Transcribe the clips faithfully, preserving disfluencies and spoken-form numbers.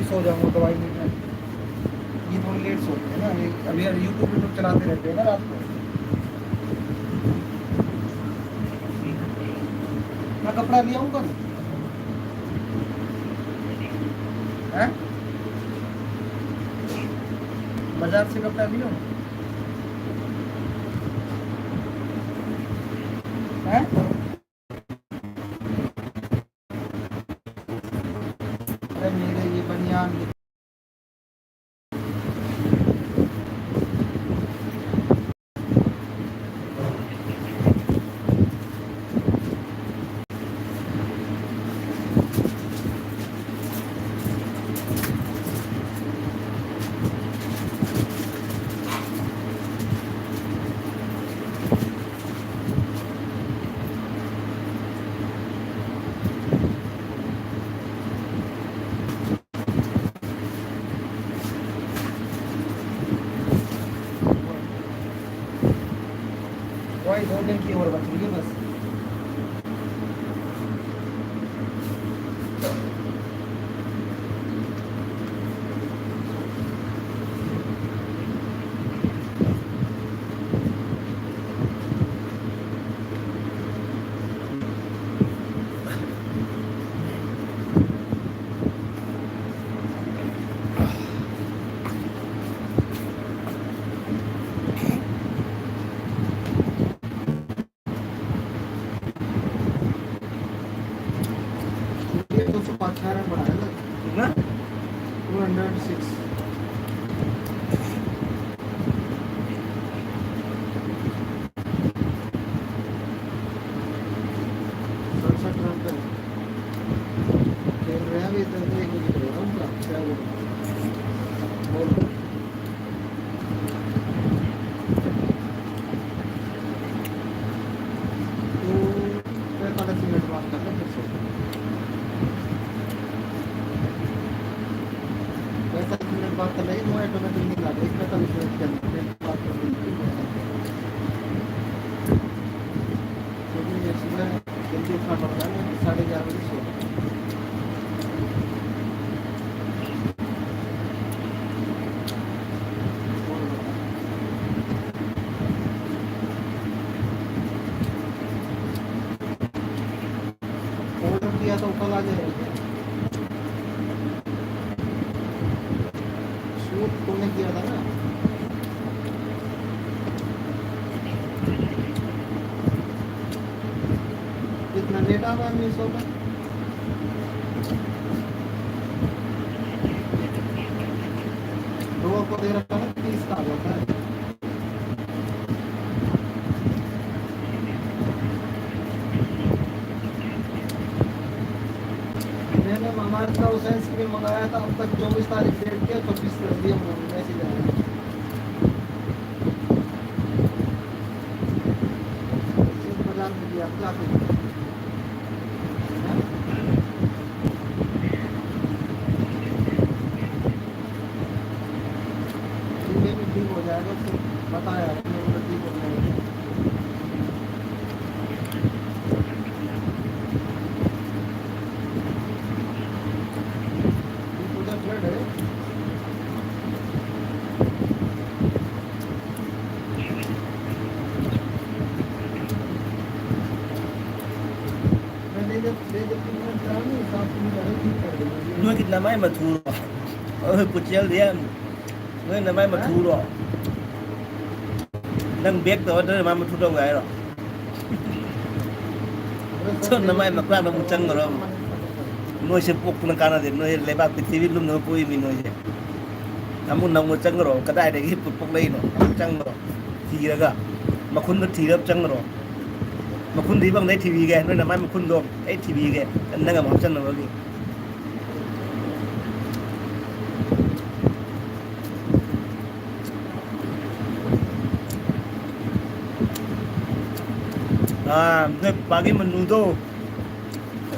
सो जाऊंगा, दवाई लेकर। ये थोड़ी लेट सोते हैं ना, ये अभी यार YouTube, YouTube चलाते रहते हैं ना रात को। मैं कपड़ा ले आऊंगा ना। हैं? बाजार से कपड़ा ले आऊं? हैं? अरे मेरे ये बनियान, ये वही दो दिन की और बच रही है बस। ये दो सौ पाँच का बढ़ा है ना? कितना? Two hundred six. सड़सठ रन पे खेल रहे हैं अभी, तो एक विकेट हो रहा उनका, क्या बोलूं? बोल। तो पैंतालीस मिनट बात करते हैं फिर से। पैंतालीस मिनट बात कर लेंगे, नो ऑटोमेटिक नहीं ला रही, पैंतालीस मिनट के अंदर फिर बात कर लेंगे। क्योंकि मैं सुबह जल्दी उठना पड़ता है ना, साढ़े ग्यारह बजे सो। तो कल आ जाएगा क्या? शूट तुमने किया था ना? कितना डेटा हुआ है मीशो का? दो को दे रखा है, तीस का आ जाता है। मैंने हमारे तरफ से आइसक्रीम मंगाया था, अब तक चौबीस तारीख डेट किया, छब्बीस कर दिया, मैसेज आया। सिर्फ बाजार में दिया, अब क्या करूँ? हैं? ठीक है, ठीक हो जाएगा, तो बताया आपने, ठीक हो जाएगा। ꯅꯣꯏꯒꯤ ꯅꯃꯥꯏ ꯃꯊꯨꯔꯣ? ꯑꯩꯈꯣꯏ ꯄꯨꯆꯦꯜꯗꯤ ꯌꯥꯝ, ꯅꯣꯏ ꯅꯃꯥꯏ ꯃꯊꯨꯔꯣ? ꯅꯪ ꯕꯦꯛ ꯇꯧꯔ ꯅꯣꯏ ꯅꯃꯥꯏ ꯃꯊꯨ ꯇꯧꯒꯦ ꯍꯥꯏꯔꯣ? ꯁꯣꯝ ꯅꯃꯥꯏ ꯃꯀ꯭ꯔꯥꯗ ꯑꯃꯨꯛ ꯆꯪꯈ꯭ꯔꯣ꯫ ꯅꯣꯏꯁꯦ ꯄꯣꯛꯇꯅ ꯀꯥꯟꯅꯗꯦ꯫ ꯅꯣꯏ ꯂꯩꯕꯥꯛ ꯄ꯭ꯔꯤꯊꯤꯕꯤ ꯂꯨꯝꯅꯕ ꯄꯣꯛꯏꯃꯤ ꯅꯣꯏꯁꯦ꯫ ꯑꯃꯨꯛ ꯅꯧꯅ ꯆꯪꯈ꯭ꯔꯣ꯫ ꯀꯗꯥꯏꯗꯒꯤ ꯄꯣꯛꯂꯛꯏꯅꯣ? ꯑꯃꯨꯛ ꯆꯪꯈ꯭ꯔꯣ꯫ ꯊꯤꯔꯒ, ꯃꯈꯨꯟꯗꯣ ꯊꯤꯔꯒ ꯆꯪꯈ꯭ꯔꯣ꯫ ꯃꯈꯨꯟꯗꯤ ꯏꯕꯪꯗ ꯑꯩ ꯊꯤꯕꯤꯒꯦ꯫ ꯅꯣꯏ ꯅꯃꯥꯏ ꯃꯈꯨꯟꯗꯣ ꯑꯩ ꯊꯤꯕꯤꯒꯦ꯫ ꯅꯪ ꯑꯃꯨꯛ ꯍꯥꯞꯆꯟꯅꯕꯒꯤ꯫ ꯑꯥ, ꯅꯣꯏ ꯄꯥꯒꯤ ꯃꯅꯨꯗꯣ꯫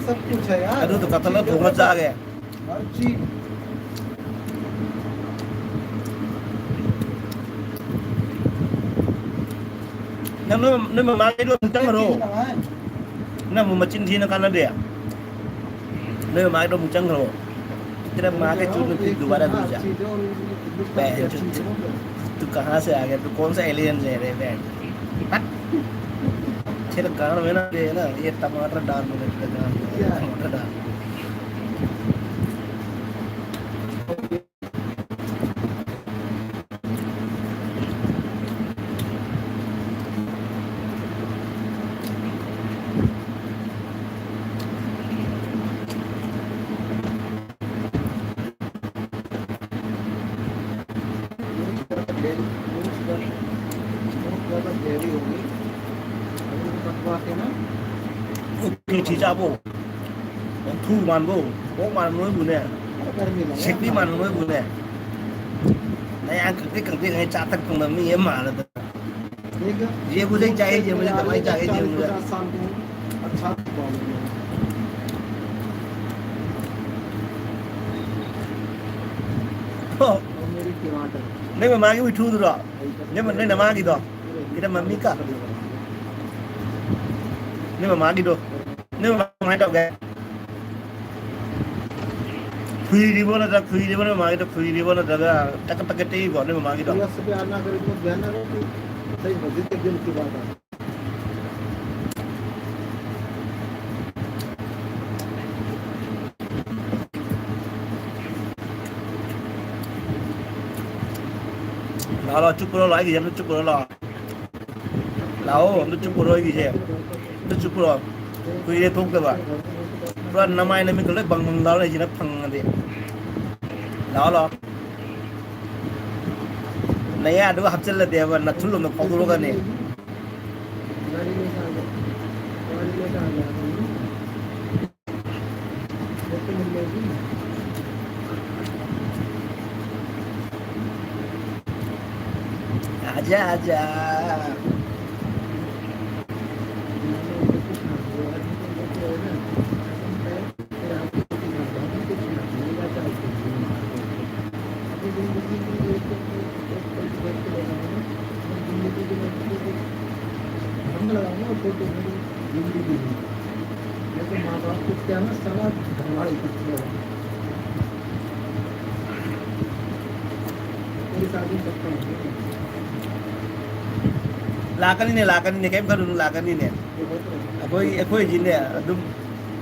सब कुछ है यार। ꯑꯗꯨꯗꯣ ꯀꯛꯊꯠꯂ ꯊꯣꯡꯉ ꯆꯥꯒꯦ꯫ हर चीज। ꯅꯪ ꯅꯣꯏ, ꯅꯣꯏ ꯃꯃꯥꯒꯤꯗꯣ ꯑꯃꯨꯛ ꯆꯪꯈ꯭ꯔꯣ꯫ ꯅꯪ ꯑꯃꯨꯛ ꯃꯆꯤꯟ ꯊꯤꯅ ꯀꯥꯟꯅꯗꯦ꯫ ꯅꯣꯏ ꯃꯃꯥꯒꯤꯗꯣ ꯑꯃꯨꯛ ꯆꯪꯈ꯭ꯔꯣ꯫ तेरा माँ के चूत में फिर दोबारा घुस जा। बहन चोद। तू कहाँ से आ गया? तू कौन सा एलियन ले रहे बहन? हट। ये तो गांड में ना, ये ना, ये टमाटर डाल दो, ये गांड में, क्या? टमाटर डाल दो। ꯎꯇꯤ ꯆꯥꯕꯣ? ꯋꯥꯊꯨ ꯃꯥꯟꯕꯣ? ꯑꯣꯛ ꯃꯥꯟꯕ ꯅꯣꯏꯕꯨꯅꯦ? ꯁꯤꯛꯄꯤ ꯃꯥꯟꯕ ꯅꯣꯏꯕꯨꯅꯦ? ꯅꯌꯥꯡ ꯀꯪꯇ꯭ꯔꯤꯛ ꯀꯪꯇ꯭ꯔꯤꯛ ꯉꯩ ꯆꯥ ꯊꯛ ꯐꯪꯗꯕ ꯃꯤ ꯑꯃ ꯃꯥꯜꯂꯗꯅ꯫ ये मुझे चाहिए, ये मुझे दवाई चाहिए, ये मुझे। अच्छा। ꯍꯣ꯫ ꯅꯣꯏ ꯃꯃꯥꯒꯤ ꯍꯨꯏꯊꯨꯗꯨꯔꯣ? ꯅꯣꯏ ꯃ-, ꯅꯣꯏ ꯅꯃꯥꯒꯤꯗꯣ? ꯈꯤꯇ ꯃꯃꯤ ꯀꯥ-, ꯅꯣꯏ ꯃꯃꯥꯒꯤꯗꯣ? ꯅꯣꯏ ꯃꯃꯥ ꯀꯃꯥꯏꯅ ꯇꯧꯒꯦ? ꯈꯨꯏꯔꯤꯕꯣ ꯅꯠꯇ꯭ꯔꯒ ꯈꯨꯏꯔꯤꯕꯣ ꯅꯣꯏ ꯃꯃꯥꯒꯤꯗꯣ? ꯈꯨꯏꯔꯤꯕꯣ ꯅꯠꯇ꯭ꯔꯒ ꯇꯛꯀ ꯇꯛꯀ ꯇꯦꯛꯏꯕꯣ ꯅꯣꯏ ꯃꯃꯥꯒꯤꯗꯣ? ꯁꯍꯤ ꯃꯁꯖꯤꯗ ꯒꯤꯜ ꯀꯤ ꯕꯥꯠ ꯍꯥꯏ꯫ ꯂꯥꯛꯑꯣ, ꯂꯥꯛꯑꯣ, ꯆꯨꯞꯄꯨꯔꯣ, ꯂꯥꯛꯑꯣ, ꯑꯩꯒꯤꯁꯦ ꯑꯝꯇ ꯆꯨꯞꯄꯨꯔꯣ, ꯂꯥꯛꯑꯣ꯫ ꯂꯥꯛꯑꯣ, ꯑꯝꯇ ꯆꯨꯞꯄꯨꯔꯣ, ꯑꯩꯒꯤꯁꯦ꯫ ꯑꯝꯇ ꯆꯨꯞꯄꯨꯔꯣ꯫ ꯀꯨꯏꯔꯦ ꯊꯣꯛꯇꯕ꯫ ꯄꯨꯔꯥ ꯅꯃꯥꯏ ꯅꯃꯤꯠꯀ ꯂꯣꯏ ꯕꯪ ꯕꯪ ꯂꯥꯎꯔ ꯂꯩꯁꯤꯅ ꯐꯪꯉꯗꯤ꯫ ꯂꯥꯛꯑꯣ, ꯂꯥꯛꯑꯣ꯫ ꯅꯌꯥꯗꯨꯒ ꯍꯥꯞꯆꯤꯜꯂꯗꯤꯕ, ꯅꯊꯨꯜ ꯂꯣꯝꯗ ꯐꯥꯎꯗꯣꯔꯛꯀꯅꯤ꯫ आजा, आजा। ꯂꯥꯛꯀꯅꯤꯅꯦ, ꯂꯥꯛꯀꯅꯤꯅꯦ, ꯀꯩꯝ ꯈꯜꯂꯨꯅꯨ, ꯂꯥꯛꯀꯅꯤꯅꯦ꯫ ꯑꯩꯈꯣꯏ ꯑꯩꯈꯣꯏꯁꯤꯅꯦ ꯑꯗꯨꯝ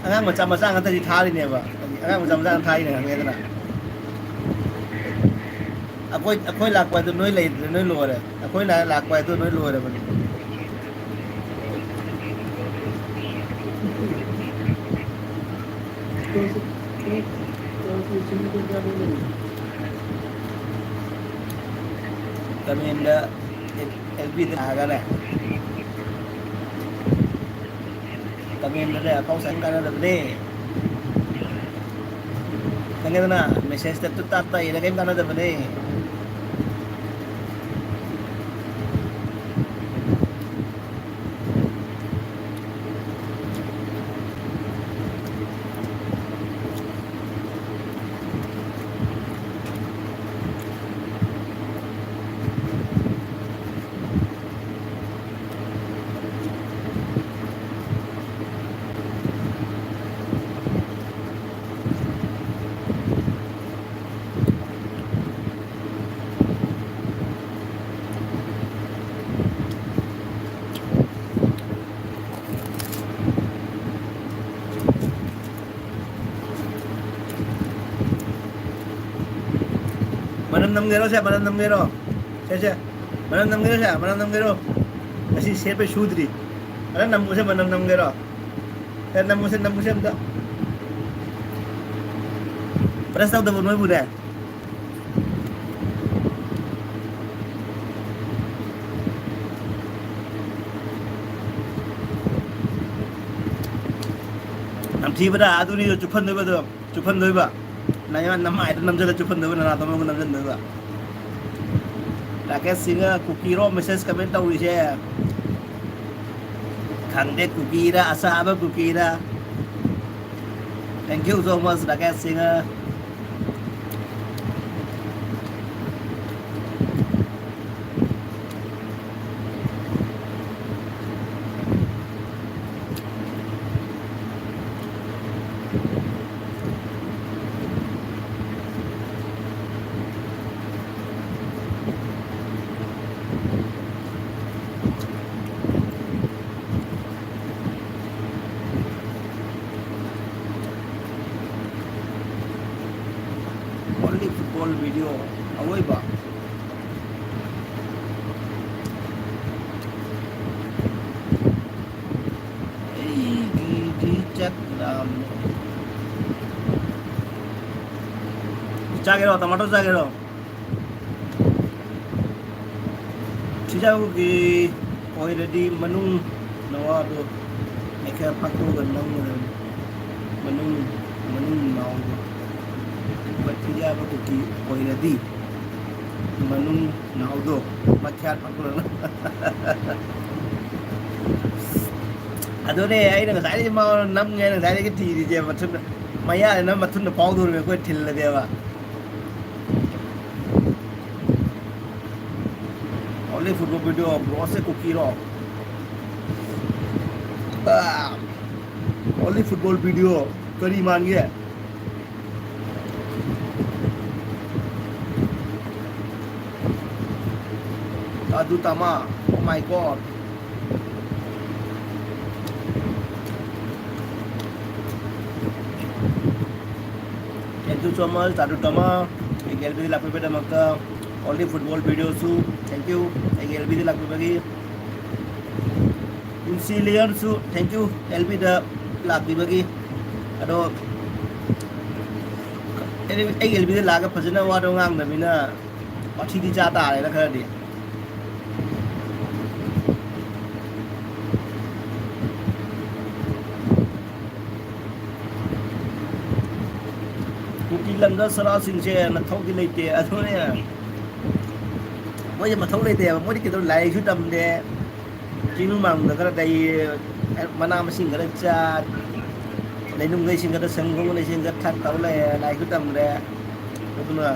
ꯑꯉꯥꯡ ꯃꯆꯥ ꯃꯆꯥ ꯉꯥꯛꯇꯗꯤ ꯊꯥꯔꯤꯅꯦꯕ꯫ ꯑꯉꯥꯡ ꯃꯆꯥ ꯃꯆꯥꯅ ꯊꯥꯔꯤꯅꯦ, ꯈꯪꯉꯦꯗꯅ꯫ ꯑꯩꯈꯣꯏ ꯑꯩꯈꯣꯏ ꯂꯥꯛꯄ ꯍꯥꯏꯗꯣ ꯅꯣꯏ ꯂꯩꯇ꯭ꯔꯦ, ꯅꯣꯏ ꯂꯣꯏꯔꯦ꯫ ꯑꯩꯈꯣꯏꯅ ꯂꯥꯛꯄ ꯍꯥꯏꯗꯣ ꯅꯣꯏ ꯂꯣꯏꯔꯕꯅꯤ꯫ ꯀꯃꯦꯟꯗ ꯑꯦꯐ ꯕꯤꯗ ꯊꯥꯒꯔꯦ꯫ ꯀꯃꯦꯟꯗꯅꯦ ꯑꯐꯥꯎ ꯁꯥꯏꯟ ꯀꯥꯟꯅꯗꯕꯅꯦ꯫ ꯈꯪꯉꯦꯗꯅ? ꯃꯦꯁꯦꯖꯇ ꯇꯨꯠ ꯇꯥꯠ ꯇꯥꯠ ꯏꯔꯒ ꯀꯩꯝ ꯀꯥꯟꯅꯗꯕꯅꯦ꯫ ꯃꯅꯝ ꯅꯝꯒꯦꯔꯣ ꯁꯦ? ꯃꯅꯝ ꯅꯝꯒꯦꯔꯣ? ꯁꯦ, ꯁꯦ꯫ ꯃꯅꯝ ꯅꯝꯒꯦꯔꯣ ꯁꯦ? ꯃꯅꯝ ꯅꯝꯒꯦꯔꯣ? ꯉꯁꯤ ꯁꯦꯠꯄ ꯁꯨꯗ꯭ꯔꯤ꯫ ꯈꯔ ꯅꯝꯃꯨꯁꯦ, ꯃꯅꯝ ꯅꯝꯒꯦꯔꯣ? ꯁꯦ, ꯅꯝꯃꯨꯁꯦ, ꯅꯝꯃꯨꯁꯦ ꯑꯝꯇ꯫ ꯕ꯭ꯔꯁ ꯇꯧꯗꯕ ꯅꯣꯏꯕꯨꯅꯦ꯫ ꯅꯝꯊꯤꯕꯗ ꯑꯗꯨꯅꯤ ꯆꯨꯞꯐꯟꯗꯣꯏꯕꯗꯣ, ꯆꯨꯞꯐꯟꯗꯣꯏꯕ꯫ ꯅꯌꯥ ꯅꯃꯥꯏꯗ ꯅꯝꯖꯜꯂ ꯆꯨꯞꯐꯟꯗꯣꯏꯕ, ꯅꯅꯥꯇꯣꯟ ꯃꯅꯨꯡꯗ ꯅꯝꯖꯟꯗꯣꯏꯕ꯫ ꯔꯥꯀꯦꯁ ꯁꯤꯡꯍ ꯀꯨꯀꯤꯔꯣ message comment ꯇꯧꯔꯤꯁꯦ? ꯈꯪꯗꯦ, ꯀꯨꯀꯤꯔ ꯑꯁꯥꯕ ꯀꯨꯀꯤꯔ꯫ Thank you so much, Rakesh Singh. Video ꯑꯋꯣꯏꯕ꯫ ꯑꯩꯒꯤꯗꯤ ꯆꯥꯛ ꯂꯥꯝꯃꯦ꯫ ꯆꯥꯒꯦꯔꯣ? ꯇꯃꯥꯇꯔ ꯆꯥꯒꯦꯔꯣ? ꯁꯤꯖꯥꯎꯒꯤ ꯑꯣꯏꯔꯗꯤ ꯃꯅꯨꯡ ꯅꯋꯥꯗꯣ ꯃꯩꯈꯦꯠ ꯐꯥꯛꯇꯣꯛꯑꯒ ꯅꯝꯒꯗꯕꯅꯤ꯫ ꯃꯅꯨꯡ, ꯃꯅꯨꯡ ꯅꯥꯎꯗꯣ꯫ ꯕꯠ ꯊꯤꯖꯥꯕ ꯀꯨꯀꯤ ꯑꯣꯏꯔꯗꯤ ꯃꯅꯨꯡ ꯅꯥꯎꯗꯣ ꯃꯩꯈꯦꯠ ꯐꯥꯛꯇꯣꯛꯑꯒ ꯑꯗꯨꯅꯦ ꯑꯩꯅ ꯉꯁꯥꯏꯗꯒꯤ ꯃꯥ ꯅꯝꯒꯦꯅ ꯉꯁꯥꯏꯗꯒꯤ ꯊꯤꯔꯤꯁꯦ꯫ ꯃꯊꯨꯟꯗ, ꯃꯌꯥꯗ ꯅꯝ ꯃꯊꯨꯟꯗ ꯐꯥꯎꯗꯧꯔꯤꯕ ꯑꯩꯈꯣꯏ ꯊꯤꯜꯂꯗꯦꯕ꯫ Only football video, bro ꯁꯦ ꯀꯨꯀꯤꯔꯣ? ꯑꯥ, only football video, ꯀꯔꯤ ꯃꯥꯟꯒꯦ? ꯑꯗꯨ ꯇꯃꯥ, oh my God. Thank you so much, ꯇꯥꯗꯨ ꯇꯃꯥ, ꯑꯩꯒꯤ ꯑꯦꯜ ꯕꯤꯗ ꯂꯥꯛꯄꯤꯕꯒꯤꯗꯃꯛꯇ꯫ Only football videoꯁꯨ thank you, ꯑꯩꯒꯤ ꯑꯦꯜ ꯕꯤꯗ ꯂꯥꯛꯄꯤꯕꯒꯤ꯫ ꯄꯨꯟꯁꯤ ꯂꯤꯌꯔꯁꯨ thank you, ꯑꯦꯜ ꯕꯤꯗ ꯂꯥꯛꯄꯤꯕꯒꯤ꯫ ꯑꯗꯣ ꯑꯩ, ꯑꯩꯒꯤ ꯑꯦꯜ ꯕꯤꯗ ꯂꯥꯛꯑꯒ ꯐꯖꯅ ꯋꯥꯗꯣ ꯉꯥꯡꯗꯕꯅꯤꯅ ꯋꯥꯊꯤꯗꯤ ꯆꯥ ꯇꯥꯔꯦꯅ ꯈꯔꯗꯤ꯫ ꯀꯨꯀꯤ ꯂꯝꯗ ꯁꯔꯥꯁꯤꯡꯁꯦ ꯃꯊꯧꯗꯤ ꯂꯩꯇꯦ꯫ ꯑꯗꯨꯅꯦ, ꯃꯣꯏꯁꯦ ꯃꯊꯧ ꯂꯩꯇꯦꯕ꯫ ꯃꯣꯏꯗꯤ ꯀꯩꯗꯧ, ꯂꯥꯏꯔꯤꯛꯁꯨ ꯇꯝꯗꯦ, ꯆꯤꯡ ꯃꯥꯡꯗ ꯈꯔ ꯂꯩ, ꯃꯅꯥ ꯃꯁꯤꯡ ꯈꯔ ꯆꯥ, ꯂꯩꯅꯨꯡ ꯂꯩꯁꯤꯡ ꯈꯔ ꯁꯪ, ꯈꯣꯡ ꯂꯩꯁꯤꯡ ꯈꯔ ꯊꯛ ꯇꯧ ꯂꯩ, ꯂꯥꯏꯔꯤꯛꯁꯨ ꯇꯝꯗ꯭ꯔꯦ꯫ ꯑꯗꯨꯅ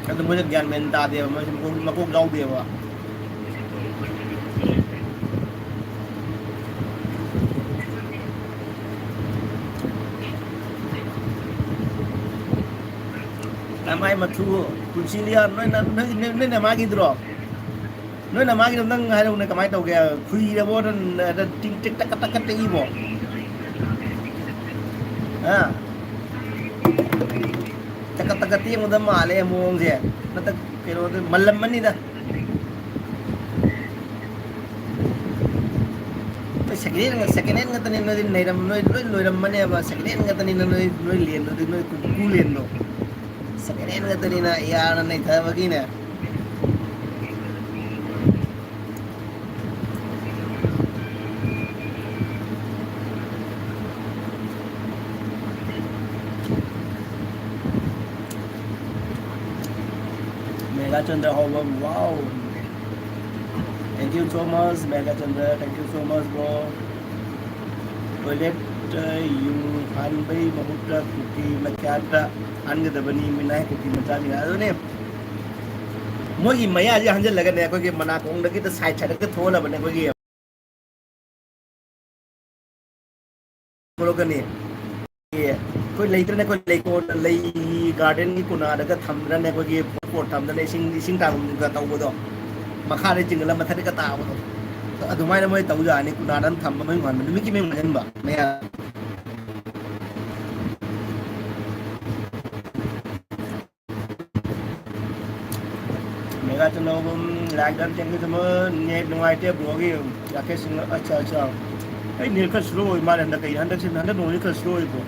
ꯑꯗꯨ ꯃꯣꯏꯅ ꯒ꯭ꯌꯥꯟ ꯃꯦꯟ ꯇꯥꯗꯦꯕ, ꯃꯣꯏꯁꯦ ꯃꯀꯣꯛ, ꯃꯀꯣꯛ ꯌꯥꯎꯗꯦꯕ꯫ ꯅꯃꯥꯏ ꯃꯊꯨ, ꯄꯨꯟꯁꯤꯗꯤ ꯌꯥ-, ꯅꯣꯏ ꯅ-, ꯅꯣꯏ, ꯅꯣꯏ, ꯅꯣꯏ ꯅꯃꯥꯒꯤꯗꯨꯔꯣ? ꯅꯣꯏ ꯅꯃꯥꯒꯤꯗꯣ ꯅꯪ ꯍꯥꯏꯔꯛꯎꯅꯦ, ꯀꯃꯥꯏꯅ ꯇꯧꯒꯦ? ꯈꯨꯏꯔꯕꯣ? ꯅ-, ꯅ-, ꯇꯤꯡ ꯇꯤꯛ ꯇꯛ ꯇꯛ ꯇꯛ ꯇꯛꯏꯕꯣ? ꯍꯥ? ꯇꯀꯠ ꯇꯀꯠ ꯇꯦꯡꯕꯗ ꯃꯥꯜꯂꯦ ꯃꯑꯣꯡꯁꯦ꯫ ꯅꯠꯇ ꯀꯩꯅꯣꯗ ꯃꯜꯂꯝꯃꯅꯤꯗ꯫ ꯅꯣꯏ second hand, second hand ꯉꯥꯛꯇꯅꯤ ꯅꯣꯏꯗꯤ ꯅꯩꯔꯝ-, ꯅꯣꯏ ꯂꯣꯏ ꯂꯣꯏꯔꯝꯃꯅꯦꯕ꯫ Second hand ꯉꯥꯛꯇꯅꯤꯅ ꯅꯣꯏ, ꯅꯣꯏ ꯂꯦꯟꯗꯨꯗꯤ, ꯅꯣꯏ ꯀꯨꯀꯨ ꯂꯦꯟꯗꯣ꯫ Second hand ꯉꯥꯛꯇꯅꯤꯅ ꯌꯥꯔꯅ ꯅꯩꯊꯕꯒꯤꯅꯦ꯫ Megha Chandra Howam, wow. Thank you so much, Megha Chandra. Thank you so much, bro. Toilet, uh, ꯌꯨ ꯍꯥꯟꯕꯩ ꯃꯍꯨꯠꯇ ꯀꯨꯀꯤ ꯃꯆꯥꯗ ꯍꯥꯟꯒꯗꯕꯅꯤ, ꯃꯤꯅꯥꯏ ꯀꯨꯀꯤ ꯃꯆꯥꯁꯤꯡ꯫ ꯑꯗꯨꯅꯦ, ꯃꯣꯏꯒꯤ ꯃꯌꯥꯁꯦ ꯍꯟꯖꯤꯜꯂꯒꯅꯦ, ꯑꯩꯈꯣꯏꯒꯤ ꯃꯅꯥꯀꯣꯡꯗꯒꯤꯗ side side ꯊꯣꯛꯍꯜꯂꯕꯅꯦ ꯑꯩꯈꯣꯏꯒꯤ꯫ ꯊꯣꯛꯂꯛꯀꯅꯤ꯫ ꯑꯦ, ꯑꯩꯈꯣꯏ ꯂꯩꯇ꯭ꯔꯅꯦ, ꯑꯩꯈꯣꯏ ꯂꯩꯀꯣꯜ, ꯂꯩ garden ꯒꯤ ꯀꯣꯅꯥꯗꯒ ꯊꯝꯗ꯭ꯔꯅꯦ, ꯑꯩꯈꯣꯏꯒꯤ pot ꯊꯝꯗꯅ ꯏꯁꯤꯡ, ꯏꯁꯤꯡ ꯇꯥꯐꯝꯒ ꯇꯧꯕꯗꯣ, ꯃꯈꯥꯗ ꯆꯤꯡꯈꯠꯂ ꯃꯊꯛꯇꯒ ꯇꯥꯕꯗꯣ, ꯑꯗꯨꯃꯥꯏꯅ ꯃꯣꯏ ꯇꯧꯖꯥꯠꯅꯤ꯫ ꯀꯣꯅꯥꯗ ꯑꯗꯨꯝ ꯊꯝꯕ ꯃꯩ ꯉꯥꯟꯕ, ꯅꯨꯃꯤꯠꯀꯤ ꯃꯩ ꯉꯥꯟꯍꯟꯕ ꯃꯌꯥꯝ꯫ Megha Chandra Howam, like done, thank you so much. Net ꯅꯨꯡꯉꯥꯏꯇꯦ bro ꯒꯤ꯫ ꯔꯥꯀꯦꯁ ꯁꯤꯡꯍ, ꯑꯠꯆꯥ, ꯑꯠꯆꯥ꯫ ꯑꯩ net ꯈꯔ slow ꯑꯣꯏ ꯃꯥꯜꯂꯦ ꯍꯟꯗꯛ꯫ ꯀꯩ ꯍꯟꯗꯛꯁꯤ, ꯍꯟꯗꯛ ꯅꯣꯡꯁꯤ ꯈꯔ slow ꯑꯣꯏ bro꯫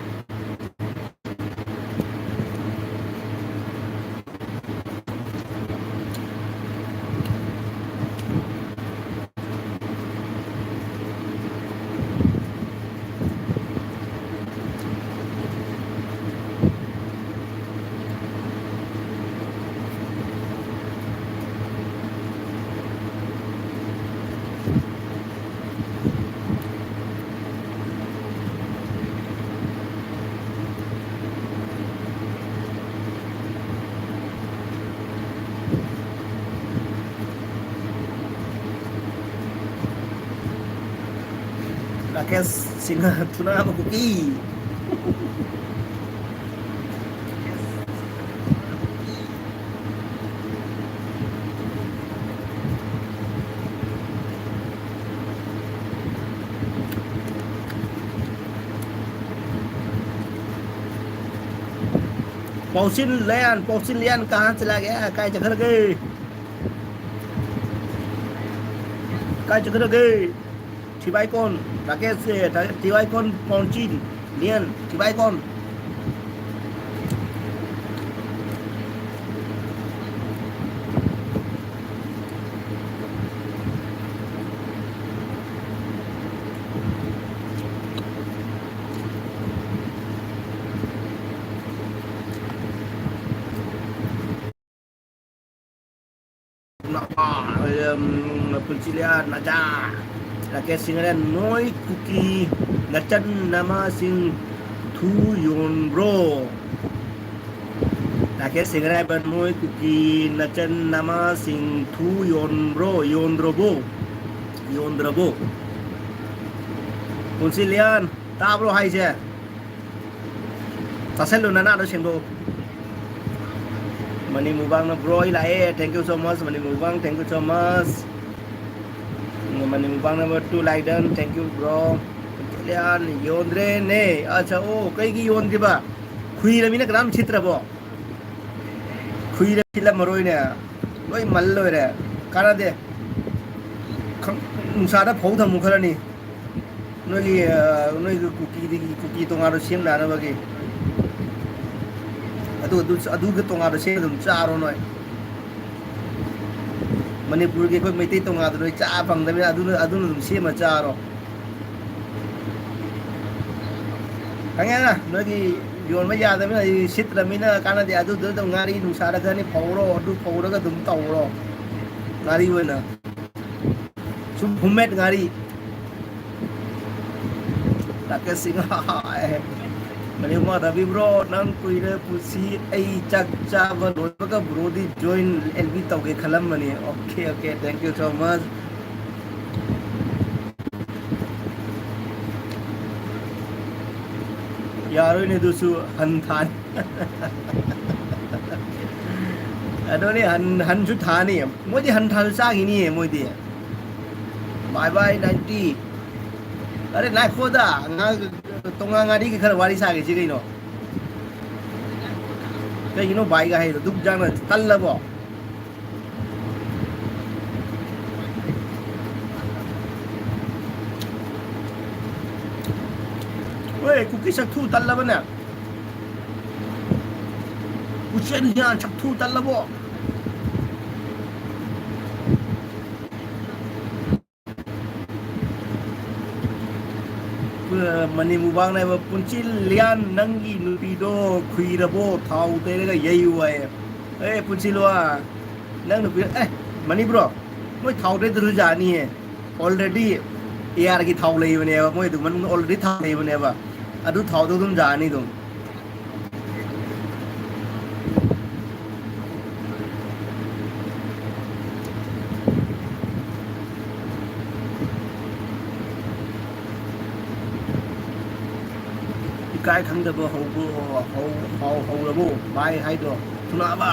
ꯔꯥꯀꯦꯁ ꯁꯤꯡꯍ ꯊꯨꯅꯥꯕ ꯀꯨꯀꯤ꯫ ꯄꯥꯎꯁꯤꯟ ꯂꯌꯥꯟ, ꯄꯥꯎꯁꯤꯟ ꯂꯌꯥꯟ ꯀꯍꯥꯟ ꯆꯂꯥ ꯒꯌꯥ? ꯀꯥꯏ ꯆꯠꯈ꯭ꯔꯒꯦ? ꯀꯥꯏ ꯆꯠꯈ꯭ꯔꯒꯦ? ꯊꯤꯕꯥꯏꯀꯣꯟ, ꯔꯥꯀꯦꯁ, ꯑꯦ, ꯊ-, ꯊꯤꯕꯥꯏꯀꯣꯟ, ꯄꯥꯎꯁꯤꯟ ꯂꯌꯥꯟ, ꯊꯤꯕꯥꯏꯀꯣꯟ꯫ ꯎꯝ, ꯄꯨꯟꯁꯤꯂꯤꯌꯥ ꯅꯖꯥ꯫ ꯔꯥꯀꯦꯁ ꯁꯤꯡꯍꯔꯦ, ꯅꯣꯏ ꯀꯨꯀꯤ ꯅꯆꯟ ꯅꯃꯥꯁꯤꯡ ꯊꯨ ꯌꯣꯟꯕ꯭ꯔꯣ? ꯔꯥꯀꯦꯁ ꯁꯤꯡꯍꯔꯦ ꯍꯥꯏꯕ, ꯅꯣꯏ ꯀꯨꯀꯤ ꯅꯆꯟ ꯅꯃꯥꯁꯤꯡ ꯊꯨ ꯌꯣꯟꯕ꯭ꯔꯣ? ꯌꯣꯟꯗ꯭ꯔꯕꯣ? ꯌꯣꯟꯗ꯭ꯔꯕꯣ? ꯄꯨꯟꯁꯤꯂꯤꯌꯥꯟ, ꯇꯥꯕ꯭ꯔꯣ ꯍꯥꯏꯁꯦ? ꯆꯥꯁꯤꯜꯂꯨ, ꯅꯅꯥꯗꯣ ꯁꯦꯡꯗꯣꯛꯎ꯫ ꯃꯅꯤ ꯃꯨꯕꯥꯡꯅ, "Bro, ꯑꯩ ꯂꯥꯛꯑꯦ, thank you so much, Mani Mukbang, thank you so much꯫ Mani Mukbang number two like done, thank you, bro꯫ ꯀꯨꯟꯖꯂꯤꯌꯥꯟ, ꯌꯣꯟꯗ꯭ꯔꯦꯅꯦ꯫ ꯑꯠꯆꯥ, ꯑꯣ, ꯀꯩꯒꯤ ꯌꯣꯟꯗ꯭ꯔꯤꯕ? ꯈꯨꯏꯔꯃꯤꯅ ꯀꯅꯥꯝ ꯁꯤꯠꯇ꯭ꯔꯕꯣ? ꯈꯨꯏꯔ ꯁꯤꯠꯂꯝꯃꯔꯣꯏꯅꯦ, ꯂꯣꯏ ꯃꯜ ꯂꯣꯏꯔꯦ, ꯀꯥꯟꯅꯗꯦ꯫ ꯈꯪ-, ꯅꯨꯡꯁꯥꯗ ꯐꯧ ꯊꯝꯃꯨ ꯈꯔꯅꯤ꯫ ꯅꯣꯏꯒꯤ, ꯑ, ꯅꯣꯏꯒꯤ ꯀꯨꯀꯤꯗꯒꯤ ꯀꯨꯀꯤ ꯇꯣꯉꯥꯟꯅ ꯁꯦꯝꯅꯅꯕꯒꯤ꯫ ꯑꯗꯨ, ꯑꯗꯨ, ꯑꯗꯨꯒꯤ ꯇꯣꯉꯥꯟꯅ ꯁꯦꯝꯃ ꯑꯗꯨꯝ ꯆꯥꯔꯣ ꯅꯣꯏ꯫ ꯃꯅꯤꯄꯨꯔꯒꯤ ꯑꯩꯈꯣꯏ ꯃꯩꯇꯩ ꯇꯣꯉꯥꯟꯗ ꯅꯣꯏ ꯆꯥ ꯐꯪꯗꯕꯅꯤꯅ ꯑꯗꯨꯅ, ꯑꯗꯨꯅ ꯑꯗꯨꯝ ꯁꯦꯝꯃ ꯆꯥꯔꯣ꯫ ꯈꯪꯉꯦꯅ, ꯅꯣꯏꯒꯤ ꯌꯣꯟꯕ ꯌꯥꯗꯕꯅꯤꯅ, ꯑꯩ ꯁꯤꯠꯇ꯭ꯔꯕꯅꯤꯅ ꯀꯥꯟꯅꯗꯦ꯫ ꯑꯗꯨꯗꯨꯅ ꯑꯗꯨꯝ ꯉꯥꯔꯤ ꯅꯨꯡꯁꯥꯗ ꯈꯔꯅꯤ ꯐꯧꯔꯣ, ꯑꯗꯨ ꯐꯧꯔꯒ ꯑꯗꯨꯝ ꯇꯧꯔꯣ, ꯉꯥꯔꯤ ꯑꯣꯏꯅ꯫ ꯁꯨꯝ homemade ꯉꯥꯔꯤ꯫ ꯔꯥꯀꯦꯁ ꯁꯤꯡ, ꯃꯅꯤꯃ ꯔꯕꯤ bro, ꯅꯪ ꯀꯨꯏꯔꯦ ꯄꯨꯟꯁꯤ꯫ ꯑꯩ ꯆꯥꯛ ꯆꯥꯕ ꯂꯣꯏꯕꯒ bro ꯗꯤ join L B ꯇꯧꯒꯦ ꯈꯜꯂꯝꯕꯅꯤ꯫ Okay, okay, thank you so much꯫ ꯌꯥꯔꯣꯏꯅꯦ ꯑꯗꯨꯁꯨ, ꯍꯟ ꯊꯥꯅꯤ꯫ ꯑꯗꯨꯅꯦ, ꯍꯟ, ꯍꯟꯁꯨ ꯊꯥꯅꯤ꯫ ꯃꯣꯏꯗꯤ ꯍꯟ ꯊꯥꯁꯨ ꯆꯥꯈꯤꯅꯤꯌꯦ ꯃꯣꯏꯗꯤ꯫ Bye bye ninety꯫ ꯑꯔꯦ, ꯉꯥꯏꯈꯣꯗ, ꯉꯥꯏꯍꯥꯛ ꯇꯣꯉꯥꯟ ꯉꯥꯔꯤꯒꯤ ꯈꯔ ꯋꯥꯔꯤ ꯁꯥꯈꯤꯁꯤ ꯀꯩꯅꯣ꯫ ꯀꯩꯒꯤꯅꯣ ꯚꯥꯏꯒ ꯍꯥꯏꯗꯣ? ꯗꯨꯛ ꯖꯥꯡꯅ ꯇꯜꯂꯕꯣ? ꯍꯣꯏ, ꯀꯨꯀꯤ ꯁꯛꯊꯨ ꯇꯜꯂꯕꯅꯦ? ꯀꯨꯆꯦꯟ ꯍꯤꯌꯥꯟ ꯁꯛꯊꯨ ꯇꯜꯂꯕꯣ? ꯃꯅꯤ ꯃꯨꯕꯥꯡꯅ ꯍꯥꯏꯕ, "ꯄꯨꯟꯁꯤ ꯂꯤꯌꯥꯟ, ꯅꯪꯒꯤ ꯅꯨꯄꯤꯗꯣ ꯈꯨꯏꯔꯕꯣ? ꯊꯥꯎ ꯇꯩꯔꯒ ꯌꯩꯌꯨ" ꯍꯥꯏꯌꯦ꯫ ꯑꯦ, ꯄꯨꯟꯁꯤ ꯂꯨꯋꯥ, ꯅꯪ ꯅꯨꯄꯤ, ꯑꯦ, ꯃꯅꯤ ꯕ꯭ꯔꯣ, ꯃꯣꯏ ꯊꯥꯎ ꯇꯩꯗ꯭ꯔꯁꯨ ꯌꯥꯅꯤꯌꯦ꯫ Already A R ꯒꯤ ꯊꯥꯎ ꯂꯩꯕꯅꯦꯕ, ꯃꯣꯏꯗꯨ ꯃꯅꯨꯡꯗ already ꯊꯥꯎ ꯂꯩꯕꯅꯦꯕ꯫ ꯑꯗꯨ ꯊꯥꯎꯗꯣ ꯑꯗꯨꯝ ꯌꯥꯅꯤ ꯑꯗꯨꯝ꯫ ꯏꯀꯥꯏ ꯈꯪꯗꯕ ꯍꯧꯕ꯭ꯔꯣ? ꯍꯧ-, ꯍꯧ-, ꯍꯧꯔꯕꯣ? ꯚꯥꯏ ꯍꯥꯏꯗꯣ ꯊꯨꯅꯥꯕ꯫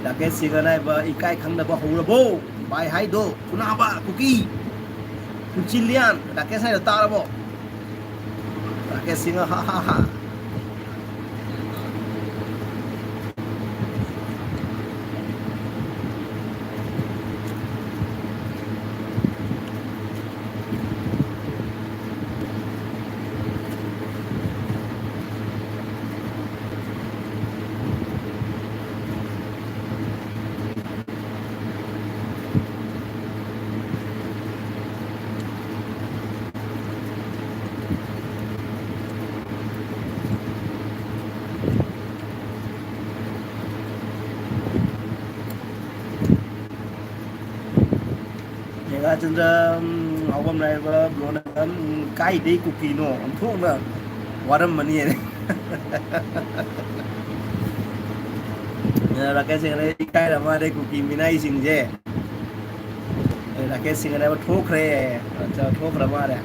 ꯔꯥꯀꯦꯁ ꯁꯤꯡꯍꯅ ꯍꯥꯏꯕ, "ꯏꯀꯥꯏ ꯈꯪꯗꯕ ꯍꯧꯔꯕꯣ? ꯚꯥꯏ ꯍꯥꯏꯗꯣ ꯊꯨꯅꯥꯕ ꯀꯨꯀꯤ꯫ ꯄꯨꯟꯁꯤ ꯂꯤꯌꯥꯟ, ꯔꯥꯀꯦꯁ ꯍꯥꯏꯗꯣ ꯇꯥꯔꯕꯣ?" ꯔꯥꯀꯦꯁ ꯁꯤꯡꯍ, ꯍꯥ, ꯍꯥ, ꯍꯥ꯫ ꯃꯦꯘꯥꯆꯟꯗ꯭ꯔ, ꯎꯝ, ꯍꯥꯎꯕꯝ ꯂꯥꯏꯔꯕ ꯕ꯭ꯔꯣꯅ, ꯎꯝ, ꯀꯥꯏꯗꯩ ꯀꯨꯀꯤꯅꯣ? ꯑꯣꯟꯊꯣꯛꯅ ꯋꯥꯔꯝꯃꯅꯤ꯫ ꯔꯥꯀꯦꯁ ꯁꯤꯡꯍꯅ ꯏꯀꯥꯏꯔ ꯃꯥꯜꯂꯦ ꯀꯨꯀꯤ ꯃꯤꯅꯥꯏꯁꯤꯡꯁꯦ꯫ ꯑꯦ, ꯔꯥꯀꯦꯁ ꯁꯤꯡꯍꯅ ꯍꯥꯏꯕ ꯊꯣꯛꯈ꯭ꯔꯦ꯫ ꯑꯠꯆꯥ, ꯊꯣꯛꯈ꯭ꯔ ꯃꯥꯜꯂꯦ꯫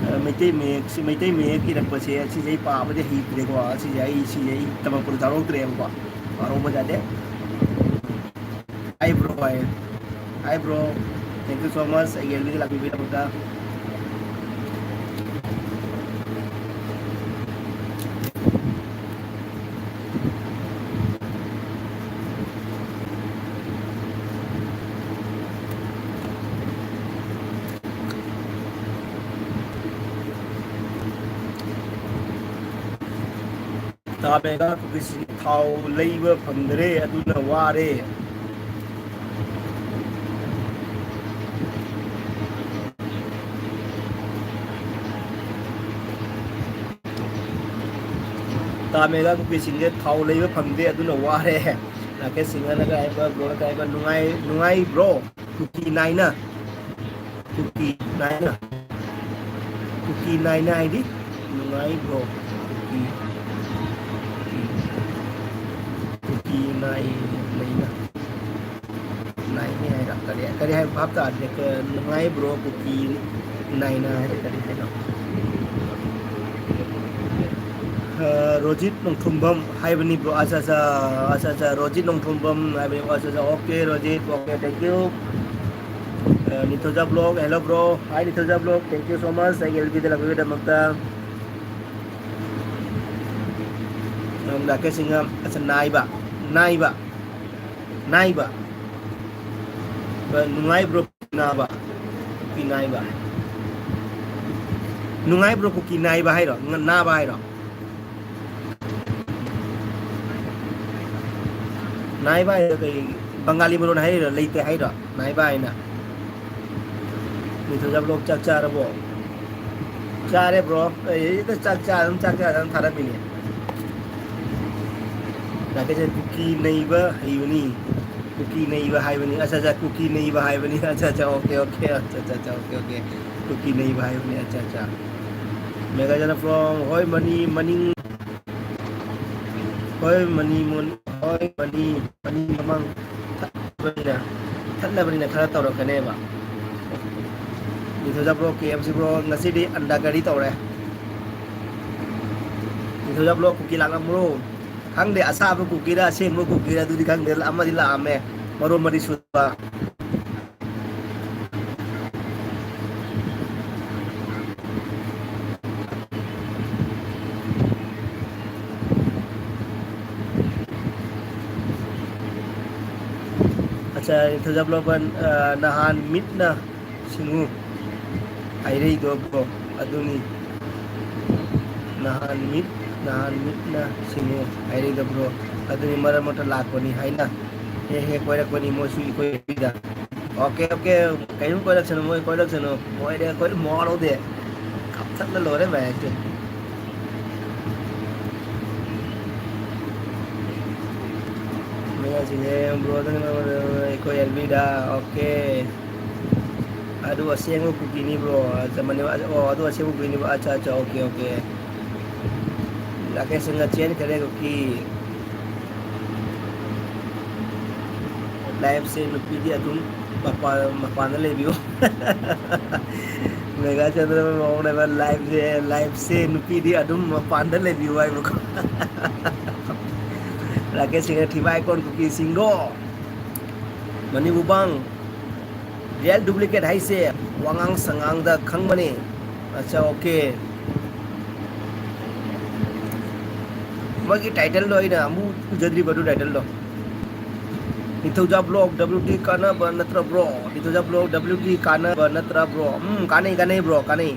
ꯑ, ꯃꯩꯇꯩ ꯃꯌꯦꯛꯁꯤ, ꯃꯩꯇꯩ ꯃꯌꯦꯛ ꯏꯔꯛꯄꯁꯦ ꯑꯁꯤꯁꯦ ꯑꯩ ꯄꯥꯕꯗꯤ ꯍꯩꯇ꯭ꯔꯦꯀꯣ꯫ ꯑꯁꯤꯁꯦ ꯑꯩ, ꯁꯤꯁꯦ ꯑꯩ ꯇꯝꯃꯛꯄꯗ ꯌꯥꯎꯔꯛꯇ꯭ꯔꯦꯕꯀꯣ꯫ ꯄꯥꯔꯧꯕ ꯌꯥꯗꯦ꯫ Hi bro, hi꯫ Hi bro, thank you so much ꯑꯩꯒꯤ L B ꯗ ꯂꯥꯛꯄꯤꯕꯒꯤꯗꯃꯛꯇ꯫ ꯇꯥ ꯃꯦꯒꯥ ꯀꯨꯀꯤꯁꯤꯡ ꯊꯥꯎ ꯂꯩꯕ ꯐꯪꯗ꯭ꯔꯦ, ꯑꯗꯨꯅ ꯋꯥꯔꯦ꯫ ꯇꯥ ꯃꯦꯒꯥ ꯀꯨꯀꯤꯁꯤꯡꯁꯦ ꯊꯥꯎ ꯂꯩꯕ ꯐꯪꯗꯦ, ꯑꯗꯨꯅ ꯋꯥꯔꯦ꯫ ꯔꯥꯀꯦꯁ ꯁꯤꯡꯍꯅꯒ ꯍꯥꯏꯕ, ꯕ꯭ꯔꯣꯅꯒ ꯍꯥꯏꯕ, ꯅꯨꯡꯉꯥꯏ-, ꯅꯨꯡꯉꯥꯏꯕ꯭ꯔꯣ? ꯀꯨꯀꯤ ꯅꯥꯏꯅ꯫ ꯀꯨꯀꯤ ꯅꯥꯏꯅ꯫ ꯀꯨꯀꯤ ꯅꯥꯏꯅ ꯍꯥꯏꯗꯤ ꯅꯨꯡꯉꯥꯏꯕ꯭ꯔꯣ? ꯀꯨꯀꯤ, ꯀꯨꯀꯤ, ꯀꯨꯀꯤ ꯅꯥꯏ-, ꯅꯥꯏꯅ꯫ ꯅꯥꯏꯅ ꯍꯥꯏꯔ ꯀꯔꯤ, ꯀꯔꯤ ꯍꯥꯏꯕ ꯚꯥꯞ ꯇꯥꯗ꯭ꯔꯦ꯫ ꯀ-, ꯅꯨꯡꯉꯥꯏꯕ꯭ꯔꯣ? ꯀꯨꯀꯤ ꯅꯥꯏꯅ ꯍꯥꯏꯔ ꯀꯔꯤ ꯍꯥꯏꯅꯣ? ꯑ, ꯔꯣꯖꯤꯠ ꯅꯣꯡꯊꯣꯝꯕꯝ ꯍꯥꯏꯕꯅꯤ, ꯕ꯭ꯔꯣ꯫ ꯑꯠꯆꯥ, ꯑꯠꯆꯥ, ꯑꯠꯆꯥ, ꯑꯠꯆꯥ, ꯔꯣꯖꯤꯠ ꯅꯣꯡꯊꯣꯝꯕꯝ ꯍꯥꯏꯕꯅꯤ꯫ ꯑꯠꯆꯥ, ꯑꯠꯆꯥ, okay, Rojit, okay, thank you꯫ ꯑ, Ningthouja vlog, hello, bro. Hi, Ningthouja vlog, thank you so much ꯑꯩꯒꯤ ꯑꯦꯜ ꯕꯤꯗ ꯂꯥꯛꯄꯤꯕꯒꯤꯗꯃꯛꯇ꯫ ꯔꯥꯀꯦꯁ ꯁꯤꯡꯍ, ꯑꯠꯆꯥ, ꯅꯥꯏꯕ, ꯅꯥꯏꯕ, ꯅꯥꯏꯕ꯫ ꯑ, ꯅꯨꯡꯉꯥꯏꯕ꯭ꯔꯣ? ꯅꯥꯕ, ꯀꯨꯀꯤ ꯅꯥꯏꯕ꯫ ꯅꯨꯡꯉꯥꯏꯕ꯭ꯔꯣ ꯀꯨꯀꯤ ꯅꯥꯏꯕ ꯍꯥꯏꯔꯣ? ꯅ-, ꯅꯥꯕ ꯍꯥꯏꯔꯣ? ꯅꯥꯏꯕ ꯍꯥꯏꯔꯣ ꯀꯩ? ꯕꯪꯒꯥꯂꯤ ꯃꯔꯣꯟ ꯍꯥꯏꯔꯤꯔꯣ? ꯂꯩꯇꯦ ꯍꯥꯏꯔꯣ? ꯅꯥꯏꯕ ꯍꯥꯏꯅ꯫ ꯅꯤꯡꯊꯧꯖꯥ ꯕ꯭ꯂꯣꯛ ꯆꯥꯛ ꯆꯥꯔꯕꯣ? ꯆꯥꯔꯦ ꯕ꯭ꯔꯣ꯫ ꯑꯩ ꯍꯦꯛꯇ ꯆꯥꯛ ꯆꯥ ꯑꯗꯨꯝ, ꯆꯥꯛ ꯆꯥ ꯑꯗꯨꯝ ꯊꯥꯔꯝꯃꯤꯅꯦ꯫ ꯔꯥꯀꯦꯁꯅ ꯀꯨꯀꯤ ꯅꯩꯕ ꯍꯩꯕꯅꯤ꯫ ꯀꯨꯀꯤ ꯅꯩꯕ ꯍꯥꯏꯕꯅꯤ꯫ ꯑꯠꯆꯥ, ꯑꯠꯆꯥ, ꯀꯨꯀꯤ ꯅꯩꯕ ꯍꯥꯏꯕꯅꯤ꯫ ꯑꯠꯆꯥ, ꯑꯠꯆꯥ, okay, okay꯫ ꯑꯠꯆꯥ, ꯑꯠꯆꯥ, ꯑꯠꯆꯥ, okay, okay꯫ ꯀꯨꯀꯤ ꯅꯩꯕ ꯍꯥꯏꯕꯅꯤ꯫ ꯑꯠꯆꯥ, ꯑꯠꯆꯥ꯫ ꯃꯦꯘꯥꯖꯅ from, ꯍꯣꯏ, ꯃꯅꯤ, ꯃꯅꯤꯡ, ꯍꯣꯏ, ꯃꯅꯤ, ꯃꯣꯟ-, ꯍꯣꯏ, ꯃꯅꯤ, ꯃꯅꯤ ꯃꯃꯥꯡ ꯊꯠꯂꯕꯅꯤꯅ, ꯊꯠꯂꯕꯅꯤꯅ ꯈꯔ ꯇꯧꯔꯛꯀꯅꯦꯕ꯫ ꯅꯤꯡꯊꯧꯖꯥ ꯕ꯭ꯔꯣ, ꯀꯦ ꯑꯦꯝ ꯁꯤ ꯕ꯭ꯔꯣ, ꯉꯁꯤꯗꯤ ꯑꯟꯗꯥ ꯀꯔꯤ ꯇꯧꯔꯦ? ꯅꯤꯡꯊꯧꯖꯥ ꯕ꯭ꯂꯣꯛ ꯀꯨꯀꯤ ꯂꯥꯛꯂꯝꯕ꯭ꯔꯣ? ꯈꯪꯗꯦ, ꯑꯁꯥꯕ ꯀꯨꯀꯤꯔ ꯑꯁꯦꯡꯕ ꯀꯨꯀꯤꯔ ꯑꯗꯨꯗꯤ ꯈꯪꯗꯦ, ꯑꯃꯗꯤ ꯂꯥꯛꯑꯝꯃꯦ, ꯃꯔꯣꯟ ꯃꯔꯤ ꯁꯨꯕ꯫ ꯑꯠꯆꯥ, ꯅꯤꯡꯊꯧꯖꯥ ꯕ꯭ꯂꯣꯛ ꯋꯥꯟ, ꯑ, ꯅꯍꯥꯟ ꯃꯤꯠꯅ ꯁꯤꯡꯉꯨ ꯍꯥꯏꯔꯛꯏꯗꯣ ꯕ꯭ꯔꯣ, ꯑꯗꯨꯅꯤ꯫ ꯅꯍꯥꯟ ꯃꯤꯠ ꯅꯍꯥꯟ ꯃꯤꯠꯅ ꯁꯤꯡꯉꯦ ꯍꯥꯏꯔꯤꯗꯣ ꯕ꯭ꯔꯣ꯫ ꯑꯗꯨꯅꯤ ꯃꯔꯛ ꯃꯔꯛꯇ ꯂꯥꯛꯄꯅꯤ ꯍꯥꯏꯅ꯫ ꯍꯦꯛ ꯍꯦꯛ ꯀꯣꯏꯔꯛꯄꯅꯤ ꯃꯣꯏꯁꯨ ꯑꯩꯈꯣꯏꯗ꯫ Okay, okay. ꯀꯔꯤꯝ ꯀꯣꯏꯔꯛꯁꯅꯨ, ꯃꯣꯏ ꯀꯣꯏꯔꯛꯁꯅꯨ꯫ ꯃꯣꯏꯗꯤ ꯑꯩꯈꯣꯏ ꯃꯋꯥ ꯂꯧꯗꯦ꯫ ꯀꯥꯞꯊꯠꯂ ꯂꯣꯏꯔꯦ ꯃꯌꯥꯝꯁꯦ꯫ ꯃꯌꯥꯝꯁꯦ ꯌꯦꯡ ꯕ꯭ꯔꯣ, ꯑꯗꯨꯅ ꯑꯩꯈꯣꯏ ꯑꯦꯜꯕꯤꯗ꯫ ꯑꯣꯀꯦ꯫ ꯑꯗꯨ ꯑꯁꯦꯡꯕ ꯀꯨꯀꯤꯅꯤ ꯕ꯭ꯔꯣ꯫ ꯑꯠꯆꯥ, ꯃꯅꯤ-, ꯑꯣ, ꯑꯗꯨ ꯑꯁꯦꯡꯕ ꯀꯨꯀꯤꯅꯤ ꯕ꯭ꯔꯣ꯫ ꯑꯠꯆꯥ, ꯑꯠꯆꯥ, ꯑꯣꯀꯦ, ꯑꯣꯀꯦ꯫ ꯔꯥꯀꯦꯁ ꯁꯤꯡꯅ ꯆꯦꯟꯈꯔꯦ ꯀꯨꯀꯤ꯫ ꯂꯥꯏꯐꯁꯦ ꯅꯨꯄꯤꯗꯤ ꯑꯗꯨꯝ ꯃꯄꯥꯟ, ꯃꯄꯥꯟꯗ ꯂꯩꯕꯤꯌꯨ꯫ ꯃꯦꯒꯥ ꯆꯟꯗ꯭ꯔ ꯃꯑꯣꯡꯅꯦꯕ ꯂꯥꯏꯐꯁꯦ, ꯂꯥꯏꯐꯁꯦ ꯅꯨꯄꯤꯗꯤ ꯑꯗꯨꯝ ꯃꯄꯥꯟꯗ ꯂꯩꯕꯤꯌꯨ ꯍꯥꯏꯕꯀꯣ꯫ ꯔꯥꯀꯦꯁ ꯁꯤꯡꯅ ꯊꯤꯕꯥꯏ ꯀꯣꯟ ꯀꯨꯀꯤ ꯁꯤꯡꯗꯣ꯫ ꯃꯅꯤ ꯎꯕꯥꯡ꯫ Real duplicate ꯍꯥꯏꯁꯦ ꯋꯥꯉꯥꯡ ꯁꯉꯥꯡꯗ ꯈꯪꯕꯅꯦ꯫ ꯑꯠꯆꯥ, ꯑꯣꯀꯦ꯫ ꯃꯣꯏꯒꯤ ꯇꯥꯏꯇꯜꯗꯣ ꯑꯩꯅ ꯑꯃꯨꯛ ꯎꯖꯗ꯭ꯔꯤꯕ ꯑꯗꯨ ꯇꯥꯏꯇꯜꯗꯣ꯫ ꯅꯤꯡꯊꯧꯖꯥ ꯕ꯭ꯂꯣꯛ ꯗꯕ꯭ꯂꯤꯎ ꯇꯤ ꯀꯥꯟꯅꯕ ꯅꯠꯇ꯭ꯔ ꯕ꯭ꯔꯣ? ꯅꯤꯡꯊꯧꯖꯥ ꯕ꯭ꯂꯣꯛ ꯗꯕ꯭ꯂꯤꯎ ꯇꯤ ꯀꯥꯟꯅꯕ ꯅꯠꯇ꯭ꯔ ꯕ꯭ꯔꯣ? ꯎꯝ, ꯀꯥꯟꯅꯩ, ꯀꯥꯟꯅꯩ ꯕ꯭ꯔꯣ, ꯀꯥꯟꯅꯩ꯫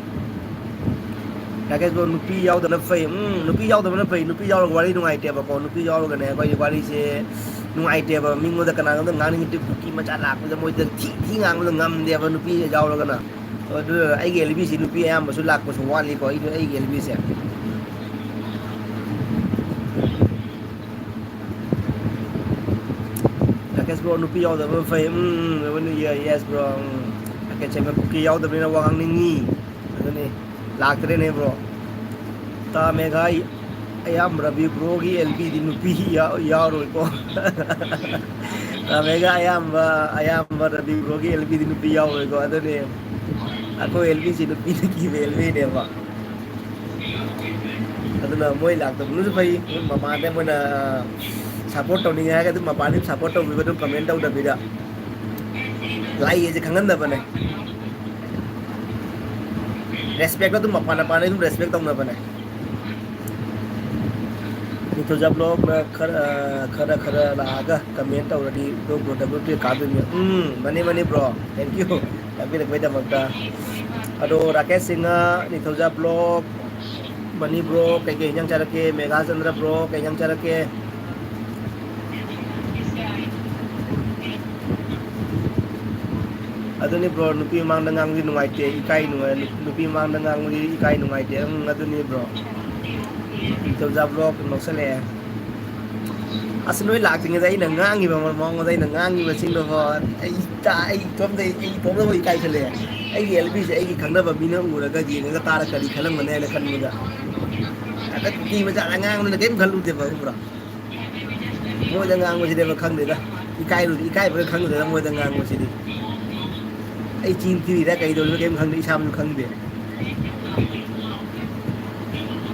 ꯔꯥꯀꯦꯁ ꯕ꯭ꯔꯣ, ꯅꯨꯄꯤ ꯌꯥꯎꯗꯕꯅ ꯐꯩ꯫ ꯎꯝ, ꯅꯨꯄꯤ ꯌꯥꯎꯗꯕꯅ ꯐꯩ꯫ ꯅꯨꯄꯤ ꯌꯥꯎꯔꯒ ꯋꯥꯔꯤ ꯅꯨꯡꯉꯥꯏꯇꯦꯕꯀꯣ꯫ ꯅꯨꯄꯤ ꯌꯥꯎꯔꯒꯅꯦ ꯑꯩꯈꯣꯏꯒꯤ ꯋꯥꯔꯤꯁꯦ ꯅꯨꯡꯉꯥꯏꯇꯦꯕ꯫ ꯃꯤꯉꯣꯟꯗ ꯀꯅꯥꯅꯣꯝꯗ ꯉꯥꯡꯅꯤꯡꯉꯗꯤ ꯀꯨꯀꯤ ꯃꯆꯥ ꯂꯥꯛꯄꯗ ꯃꯣꯏꯗ ꯊꯤ ꯊꯤ ꯉꯥꯡꯕꯗꯣ ꯉꯝꯗꯦꯕ ꯅꯨꯄꯤ ꯌꯥꯎꯔꯒꯅ꯫ ꯑꯗꯨ ꯑꯩꯒꯤ ꯑꯦꯜꯕꯤꯁꯤ ꯅꯨꯄꯤ ꯑꯌꯥꯝꯕꯁꯨ ꯂꯥꯛꯄꯁꯨ ꯋꯥꯠꯂꯤꯀꯣ꯫ ꯑꯩꯗꯣ ꯑꯩꯒꯤ ꯑꯦꯜꯕꯤꯁꯦ꯫ ꯔꯥꯀꯦꯁ ꯕ꯭ꯔꯣ, ꯅꯨꯄꯤ ꯌꯥꯎꯗꯕꯅ ꯐꯩ꯫ ꯎꯝ, ꯎꯝ, ꯌꯦꯁ ꯕ꯭ꯔꯣ꯫ ꯎꯝ꯫ ꯔꯥꯀꯦꯁ ꯁꯦꯡꯅ ꯀꯨꯀꯤ ꯌꯥꯎꯗꯕꯅꯤꯅ ꯋꯥ ꯉꯥꯡꯅꯤꯡꯉꯤ꯫ ꯑꯗꯨꯅꯤ, ꯂꯥꯛꯇ꯭ꯔꯦꯅꯦ ꯕ꯭ꯔꯣ꯫ ꯇꯥ ꯃꯦꯒꯥ ꯑꯌꯥꯝꯕ ꯔꯕꯤ ꯕ꯭ꯔꯣꯒꯤ ꯑꯦꯜꯕꯤꯗꯤ ꯅꯨꯄꯤ ꯌꯥ-, ꯌꯥꯎꯔꯣꯏꯀꯣ꯫ ꯇꯥ ꯃꯦꯒꯥ ꯑꯌꯥꯝꯕ, ꯑꯌꯥꯝꯕ ꯔꯕꯤ ꯕ꯭ꯔꯣꯒꯤ ꯑꯦꯜꯕꯤꯗꯤ ꯅꯨꯄꯤ ꯌꯥꯎꯔꯣꯏꯀꯣ꯫ ꯑꯗꯨꯅꯦ, ꯑꯩꯈꯣꯏ ꯑꯦꯜꯕꯤꯁꯤ ꯅꯨꯄꯤꯅ ꯀꯤꯕ ꯑꯦꯜꯕꯤꯅꯦꯕ꯫ ꯑꯗꯨꯅ ꯃꯣꯏ ꯂꯥꯛꯇꯕꯅꯁꯨ ꯐꯩ꯫ ꯃꯄꯥꯟꯗ ꯃꯣꯏꯅ ꯁꯞꯄꯣꯔꯠ ꯇꯧꯅꯤꯡꯉꯦ ꯍꯥꯏꯔꯒꯗꯤ ꯃꯄꯥꯟꯗ ꯁꯞꯄꯣꯔꯠ ꯇꯧꯕꯤꯕ ꯑꯗꯨꯝ ꯀꯃꯦꯟ ꯇꯧꯗꯕꯤꯗ꯫ ꯂꯥꯛꯏꯁꯦ ꯈꯪꯍꯟꯗꯕꯅꯦ꯫ ꯔꯦꯁꯄꯦꯛꯇꯣ ꯑꯗꯨꯝ ꯃꯄꯥꯟ ꯃꯄꯥꯟꯗ ꯑꯗꯨꯝ ꯔꯦꯁꯄꯦꯛ ꯇꯧꯅꯕꯅꯦ꯫ ꯅꯤꯡꯊꯧꯖꯥ ꯕ꯭ꯂꯣꯛꯅ ꯈꯔ, ꯈꯔ, ꯈꯔ ꯂꯥꯛꯑꯒ ꯀꯃꯦꯟ ꯇꯧꯔꯗꯤ ꯕ꯭ꯔꯣ, ꯕ꯭ꯔꯣ, ꯗꯕ꯭ꯂꯤꯎ ꯇꯤ ꯀꯥꯗꯣꯏꯅꯤ꯫ ꯎꯝ, ꯃꯥꯅꯤ, ꯃꯥꯅꯤ, ꯕ꯭ꯔꯣ꯫ Thank you꯫ ꯇꯥꯛꯄꯤꯔꯛꯄꯩꯗꯃꯛꯇ꯫ ꯑꯗꯣ ꯔꯥꯀꯦꯁ ꯁꯤꯡꯍ, ꯅꯤꯡꯊꯧꯖꯥ ꯕ꯭ꯂꯣꯛ, ꯕꯅꯤ ꯕ꯭ꯔꯣ, ꯀꯩꯀꯩ ꯏꯟꯖꯥꯡ ꯆꯥꯔꯛꯀꯦ? ꯃꯦꯒꯥꯆꯟꯗ꯭ꯔ ꯕ꯭ꯔꯣ, ꯀꯩ ꯏꯟꯖꯥꯡ ꯆꯥꯔꯛꯀꯦ? ꯑꯗꯨꯅꯤ ꯕ꯭ꯔꯣ, ꯅꯨꯄꯤ ꯃꯃꯥꯡꯗ ꯉꯥꯡꯕꯗꯤ ꯅꯨꯡꯉꯥꯏꯇꯦ, ꯏꯀꯥꯏ ꯅꯨꯡꯉꯥꯏ-, ꯅꯨꯄꯤ ꯃꯃꯥꯡꯗ ꯉꯥꯡꯕꯗꯤ ꯏꯀꯥꯏ ꯅꯨꯡꯉꯥꯏꯇꯦ꯫ ꯎꯝ, ꯑꯗꯨꯅꯤ ꯕ꯭ꯔꯣ꯫ ꯅꯤꯡꯊꯧꯖꯥ ꯕ꯭ꯂꯣꯒ ꯅꯣꯛꯁꯜꯂꯛꯑꯦ꯫ ꯑꯁ, ꯅꯣꯏ ꯂꯥꯛꯇ꯭ꯔꯤꯉꯩꯗ ꯑꯩꯅ ꯉꯥꯡꯉꯤꯕ ꯃꯑꯣꯡꯗ ꯑꯩꯅ ꯉꯥꯡꯉꯤꯕꯁꯤꯡꯗꯣ ꯕ꯭ꯔꯣ, ꯑꯩ ꯇꯥ-, ꯑꯩ ꯏꯇꯣꯝꯇ, ꯑꯩ ꯏꯇꯣꯝꯇꯕꯨ ꯏꯀꯥꯏꯁꯜꯂꯛꯑꯦ꯫ ꯑꯩꯒꯤ ꯑꯦꯜ ꯕꯤꯁꯦ ꯑꯩꯒꯤ ꯈꯪꯅꯕ ꯃꯤꯅ ꯎꯔꯒ ꯌꯦꯡꯉꯒ ꯇꯥꯔ ꯀꯔꯤ ꯈꯜꯂꯝꯒꯅꯤ ꯍꯥꯏꯅ ꯈꯟꯕꯗ꯫ ꯑꯗ ꯀꯨꯀꯤ ꯃꯆꯥꯗ ꯉꯥꯡꯕꯅꯤꯅ ꯀꯔꯤꯝ ꯈꯜꯂꯨꯗꯦꯕ, ꯈꯪꯕ꯭ꯔꯥ? ꯃꯣꯏꯗ ꯉꯥꯡꯕꯁꯤꯅꯦꯕ ꯈꯪꯗꯦꯗ꯫ ꯏꯀꯥꯏꯕ, ꯏꯀꯥꯏꯕ꯭ꯔꯥ ꯈꯪꯗꯦꯗ ꯃꯣꯏꯗ ꯉꯥꯡꯕꯁꯤꯗꯤ꯫ ꯑꯩ ꯆꯤꯟ ꯊꯤꯔꯤꯔꯥ ꯀꯩꯗꯧꯔꯤꯅꯣ ꯀꯔꯤꯝ ꯈꯪꯗꯦ, ꯏꯁꯥꯃꯛꯁꯨ ꯈꯪꯗꯦ꯫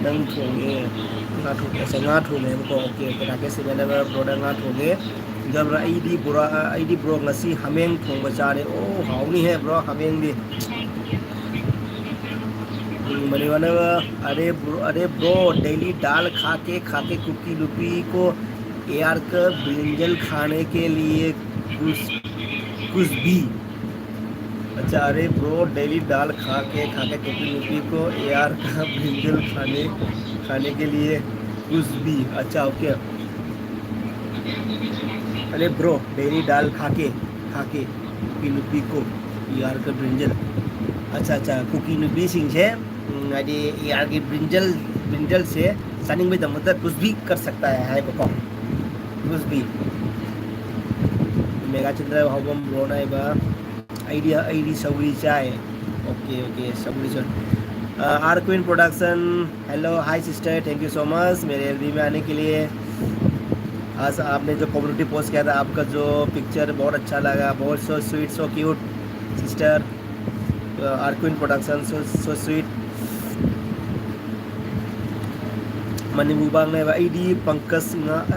ꯅꯪ ꯊꯣꯡꯉꯦ, ꯉꯥ ꯊꯣꯡꯉꯦ, ꯑꯁ, ꯉꯥ ꯊꯣꯡꯉꯦꯕꯀꯣ꯫ ꯑꯣꯀꯦ, ꯑꯣꯀꯦ, ꯔꯥꯀꯦꯁ ꯁꯤꯡꯅꯅꯕ ꯕ꯭ꯔꯣꯗ ꯉꯥ ꯊꯣꯡꯉꯦ꯫ ꯑꯗꯨꯒ ꯑꯩꯗꯤ ꯕꯣꯔꯥ, ꯑꯩꯗꯤ ꯕ꯭ꯔꯣ ꯉꯁꯤ ꯍꯥꯃꯦꯡ ꯊꯣꯡꯕ ꯆꯥꯔꯦ꯫ ꯑꯣ, ꯍꯥꯎꯅꯤꯍꯦ ꯕ꯭ꯔꯣ, ꯍꯥꯃꯦꯡꯗꯤ꯫ ꯎꯝ, ꯃꯅꯤꯋꯥꯅꯕ, "अरे ब्रो, अरे ब्रो, डेली दाल खा के, खा के कुकी लुपी को एआर का ब्रिंजल खाने के लिए कुछ, कुछ भी।" अच्छा, "अरे ब्रो, डेली दाल खा के, खा के कुकी लुपी को एआर का ब्रिंजल खाने, खाने के लिए कुछ भी।" अच्छा, ओके। ꯑꯔꯦ ꯕ꯭ꯔꯣ, ꯗꯦꯂꯤ ꯗꯥꯜ ꯈꯥꯀꯦ, ꯈꯥꯀꯦ, ꯀꯨꯀꯤ ꯅꯨꯄꯤ ꯀꯣ, ꯌꯥꯔꯒ ꯕ꯭ꯔꯤꯟꯖꯜ꯫ ꯑꯠꯆꯥ, ꯑꯠꯆꯥ, ꯀꯨꯀꯤ ꯅꯨꯄꯤꯁꯤꯡꯁꯦ, ꯎꯝ, ꯍꯥꯏꯗꯤ ꯌꯥꯔꯒꯤ ꯕ꯭ꯔꯤꯟꯖꯜ, ꯕ꯭ꯔꯤꯟꯖꯜꯁꯦ ꯆꯥꯅꯤꯡꯕꯒꯤꯗꯃꯛꯇ ꯀꯨꯁ ꯚꯤ ꯀꯔ ꯁꯛꯇꯥ ꯍꯥꯏ ꯍꯥꯏꯕꯀꯣ꯫ ꯀꯨꯁ ꯚꯤ꯫ ꯃꯦꯒꯥ ꯆꯟꯗ꯭ꯔ ꯍꯧꯕꯝ ꯕ꯭ꯔꯣꯅ ꯍꯥꯏꯕ, ꯑꯩꯗꯤ, ꯑꯩꯗꯤ ꯁꯧꯒ꯭ꯔꯤ ꯆꯥꯏ꯫ ओके, ओके, सगुड़ी sir. Uh, are queen production, hello, hi sister, thank you so much मेरे एलबी में आने के लिए। आज आपने जो कम्युनिटी पोस्ट किया था, आपका जो पिक्चर बहुत अच्छा लगा, बहुत so sweet, so cute, sister. Uh, are queen production, so, so sweet। Manipur ꯕꯥꯡꯅꯦꯕ, ꯑꯩꯗꯤ ꯄꯪꯀꯖ ꯉꯥ-,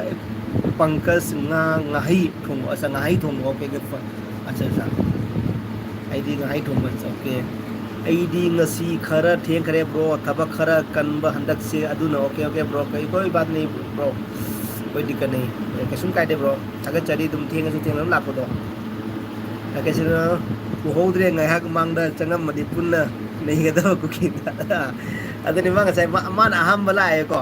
ꯄꯪꯀꯖ ꯉꯥ-, ꯉꯥꯍꯩ ꯊꯣꯡꯕ, ꯑꯁ, ꯉꯥꯍꯩ ꯊꯣꯡꯕ, ꯑꯣꯀꯦ, ꯑꯣꯀꯦ, ꯐ-, ꯑꯠꯆꯥ, ꯑꯠꯆꯥ꯫ ꯑꯩꯗꯤ ꯉꯥꯍꯩ ꯊꯣꯡꯕ, ꯑꯣꯀꯦ꯫ ꯑꯩꯗꯤ ꯉꯁꯤ ꯈꯔ ꯊꯦꯡꯈ꯭ꯔꯦ, ꯕ꯭ꯔꯣ, ꯊꯕꯛ ꯈꯔ ꯀꯟꯕ ꯍꯟꯗꯛꯁꯦ, ꯑꯗꯨꯅ, ꯑꯣꯀꯦ, ꯑꯣꯀꯦ, ꯕ꯭ꯔꯣ, ꯀꯩ, ꯀꯣꯏ ꯕꯥꯠ ꯅꯩ, ꯕ꯭ꯔꯣ, ꯀꯣꯏ ꯗꯤꯛꯀꯠ ꯅꯩ, ꯀꯩꯁꯨꯝ ꯀꯥꯏꯗꯦ, ꯕ꯭ꯔꯣ, ꯊꯥꯒꯠꯆꯔꯤ, ꯑꯗꯨꯝ ꯊꯦꯡꯉꯁꯨ ꯊꯦꯡꯅ ꯑꯗꯨꯝ ꯂꯥꯛꯄꯗꯣ꯫ ꯂꯥꯀꯦꯁꯅ ꯎꯍꯧꯗ꯭ꯔꯦ, ꯉꯥꯏꯍꯥꯛ ꯃꯥꯡꯗ ꯆꯪꯉꯝꯃꯗꯤ ꯄꯨꯟꯅ ꯅꯩꯒꯗꯕ ꯀꯨꯀꯤꯗ꯫ ꯑꯗꯨꯅꯤ ꯃꯥ ꯉꯁꯥꯏ ꯃꯥ-, ꯃꯥꯅ ꯑꯍꯥꯟꯕ ꯂꯥꯛꯑꯦꯀꯣ꯫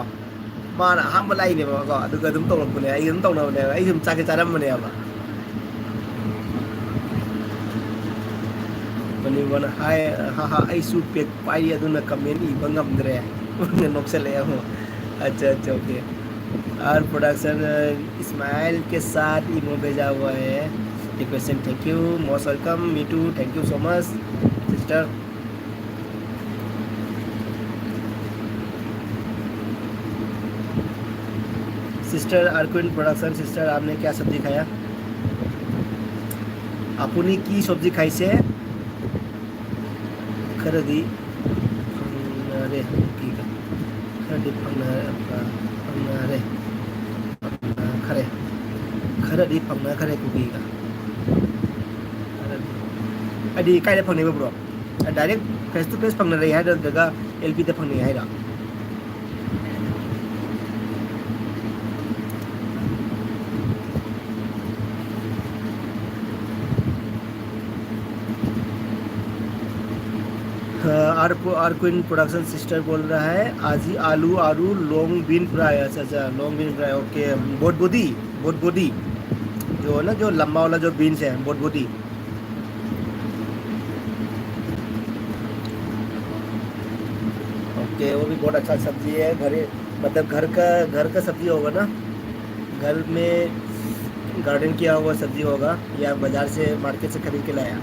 ꯃꯥꯅ ꯑꯍꯥꯟꯕ ꯂꯥꯛꯏꯅꯦꯕꯀꯣ, ꯑꯗꯨꯒ ꯑꯗꯨꯝ ꯇꯧꯔꯛꯄꯅꯦ, ꯑꯩ ꯑꯗꯨꯝ ꯇꯧꯅꯕꯅꯦꯕ, ꯑꯩ ꯑꯗꯨꯝ ꯆꯥꯛꯁꯦ ꯆꯥꯔꯝꯕꯅꯦꯕ꯫ ꯃꯅꯤꯕꯅ ꯍꯥꯏ, ꯍꯥ ꯍꯥ, ꯑꯩꯁꯨ ꯄꯦꯛ ꯄꯥꯏꯔꯤ, ꯑꯗꯨꯅ ꯀꯃꯦꯟ ꯏꯕ ꯉꯝꯗ꯭ꯔꯦ꯫ ꯅꯣꯛꯁꯜꯂꯛꯑꯦ ꯑꯃꯨꯛ꯫ ꯑꯠꯆꯥ, ꯑꯠꯆꯥ, okay. Our production, uh, Ismail के साथ इमो भेजा हुआ है। Requesting, thank you, most welcome, me too, thank you so much, sister. Sister Arquin Production, sister, आपने क्या सब्जी खाया? আপুনি কি চব্জি খাইছে? ꯈꯔꯗꯤ ꯐꯪꯅꯔꯦ ꯀꯨꯀꯤꯒ꯫ ꯈꯔꯗꯤ ꯐꯪꯅ-, ꯐꯪꯅꯔꯦ꯫ ꯐꯪꯅꯈꯔꯦ꯫ ꯈꯔꯗꯤ ꯐꯪꯅꯈꯔꯦ ꯀꯨꯀꯤꯒ꯫ ꯈꯔꯗꯤ꯫ ꯍꯥꯏꯗꯤ ꯀꯥꯏꯗ ꯐꯪꯅꯩꯕ, bro? Direct face to face ꯐꯪꯅꯔꯦ ꯍꯥꯏꯔ ꯅꯠꯇ꯭ꯔꯒ L P ꯗ ꯐꯪꯅꯩ ꯍꯥꯏꯔꯣ? हाँ, आर को, आर क्वीन प्रोडक्शन सिस्टर बोल रहा है, आजी आलू आरू लॉन्ग बीन फ्राई। अच्छा, अच्छा, लॉन्ग बीन फ्राई, ओके। बोटबोटी, बोटबोटी, जो है ना, जो लंबा वाला जो बीन्स है, बोटबोटी। ओके, वो भी बहुत अच्छा सब्जी है, घर, मतलब घर का, घर का सब्जी होगा ना, घर में गार्डन किया हुआ सब्जी होगा या बाजार से, मार्केट से खरीद के लाया।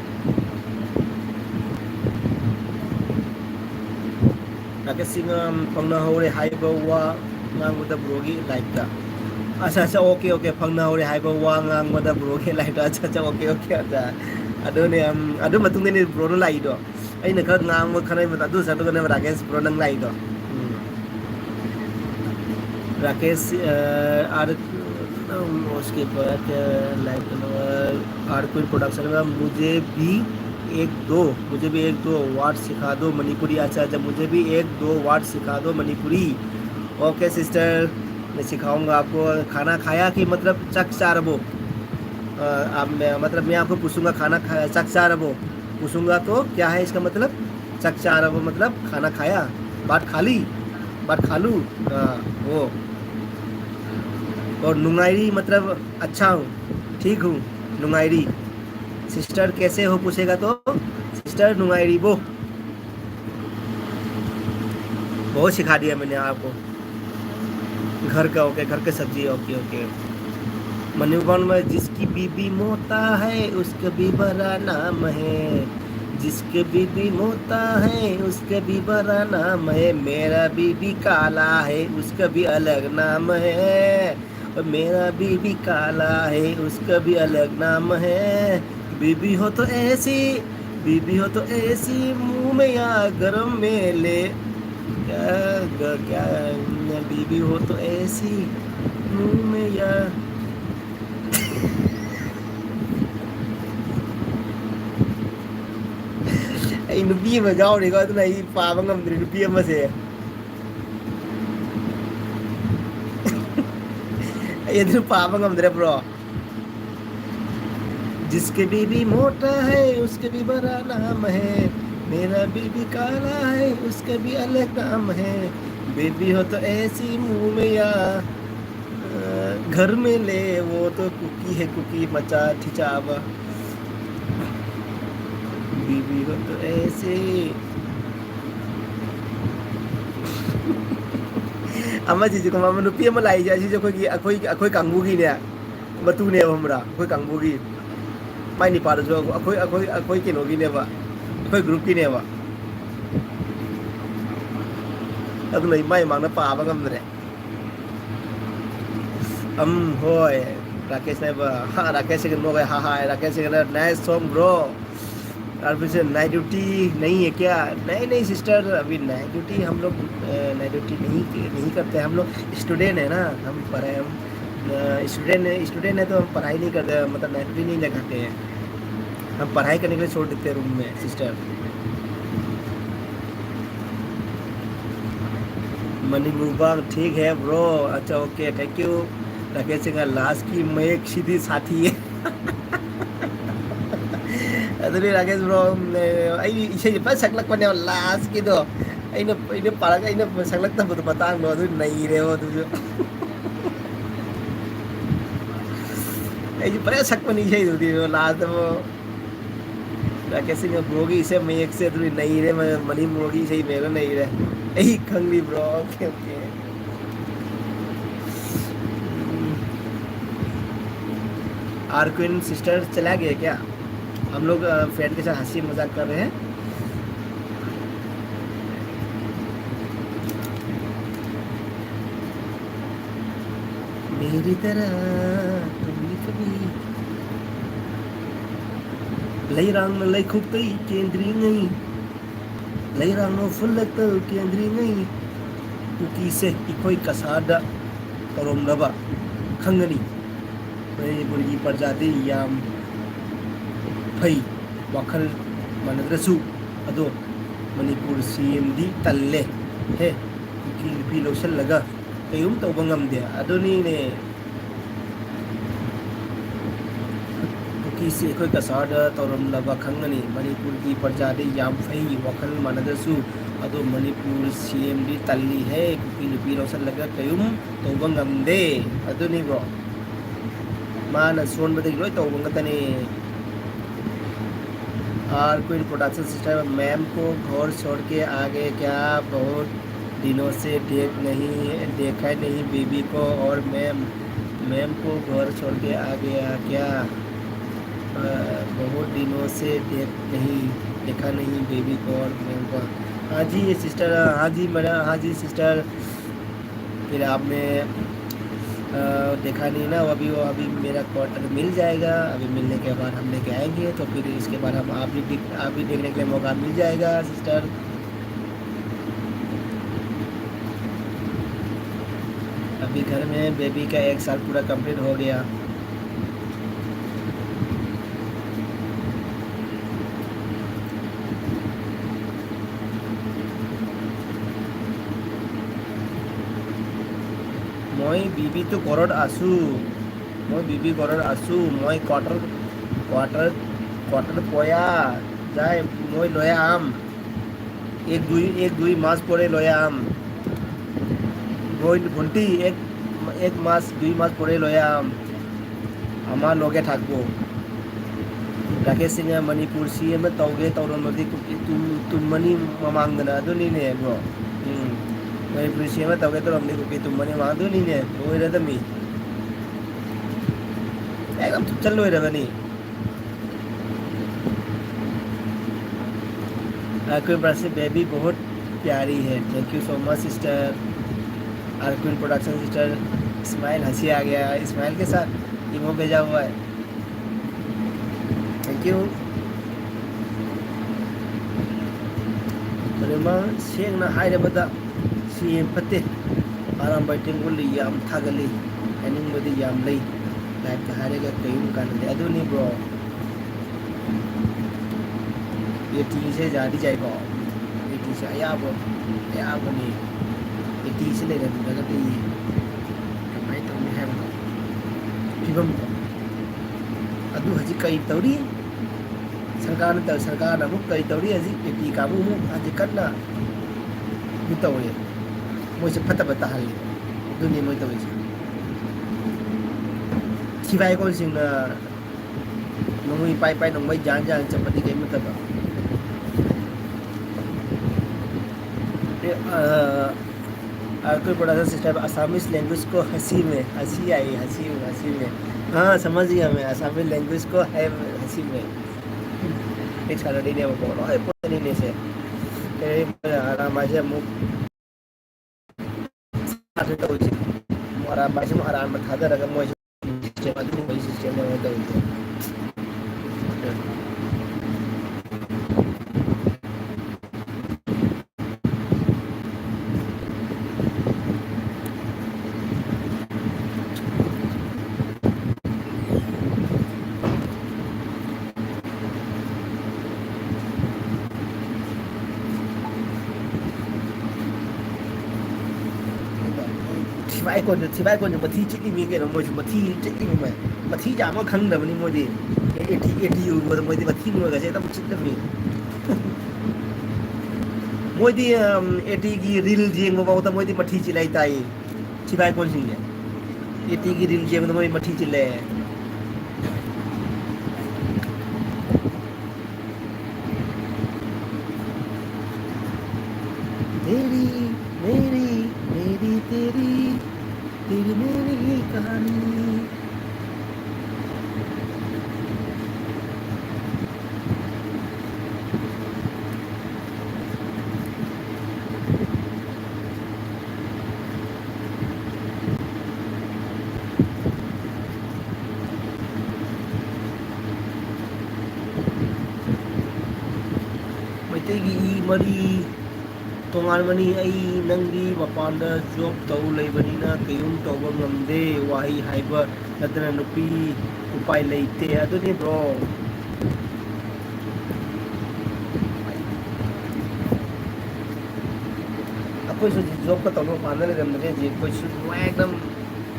ꯔꯥꯀꯦꯁ ꯁꯤꯡ, ꯐꯪꯅꯍꯧꯔꯦ ꯍꯥꯏꯕ ꯋꯥ ꯉꯥꯡꯕꯗ ꯕ꯭ꯔꯣꯒꯤ ꯂꯥꯏꯐꯇ꯫ ꯑꯠꯆꯥ, ꯑꯠꯆꯥ, ꯑꯣꯀꯦ, ꯑꯣꯀꯦ, ꯐꯪꯅꯍꯧꯔꯦ ꯍꯥꯏꯕ ꯋꯥ ꯉꯥꯡꯕꯗ ꯕ꯭ꯔꯣꯒꯤ ꯂꯥꯏꯐꯇ꯫ ꯑꯠꯆꯥ, ꯑꯠꯆꯥ, ꯑꯣꯀꯦ, ꯑꯣꯀꯦ, ꯑꯠꯆꯥ꯫ ꯑꯗꯨꯅꯦ, ꯎꯝ, ꯑꯗꯨ ꯃꯇꯨꯡꯗꯅꯦ ꯕ꯭ꯔꯣꯅ ꯂꯥꯛꯏꯗꯣ꯫ ꯑꯩꯅ ꯈꯔ ꯉꯥꯡꯕ ꯈꯔ ꯂꯩꯕꯗꯣ, ꯑꯗꯨ ꯆꯠꯂꯒꯅꯦꯕ ꯔꯥꯀꯦꯁ ꯕ꯭ꯔꯣ ꯅꯪ ꯂꯥꯛꯏꯗꯣ꯫ ꯎꯝ꯫ राकेश, अ, आर, उसके बाद, अ, like, uh, are queen production का मुझे भी एक दो, मुझे भी एक दो वर्ड सिखा दो मणिपुरी। अच्छा, अच्छा, मुझे भी एक दो वर्ड सिखा दो मणिपुरी। ओके सिस्टर, मैं सिखाऊंगा आपको। खाना खाया कि मतलब चक चारबो। अ, आप, मैं, मतलब मैं आपको पूछूंगा खाना खाया, चक चारबो पूछूंगा तो क्या है इसका मतलब? चक चारबो मतलब खाना खाया। भात खाली, भात खालू, हाँ, वो। और नुंगाइरी मतलब अच्छा हूँ, ठीक हूँ, नुंगाइरी। सिस्टर कैसे हो पूछेगा तो सिस्टर नुंगाइरी वो। बहुत सिखा दिया मैंने आपको। घर का ओके, घर के सब्जी ओके, ओके। मनुबन में जिसकी बीबी मोटा है, उसका भी बड़ा नाम है। जिसके बीबी मोटा है, उसका भी बड़ा नाम है। मेरा बीबी काला है, उसका भी अलग नाम है। और मेरा बीबी काला है, उसका भी अलग नाम है। बीबी हो तो ऐसी, बीबी हो तो ऐसी, मुंह में या गरम में ले। क्या ग-, क्या, बीबी हो तो ऐसी, मुंह में या ꯑꯩ ꯅꯨꯄꯤ ꯑꯃ ꯌꯥꯎꯔꯤꯀꯣ, ꯑꯗꯨꯅ ꯑꯩ ꯄꯥꯕ ꯉꯝꯗ꯭ꯔꯦ ꯅꯨꯄꯤ ꯑꯃꯁꯦ꯫ ꯑꯩ ꯑꯗꯨ ꯄꯥꯕ ꯉꯝꯗ꯭ꯔꯦ, bro꯫ जिसके बीबी मोटा है, उसके भी बड़ा नाम है। मेरा बीबी काला है, उसका भी अलग नाम है। बीबी हो तो ऐसी मुंह में या, अ, घर में ले, वो तो कुकी है, कुकी मचा ठिचावा। बीबी हो तो ऐसे। ꯑꯃꯁꯤꯁꯨ ꯀꯃꯥꯏꯅ ꯅꯨꯄꯤ ꯑꯃ ꯂꯥꯛꯏꯁꯦ, ꯑꯁꯤꯁꯨ ꯑꯩꯈꯣꯏꯒꯤ, ꯑꯩꯈꯣꯏ, ꯑꯩꯈꯣꯏ ꯀꯥꯡꯕꯨꯒꯤꯅꯦ꯫ ꯃꯇꯨꯅꯦꯕ, ꯈꯪꯕ꯭ꯔꯥ? ꯑꯩꯈꯣꯏ ꯀꯥꯡꯕꯨꯒꯤ꯫ ꯃꯥꯏ ꯅꯤꯄꯥꯗꯨꯁꯨ ꯑꯩꯈꯣꯏ, ꯑꯩꯈꯣꯏ, ꯑꯩꯈꯣꯏ ꯀꯩꯅꯣꯒꯤꯅꯦꯕ, ꯑꯩꯈꯣꯏ groupꯀꯤꯅꯦꯕ꯫ ꯑꯗꯨꯅ ꯑꯩ ꯃꯥꯏ ꯃꯥꯡꯗ ꯄꯥꯕ ꯉꯝꯗ꯭ꯔꯦ꯫ ꯑꯝ, ꯍꯣꯏ꯫ ꯔꯥꯀꯦꯁꯅꯦꯕ꯫ ꯍꯥ, ꯔꯥꯀꯦꯁꯁꯤꯒ ꯅꯣꯛꯑꯦ꯫ ꯍꯥ, ꯍꯥꯏ, ꯔꯥꯀꯦꯁꯁꯤꯒꯅ, "Nice song, bro." और फिर से, "Night duty नहीं है क्या?" "नहीं, नहीं sister, अभी night duty हम लोग, अ, night duty नहीं, नहीं करते। हम लोग student है ना, हम पढ़ाई, हम, अ, student है, student है तो हम पढ़ाई नहीं करते, मतलब night duty नहीं लगाते हैं। हम पढ़ाई करने के लिए छोड़ देते हैं room में, sister।" मनी मुबारक, ठीक है bro। अच्छा, okay, thank you। Rakesh Singh, lastꯀꯤ ꯃꯌꯦꯛꯁꯤꯗꯤ ꯁꯥꯊꯤꯌꯦ꯫ ꯑꯗꯨꯅꯤ ꯔꯥꯀꯦꯁ bro, ꯑꯩ ꯏꯁꯩꯁꯦ ꯐꯖꯅ ꯁꯛꯂꯛꯄꯅꯦꯕ lastꯀꯤꯗꯣ꯫ ꯑꯩꯅ ꯑꯩꯅ ꯄꯥꯔꯒ ꯑꯩꯅ ꯁꯛꯂꯛꯇꯕꯗꯣ ꯃꯇꯥꯡꯗꯣ ꯑꯗꯨ ꯅꯩꯔꯦꯕ ꯑꯗꯨꯁꯨ꯫ ꯑꯩꯁꯨ ꯐꯖꯅ ꯁꯛꯄꯅꯤ ꯏꯁꯩꯗꯨꯗꯤ, ꯂꯥꯁꯇꯕꯨ ꯔꯥꯀꯦꯁ ꯁꯤꯡꯍ ꯕ꯭ꯔꯣꯒꯤ ꯏꯁꯩ ꯃꯌꯦꯛꯁꯦ ꯑꯗꯨꯗꯤ ꯅꯩꯔꯦ, ꯃ-, ꯃꯅꯤꯄꯨꯔꯒꯤ ꯏꯁꯩ ꯃꯌꯦꯛꯅ ꯅꯩꯔꯦ꯫ ꯑꯩ ꯈꯪꯂꯤꯕ꯭ꯔꯣ? Okay, okay. Arkwin sister चला गया क्या? हम लोग, अ, फ्रेंड के साथ हंसी मजाक कर रहे हैं। मेरी तरह तुम भी कभी ꯂꯩꯔꯥꯡꯅ ꯂꯩꯈꯣꯛꯇꯩ ꯀꯦꯟꯗ꯭ꯔꯤꯉꯩ, ꯂꯩꯔꯥꯡꯅ ꯐꯨꯜꯂꯛꯇ ꯀꯦꯟꯗ꯭ꯔꯤꯉꯩ, ꯀꯨꯀꯤꯁꯦ ꯑꯩꯈꯣꯏ ꯀꯁꯥꯗ ꯇꯧꯔꯝꯂꯕ ꯈꯪꯒꯅꯤ꯫ ꯃꯅꯤꯄꯨꯔꯒꯤ ꯄ꯭ꯔꯖꯥꯗꯤ ꯌꯥꯝ ꯐꯩ, ꯋꯥꯈꯜ ꯃꯥꯟꯅꯗ꯭ꯔꯁꯨ꯫ ꯑꯗꯣ ꯃꯅꯤꯄꯨꯔ ꯁꯤ ꯑꯦꯝꯗꯤ ꯇꯜꯂꯦ ꯍꯦ, ꯀꯨꯀꯤ ꯅꯨꯄꯤ ꯂꯧꯁꯜꯂꯒ ꯀꯩꯒꯨꯝ ꯇꯧꯕ ꯉꯝꯗꯦ꯫ ꯑꯗꯨꯅꯤꯅꯦ, ꯀꯨꯀꯤꯁꯤ ꯑꯩꯈꯣꯏ ꯀꯁꯥꯔꯗ ꯇꯧꯔꯝꯂꯕ ꯈꯪꯒꯅꯤ꯫ ꯃꯅꯤꯄꯨꯔꯒꯤ ꯄ꯭ꯔꯖꯥꯗꯤ ꯌꯥꯝ ꯐꯩ, ꯋꯥꯈꯜ ꯃꯥꯟꯅꯗ꯭ꯔꯁꯨ꯫ ꯑꯗꯣ ꯃꯅꯤꯄꯨꯔ ꯁꯤ ꯑꯦꯝꯗꯤ ꯇꯜꯂꯤ ꯍꯦ, ꯀꯨꯀꯤ ꯅꯨꯄꯤ ꯂꯧꯁꯜꯂꯒ ꯀꯩꯒꯨꯝ ꯇꯧꯕ ꯉꯝꯗꯦ꯫ ꯑꯗꯨꯅꯤꯕ꯭ꯔꯣ, ꯃꯥꯅ ꯁꯣꯟꯕꯗꯒꯤ ꯂꯣꯏ ꯇꯧꯕ ꯉꯥꯛꯇꯅꯦ꯫ R queen Production sister, ma'am को घर छोड़ के आ गए क्या? बहुत दिनों से देख नहीं, देखा नहीं बेबी को। और मैम, मैम को घर छोड़ के आ गया क्या? अ, बहुत दिनों से देख नहीं, देखा नहीं बेबी को और मैम को। हाँ जी, ये सिस्टर, हाँ जी मैडम, हाँ जी सिस्टर। फिर आपने, अ, देखा नहीं ना, वो अभी, वो अभी मेरा क्वार्टर मिल जाएगा, अभी मिलने के बाद हम लेके आएंगे, तो फिर इसके बाद हम आप भी देख-, आप भी देखने के लिए मौका मिल जाएगा सिस्टर। अभी घर में बेबी का एक साल पूरा कंप्लीट हो गया। মই বিবিতো ঘৰত আছোঁ, মই বিবি ঘৰত আছোঁ, মই কোৱাৰ্টাৰ, কোৱাৰ্টাৰ, কোৱাৰ্টাৰ পয়া যায়, মই লৈ আম। এক দুই, এক দুই মাস পরে লয়াম। বোন, ভন্টি, এক, এক মাস, দুই মাস পরে লয়াম। আমাৰ লগে থাকব। ꯔꯥꯀꯦꯁ ꯁꯤꯡꯅ ꯃꯅꯤꯄꯨꯔ ꯁꯤ ꯑꯦꯝ ꯇꯧꯒꯦ ꯇꯧꯔꯝꯕꯗꯤ ꯀꯨꯀꯤ ꯇꯨꯝ-, ꯇꯨꯝꯃꯅꯤ ꯃꯃꯥꯡꯗꯅ ꯑꯗꯨꯅꯤꯅꯦ, ꯕ꯭ꯔꯣ꯫ ꯎꯝ꯫ ꯃꯅꯤꯄꯨꯔ ꯁꯤ ꯑꯦꯝ ꯇꯧꯒꯦ ꯇꯧꯔꯝꯕꯗꯤ ꯀꯨꯀꯤ ꯇꯨꯝꯃꯅꯤ ꯃꯃꯥꯡ ꯑꯗꯨꯅꯤꯅꯦ꯫ ꯂꯣꯏꯔꯗꯝꯃꯤ꯫ ꯑꯦꯛꯗꯝ ꯊꯨꯞꯆꯜ ꯂꯣꯏꯔꯕꯅꯤ꯫ ꯑꯥꯔꯀꯨꯟ प्रोडक्शन बेबी बहुत प्यारी है। Thank you so much sister। Arkwin production sister. Smile हंसी आ गया, इस्माइल के साथ इमो भेजा हुआ है। Thank you। ꯀꯔꯤꯃ ꯁꯦꯡꯅ ꯍꯥꯏꯔꯕꯗ ꯁꯤ ꯌꯥꯝ ꯐꯠꯇꯦ꯫ ꯑꯔꯥꯝꯕꯥꯏ ꯇꯦꯡꯒꯣꯜꯗꯤ ꯌꯥꯝ ꯊꯥꯒꯠꯂꯤ, ꯍꯥꯏꯅꯤꯡꯕꯗꯤ ꯌꯥꯝ ꯂꯩ꯫ ꯂꯥꯏꯐꯇ ꯍꯥꯏꯔꯒ ꯀꯔꯤꯝ ꯀꯥꯟꯅꯗꯦ꯫ ꯑꯗꯨꯅꯤ ꯕ꯭ꯔꯣ꯫ ꯑꯦꯇꯤꯁꯦ ꯌꯥꯗꯤ ꯌꯥꯏꯀꯣ꯫ ꯑꯦꯇꯤꯁꯦ ꯑꯌꯥꯕ, ꯑꯌꯥꯕꯅꯤ꯫ ꯑꯦꯇꯤꯁꯦ ꯂꯩꯔꯝꯗ꯭ꯔꯒꯗꯤ ꯀꯃꯥꯏꯅ ꯇꯧꯅꯤ ꯍꯥꯏꯕꯗꯣ, ꯐꯤꯕꯝꯗꯣ꯫ ꯑꯗꯨ ꯍꯧꯖꯤꯛ ꯀꯔꯤ ꯇꯧꯔꯤ? ꯁꯔꯀꯥꯔꯅ ꯇꯧ-, ꯁꯔꯀꯥꯔꯅ ꯑꯃꯨꯛ ꯀꯔꯤ ꯇꯧꯔꯤ? ꯍꯧꯖꯤꯛ ꯑꯦꯇꯤ ꯀꯥꯡꯕꯨ ꯑꯃꯨꯛ ꯍꯧꯖꯤꯛ ꯀꯟꯅ ꯑꯗꯨ ꯇꯧꯔꯤ꯫ ꯃꯣꯏꯁꯦ ꯐꯠꯇꯕ ꯇꯥꯍꯜꯂꯤ꯫ ꯑꯗꯨꯅꯤ ꯃꯣꯏ ꯇꯧꯔꯤꯁꯦ꯫ ꯊꯤꯕꯥꯏ ꯀꯣꯟꯁꯤꯡꯅ ꯅꯣꯡꯃꯩ ꯄꯥꯏ ꯄꯥꯏ ꯅꯣꯡꯃꯩ ꯖꯥꯟ ꯖꯥꯟ ꯆꯠꯄꯗꯤ ꯀꯩꯝ ꯅꯠꯇꯕ꯫ ये, अ, अ, कोई प्रोडक्शन सिस्टम, असामीज लैंग्वेज को हंसी में, हंसी आई, हंसी में, हंसी में। हाँ, समझ गया मैं, असामीज लैंग्वेज को है हंसी में। एक सारा दिन है वो बोलो, है, पूरा दिन ऐसे। तेरे, अ, आराम से मुंह ꯇꯧꯔꯤꯁꯦ꯫ ꯑꯔꯥꯟꯕ ꯍꯥꯏꯁꯤꯃ ꯑꯔꯥꯟꯕ ꯊꯥꯗꯔꯒ ꯃꯣꯏꯁꯨ system, ꯑꯗꯨꯒꯨꯝꯕꯒꯤ systemꯅꯦ ꯃꯣꯏ ꯇꯧꯔꯤꯁꯦ꯫ ꯊꯤꯕꯥꯏ ꯀꯣꯟꯁꯨ, ꯊꯤꯕꯥꯏ ꯀꯣꯟꯁꯨ ꯃꯊꯤ ꯆꯤꯠꯂꯤꯃꯤ ꯀꯩꯅꯣ, ꯃꯣꯏꯁꯨ ꯃꯊꯤ ꯆꯤꯠꯂꯤꯃꯤ ꯃꯣꯏ꯫ ꯃꯊꯤ ꯆꯥꯕ ꯈꯪꯗꯕꯅꯤ ꯃꯣꯏꯗꯤ꯫ ꯑꯦ, ꯑꯦ, ꯊꯤ-, ꯑꯦ, ꯊꯤ ꯎꯕꯗ ꯃꯣꯏꯗꯤ ꯃꯊꯤ ꯃꯣꯏꯒꯁꯦ ꯑꯗꯨꯝ ꯆꯤꯠꯂꯝꯃꯤ꯫ ꯃꯣꯏꯗꯤ ꯑꯦꯇꯤꯒꯤ ꯔꯤꯜ ꯌꯦꯡꯕ ꯐꯥꯎꯗ ꯃꯣꯏꯗꯤ ꯃꯊꯤ ꯆꯤꯠꯂꯥꯏ ꯇꯥꯏ꯫ ꯊꯤꯕꯥꯏ ꯀꯣꯟꯁꯤꯡꯁꯦ ꯑꯦꯇꯤꯒꯤ ꯔꯤꯜ ꯌꯦꯡꯕꯗ ꯃꯣꯏ ꯃꯊꯤ ꯆꯤꯠꯂꯦ꯫ तेरी, मेरी, मेरी, तेरी, तेरी मेरी कहानी। ꯃꯩꯇꯩꯒꯤ ꯏ ꯃꯔꯤ ꯇꯣꯉꯥꯟꯕꯅꯤ꯫ ꯑꯩ ꯅꯪꯗꯤ ꯃꯄꯥꯟꯗ ꯖꯣꯕ ꯇꯧ ꯂꯩꯕꯅꯤꯅ ꯀꯩꯝ ꯇꯧꯕ ꯉꯝꯗꯦ꯫ ꯋꯥꯍꯩ ꯍꯥꯏꯕ ꯅꯠꯇꯅ ꯅꯨꯄꯤ ꯎꯄꯥꯏ ꯂꯩꯇꯦ꯫ ꯑꯗꯨꯅꯤ ꯕ꯭ꯔꯣ꯫ ꯑꯩꯈꯣꯏꯁꯨ ꯍꯧꯖꯤꯛ ꯖꯣꯕꯀ ꯇꯧꯕ ꯃꯄꯥꯟꯗ ꯂꯩꯔꯝꯕꯅꯦ꯫ ꯍꯧꯖꯤꯛ ꯑꯩꯈꯣꯏꯁꯨ ꯅꯨꯡꯉꯥꯏ, ꯑꯗꯨꯝ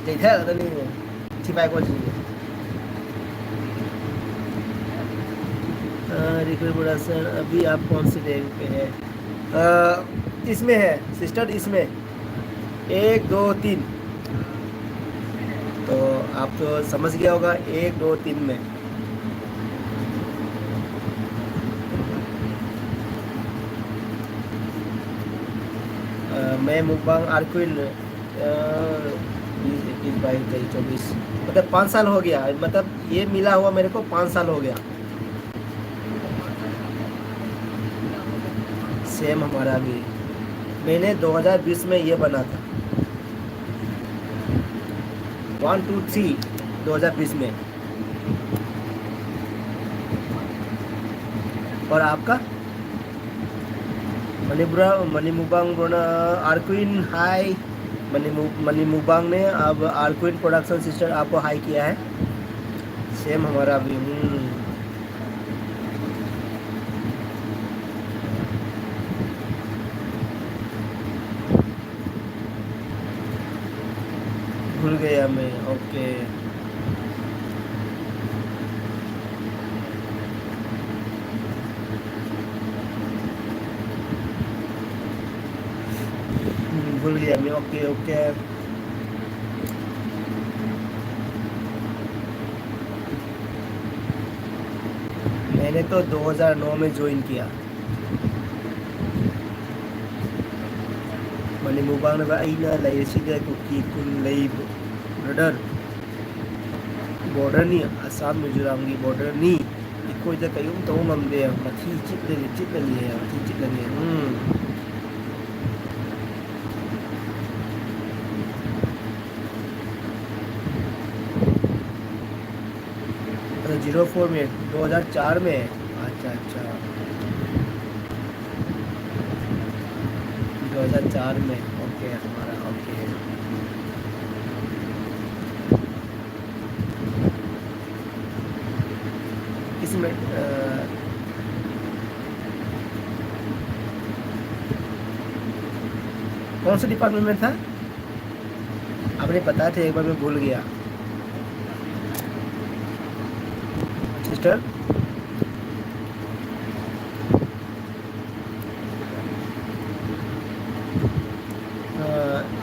ꯆꯩꯊꯔꯒꯅꯤ꯫ ꯊꯤꯕꯥꯏ ꯀꯣꯟꯁꯤꯡꯁꯦ꯫ अ, रिकवरी बोला, "सर, अभी आप कौन से लेवल पे है?" अ, इसमें है सिस्टर, इसमें एक, दो, तीन। तो आप तो समझ गया होगा, एक, दो, तीन में। अ, मैं मुकबांग आर्कुइन, अ, बीस, इक्कीस, बाईस, तेईस, चौबीस, मतलब पाँच साल हो गया, मतलब ये मिला हुआ मेरे को पाँच साल हो गया। सेम हमारा भी। मैंने दो हज़ार बीस में ये बना था। वन, टू, थ्री, दो हज़ार बीस में। और आपका? मणिपुरा, मणिमुबांग बोना, आर्कुइन, हाय। मणिमु-, मणिमुबांग ने अब आर्कुइन प्रोडक्शन सिस्टर आपको हाय किया है। सेम हमारा भी। हम्म। भूल गया मैं। ओके। लिया मैं, ओके, ओके। मैंने तो दो हज़ार नौ में ज्वाइन किया। ꯃꯅꯤ ꯃꯨꯛꯕꯥꯡꯅꯕ ꯑꯩꯅ ꯂꯩꯔꯤꯁꯤꯗ ꯀꯨꯀꯤ ꯀꯨꯟ ꯂꯩ, ꯕ꯭ꯔꯗꯔ꯫ ꯕꯣꯔꯗꯔꯅꯤ, ꯑꯁꯥꯝ ꯃꯤꯖꯣꯔꯥꯝꯒꯤ ꯕꯣꯔꯗꯔꯅꯤ꯫ ꯑꯩꯈꯣꯏꯗ ꯀꯔꯤꯝ ꯇꯧꯕ ꯉꯝꯗꯦ꯫ ꯃꯊꯤ ꯆꯤꯠꯂꯅꯤ, ꯆꯤꯠꯂꯅꯤ, ꯃꯊꯤ ꯆꯤꯠꯂꯅꯤ꯫ ꯎꯝ꯫ अच्छा, ज़ीरो फ़ोर में, दो हज़ार चार में। अच्छा, अच्छा। दो हज़ार चार में, ओके, हमारा, ओके। इसमें, अ, कौन से डिपार्टमेंट में था? आपने बताया था एक बार, मैं भूल गया। सिस्टर,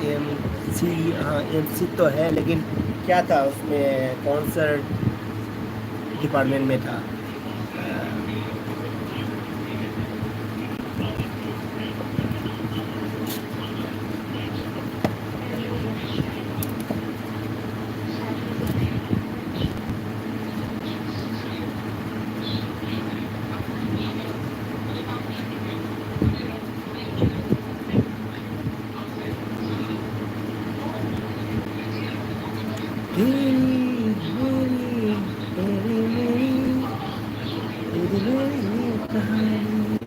एम सी, हाँ, एम सी तो है, लेकिन क्या था उसमें, कौन सा डिपार्टमेंट में था? तेरी मेरी, तेरी मेरी, तेरी मेरी कहानी।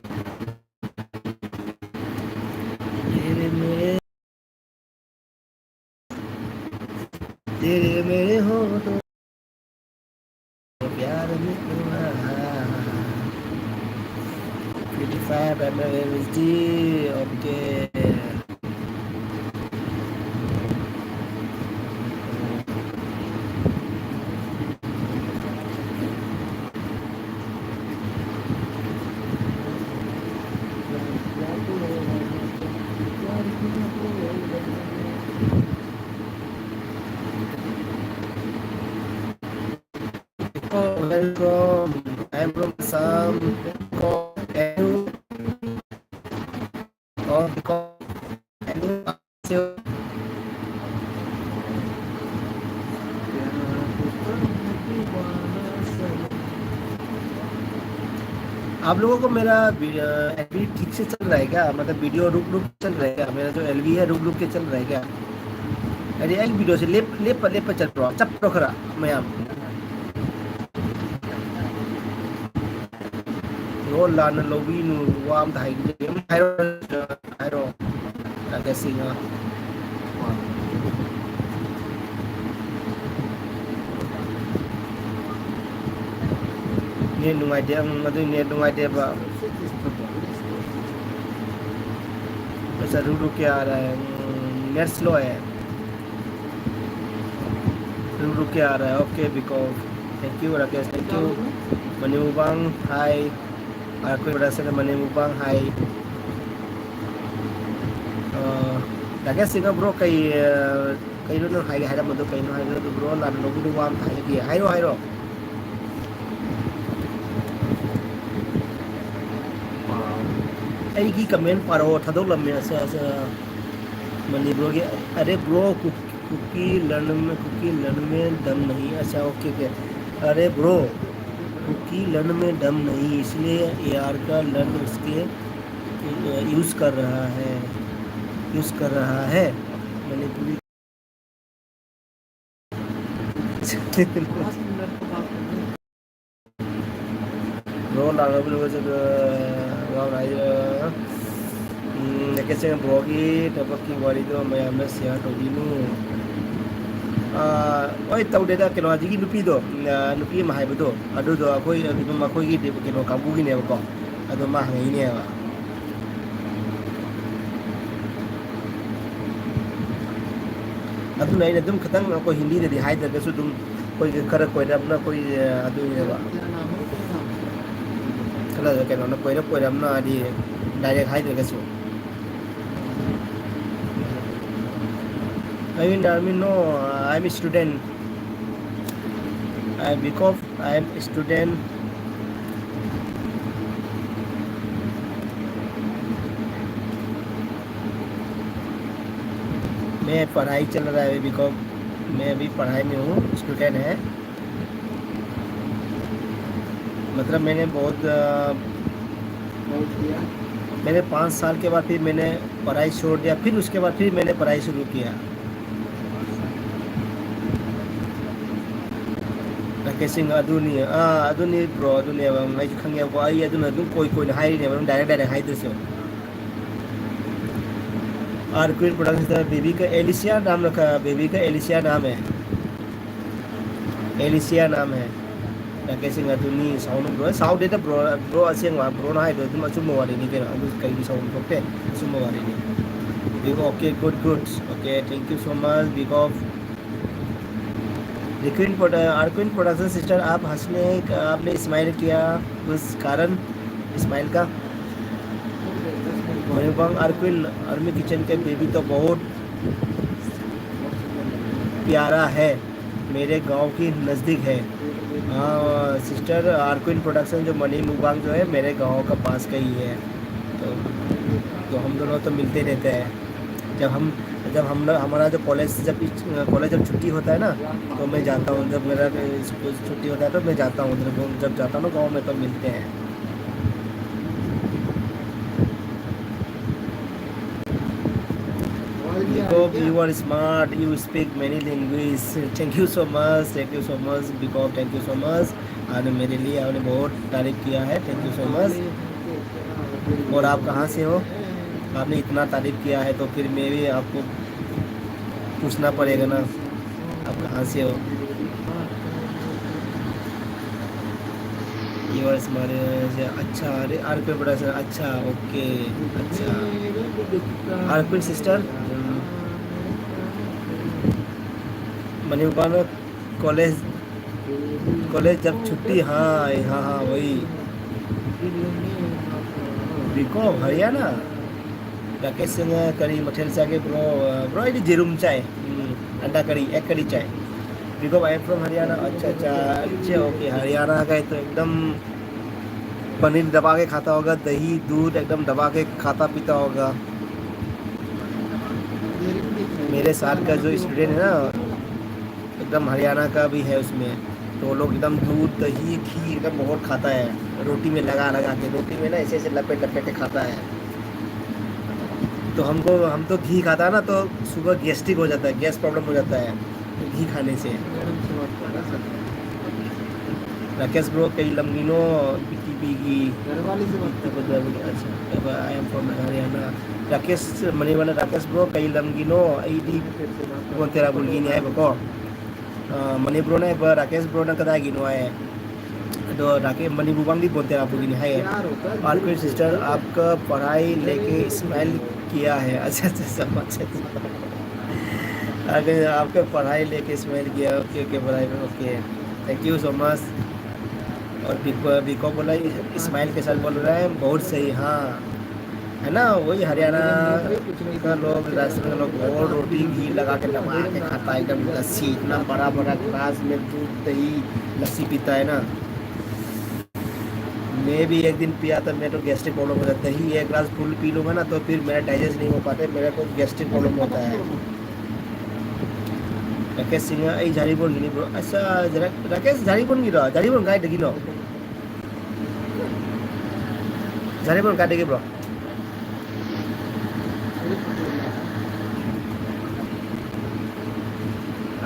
तेरे मेरे, तेरे मेरे होठों पे प्यार लिखा। फिफ्टी फ़ाइव एमएमएमएसडी, okay. from? I am from Assam. Call, can you call, call, can you आप लोगों को मेरा वीडियो, एलबी ठीक से चल रहा है क्या? मतलब वीडियो रुक रुक चल रहा है क्या? मेरा जो एलबी है रुक रुक के चल रहा है क्या? अरे, एक वीडियो से लेप लेप लेप चल रहा है, चप रख रहा मैं आप। Bro, ꯂꯥꯟꯅ ꯂꯧꯕꯤꯅꯨ, ꯋꯥ ꯑꯝꯇ ꯍꯥꯏꯒꯦ꯫ ꯍꯥꯏꯔꯣ, ꯍꯥꯏꯔꯣ꯫ ꯔꯥꯀꯦꯁ ꯁꯤꯡꯍ꯫ ꯅꯦꯠ ꯅꯨꯡꯉꯥꯏꯇꯦ, ꯎꯝ, ꯑꯗꯨꯏ ꯅꯦꯠ ꯅꯨꯡꯉꯥꯏꯇꯦꯕ꯫ अच्छा, रुक रुक के आ रहा है, हम्म, नेट स्लो है। रुक रुक के आ रहा है, okay, because, thank you Rakesh, thank you। Mani Mukbang, hi. ꯑꯩꯈꯣꯏ ꯕ꯭ꯔꯗꯔꯁꯤꯅ ꯃꯅꯤꯡ ꯃꯨꯛꯕꯥꯡ ꯍꯥꯏ꯫ ꯑ, ꯔꯥꯀꯦꯁ ꯁꯤꯡꯍ ꯕ꯭ꯔꯣ, ꯀꯩ, ꯑ, ꯀꯩꯅꯣ ꯅꯪ ꯍꯥꯏꯒꯦ ꯍꯥꯏꯔꯝꯕꯗꯣ? ꯀꯩꯅꯣ ꯍꯥꯏꯕꯗꯣ ꯕ꯭ꯔꯣ, ꯂꯥꯟꯅ ꯂꯧꯕꯤꯅꯨ, ꯋꯥ ꯑꯝꯇ ꯍꯥꯏꯒꯦ꯫ ꯍꯥꯏꯔꯣ, ꯍꯥꯏꯔꯣ꯫ ꯑꯩꯒꯤ ꯀꯃꯦꯟ ꯄꯥꯔꯛꯑꯣ, ꯊꯥꯗꯣꯛꯂꯝꯃꯦ꯫ ꯑꯁ, ꯑꯁ, ꯃꯅꯤꯄꯨꯔꯒꯤ, ꯑꯔꯦ ꯕ꯭ꯔꯣ, ꯀꯨꯀꯤ ꯂꯔꯟ ꯃꯦ, ꯀꯨꯀꯤ ꯂꯔꯟ ꯃꯦ ꯗꯝ ꯅꯍꯤ꯫ ꯑꯁ, ꯑꯣꯀꯦ, ꯑꯣꯀꯦ꯫ ꯑꯔꯦ ꯕ꯭ꯔꯣ, कुकी लर्न में दम नहीं, इसलिए एआर का लर्न उसके यूज़ कर रहा है, यूज़ कर रहा है। मैंने पूरी ꯔꯣ ꯂꯥꯛꯅꯕ ꯂꯣꯏꯕꯁꯤꯗ ꯔꯥꯎꯟ ꯍꯥꯏꯁꯤꯔ? ꯎꯝ, ꯅꯦꯀꯦꯁꯤꯡ ꯕ꯭ꯔꯣꯒꯤ ꯊꯕꯛꯀꯤ ꯋꯥꯔꯤꯗꯣ ꯃꯌꯥꯝꯅ ꯁꯤꯌꯥꯔ ꯇꯧꯕꯤꯅꯨ꯫ ꯑꯥ, ꯍꯣꯏ, ꯇꯧꯗꯦꯗ, ꯀꯩꯅꯣ, ꯍꯧꯖꯤꯛꯀꯤ ꯅꯨꯄꯤꯗꯣ, ꯑꯥ, ꯅꯨꯄꯤ ꯑꯃ ꯍꯥꯏꯕꯗꯣ, ꯑꯗꯨꯗꯣ ꯑꯩꯈꯣꯏ ꯑꯗꯨꯝ ꯑꯩꯈꯣꯏꯒꯤ ꯀꯩꯅꯣ ꯀꯥꯡꯕꯨꯒꯤꯅꯦꯕꯀꯣ, ꯑꯗꯣ ꯃꯥ ꯍꯪꯉꯛꯏꯅꯦꯕ꯫ ꯑꯗꯨꯅ ꯑꯩꯅ ꯑꯗꯨꯝ ꯈꯤꯇꯪ ꯑꯩꯈꯣꯏ ꯍꯤꯟꯗꯤꯗꯗꯤ ꯍꯥꯏꯗ꯭ꯔꯒꯁꯨ ꯑꯗꯨꯝ ꯑꯩꯈꯣꯏꯒꯤ ꯈꯔ ꯀꯣꯏꯔꯞꯅ ꯑꯩꯈꯣꯏ ꯑꯗꯨꯅꯦꯕ꯫ ꯈꯔ ꯀꯩꯅꯣꯅ ꯀꯣꯏꯔꯞ ꯀꯣꯏꯔꯞꯅ ꯍꯥꯏꯗꯤ direct ꯍꯥꯏꯗ꯭ꯔꯒꯁꯨ꯫ Are you in army? No, I am a student. I, because I am student, मैं पढ़ाई चल रहा है, बिकॉज मैं अभी पढ़ाई में हूँ, स्टूडेंट है। मतलब मैंने बहुत, अ, मैंने पाँच साल के बाद फिर मैंने पढ़ाई छोड़ दिया, फिर उसके बाद फिर मैंने पढ़ाई शुरू किया। ꯔꯥꯀꯦꯁ ꯁꯤꯡ, ꯑꯗꯨꯅꯤ, ꯑꯥ, ꯑꯗꯨꯅꯤ bro, ꯑꯗꯨꯅꯦꯕ ꯑꯩꯁꯨ ꯈꯪꯉꯦꯕꯀꯣ꯫ ꯑꯩ ꯑꯗꯨꯅ ꯑꯗꯨꯝ ꯀꯣꯏ ꯀꯣꯏꯅ ꯍꯥꯏꯔꯤꯅꯦꯕ, ꯑꯗꯨꯝ direct direct ꯍꯥꯏꯗꯣꯏꯁꯦ꯫ ꯑꯥꯔ ꯀ꯭ꯋꯤꯟ ꯄ꯭ꯔꯣꯗꯛꯁꯟꯁꯤꯗ ꯕꯦꯕꯤ ꯀ ꯑꯦꯂꯤꯁꯤꯌꯥ ꯅꯥꯝꯅ ꯈ-, ꯕꯦꯕꯤ ꯀ ꯑꯦꯂꯤꯁꯤꯌꯥ ꯅꯥꯝ ꯍꯦ꯫ ꯑꯦꯂꯤꯁꯤꯌꯥ ꯅꯥꯝ ꯍꯦ꯫ ꯔꯥꯀꯦꯁ ꯁꯤꯡ, ꯑꯗꯨꯅꯤ ꯁꯥꯎꯅꯨ bro, ꯁꯥꯎꯗꯦꯗ bro, bro ꯑꯁꯦꯡꯕ broꯅ ꯍꯥꯏꯗꯣ ꯑꯗꯨꯝ ꯑꯆꯨꯝꯕ ꯋꯥꯔꯤꯅꯤ ꯀꯩꯅꯣ, ꯑꯗꯨ ꯀꯩꯒꯤ ꯁꯥꯎꯐꯝ ꯊꯣꯛꯇꯦ? ꯑꯆꯨꯝꯕ ꯋꯥꯔꯤꯅꯤ꯫ Okay, good, good. Okay, thank you so much, big up. Requin Produ-, Arquin Production sister, आप हंसने का, आपने स्माइल किया, उस कारण स्माइल का। मणिबांग आरक्विन, आर्मी किचन के बेबी तो बहुत प्यारा है, मेरे गांव की नज़दीक है। हाँ, सिस्टर, आरक्विन प्रोडक्शन जो मनी मुबांग जो है, मेरे गांव का पास का ही है। तो, तो हम दोनों तो मिलते रहते हैं। जब हम, जब हम, हमारा जो कॉलेज, जब इस, कॉलेज जब छुट्टी होता है ना, तो मैं जाता हूँ। जब मेरा स्कूल छुट्टी होता है, तो मैं जाता हूँ उधर घूम-, जब जाता हूँ ना गाँव में, तो मिलते हैं। Because you are smart, you speak many language. Thank you so much, thank you so much, because thank you so much. आपने मेरे लिए, आपने बहुत तारीफ किया है, thank you so much। और आप कहाँ से हो? आपने इतना तारीफ किया है, तो फिर मैं भी आपको पूछना पड़ेगा ना, आप कहाँ से हो? Yours, अच्छा, अरे, आरक्विन प्रोडक्शन, अच्छा, ओके, अच्छा। आरक्विन सिस्टर, मणिपाल कॉलेज, कॉलेज जब छुट्टी, हाँ, हाँ, हाँ, वही। बीकॉम, हरियाणा। राकेश सिंह, करी मठेल सागे, bro, bro, ये जेरुम चाय, हम्म, अंडा करी, egg करी चाय। Because I am from Haryana. अच्छा, अच्छा, अच्छा, ओके, हरियाणा का है तो एकदम पनीर दबा के खाता होगा, दही दूध एकदम दबा के खाता पीता होगा। मेरे साथ का जो स्टूडेंट है ना, एकदम हरियाणा का भी है उसमें, तो वो लोग एकदम दूध दही घी एकदम बहुत खाता है, रोटी में लगा लगा के, रोटी में ना ऐसे ऐसे लपेट लपेट के खाता है। तो हमको हम तो घी खाता है ना, तो सुबह गैस्ट्रिक हो जाता है, गैस प्रॉब्लम हो जाता है घी खाने से। राकेश ब्रो, कई लमगिनो, बिकी बिगी। अच्छा, अब I am from Haryana. Rakesh मणिवन्न, राकेश ब्रो, कई लमगिनो, ईडी बोंतेरा बुलगिनी है बको। मणिब्रो ने राकेश ब्रो ने कदा गिनो है। तो राकेश मणिबुबांग दी बोंतेरा बुलगिनी है। और कोई सिस्टर, आपका पढ़ाई लेके स्माइल किया है। अच्छा, अच्छा, समझ, अच्छा। अगर आपका पढ़ाई लेके स्माइल किया, ओके, ओके, पढ़ाई में, okay. Thank you so much। और बिको, बिको बोला, स्माइल के साथ बोल रहा है, बहुत सही, हाँ। है ना, वही हरियाणा का लोग, राजस्थान का लोग, वो रोटी घी लगा के दबा के खाता है, एकदम लस्सी, इतना बड़ा बड़ा ग्लास में दूध दही लस्सी पीता है ना। मैं भी एक दिन पिया था, मैं तो गैस्ट्रिक प्रॉब्लम हो जाता है, दही एक ग्लास फुल पी लूँगा ना, तो फिर मेरा डाइजेस्ट नहीं हो पाता, मेरे को गैस्ट्रिक प्रॉब्लम होता है। राकेश सिंह, ए झारी बोल गिनी ब्रो। अच्छा, राकेश झारी बोल गिरा, झारी बोल गाय डगी लो। झारी बोल गाय डगी ब्रो।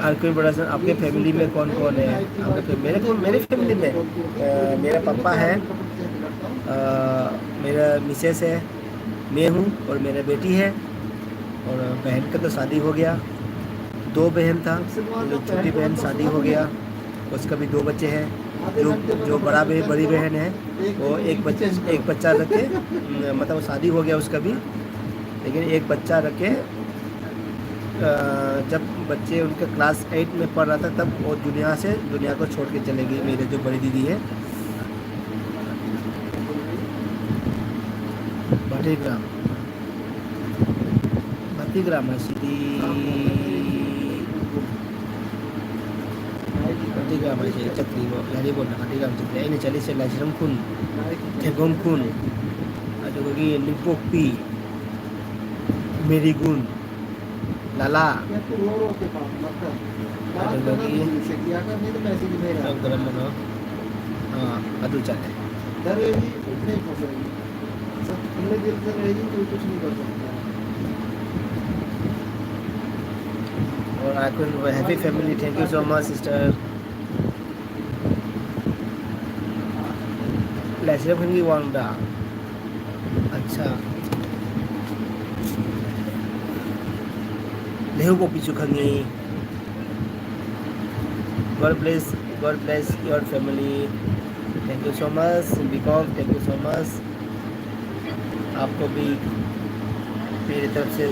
और कोई बड़ा सर, आपके फैमिली में कौन कौन है? आपके फै-, मेरे को, मेरे फैमिली में, अ, मेरा पापा है, अ, मेरा मिसेस है, मैं हूँ और मेरा बेटी है। और बहन का तो शादी हो गया, दो बहन था, तो छोटी बहन शादी हो गया, उसका भी दो बच्चे हैं। जो, जो बड़ा बे-, बड़ी बहन है, वो एक बच-, एक बच्चा रखे, मतलब शादी हो गया उसका भी, लेकिन एक बच्चा रखे। अ, जब बच्चे उनके क्लास एट में पढ़ रहा था, तब वो दुनिया से, दुनिया को छोड़ के चले गए, मेरे जो बड़ी दीदी है। भटीग्राम, भटीग्राम है सिटी। ꯍꯥꯊꯤꯒꯥꯝ ꯍꯥꯏꯁꯦ ꯆꯠꯇ꯭ꯔꯤꯕꯣ? ꯌꯥꯏꯔꯤꯄꯣꯛꯅ ꯍꯥꯊꯤꯒꯥꯝ ꯆꯠꯇ꯭ꯔꯤ꯫ ꯑꯩꯅ ꯆꯠꯂꯤꯁꯦ ꯂꯥꯏꯁ꯭ꯔꯝ ꯈꯨꯟ, ꯊꯦꯡꯒꯣꯝ ꯈꯨꯟ, ꯑꯗꯨꯗꯒꯤ ꯅꯤꯡꯄꯣꯛꯄꯤ, ꯃꯦꯔꯤꯒꯨꯟ, ꯂꯥꯂꯥ, ꯑꯗꯨꯗꯒꯤ ꯀꯔꯝ ꯀꯔꯝꯕꯅꯣ? ꯑꯥ, ꯑꯗꯨ ꯆꯠꯂꯦ꯫ और आखिर में happy family, thank you so much sister. ꯂꯥꯏꯁ꯭ꯔꯝ ꯈꯨꯟꯒꯤ ꯋꯥꯡꯗ꯫ ꯑꯠꯆꯥ꯫ ꯂꯩꯍꯧꯄꯣꯛꯄꯤꯁꯨ ꯈꯪꯉꯤ꯫ God bless, God bless your family. Thank you so much, Bikov, thank you so much. आपको भी मेरी तरफ से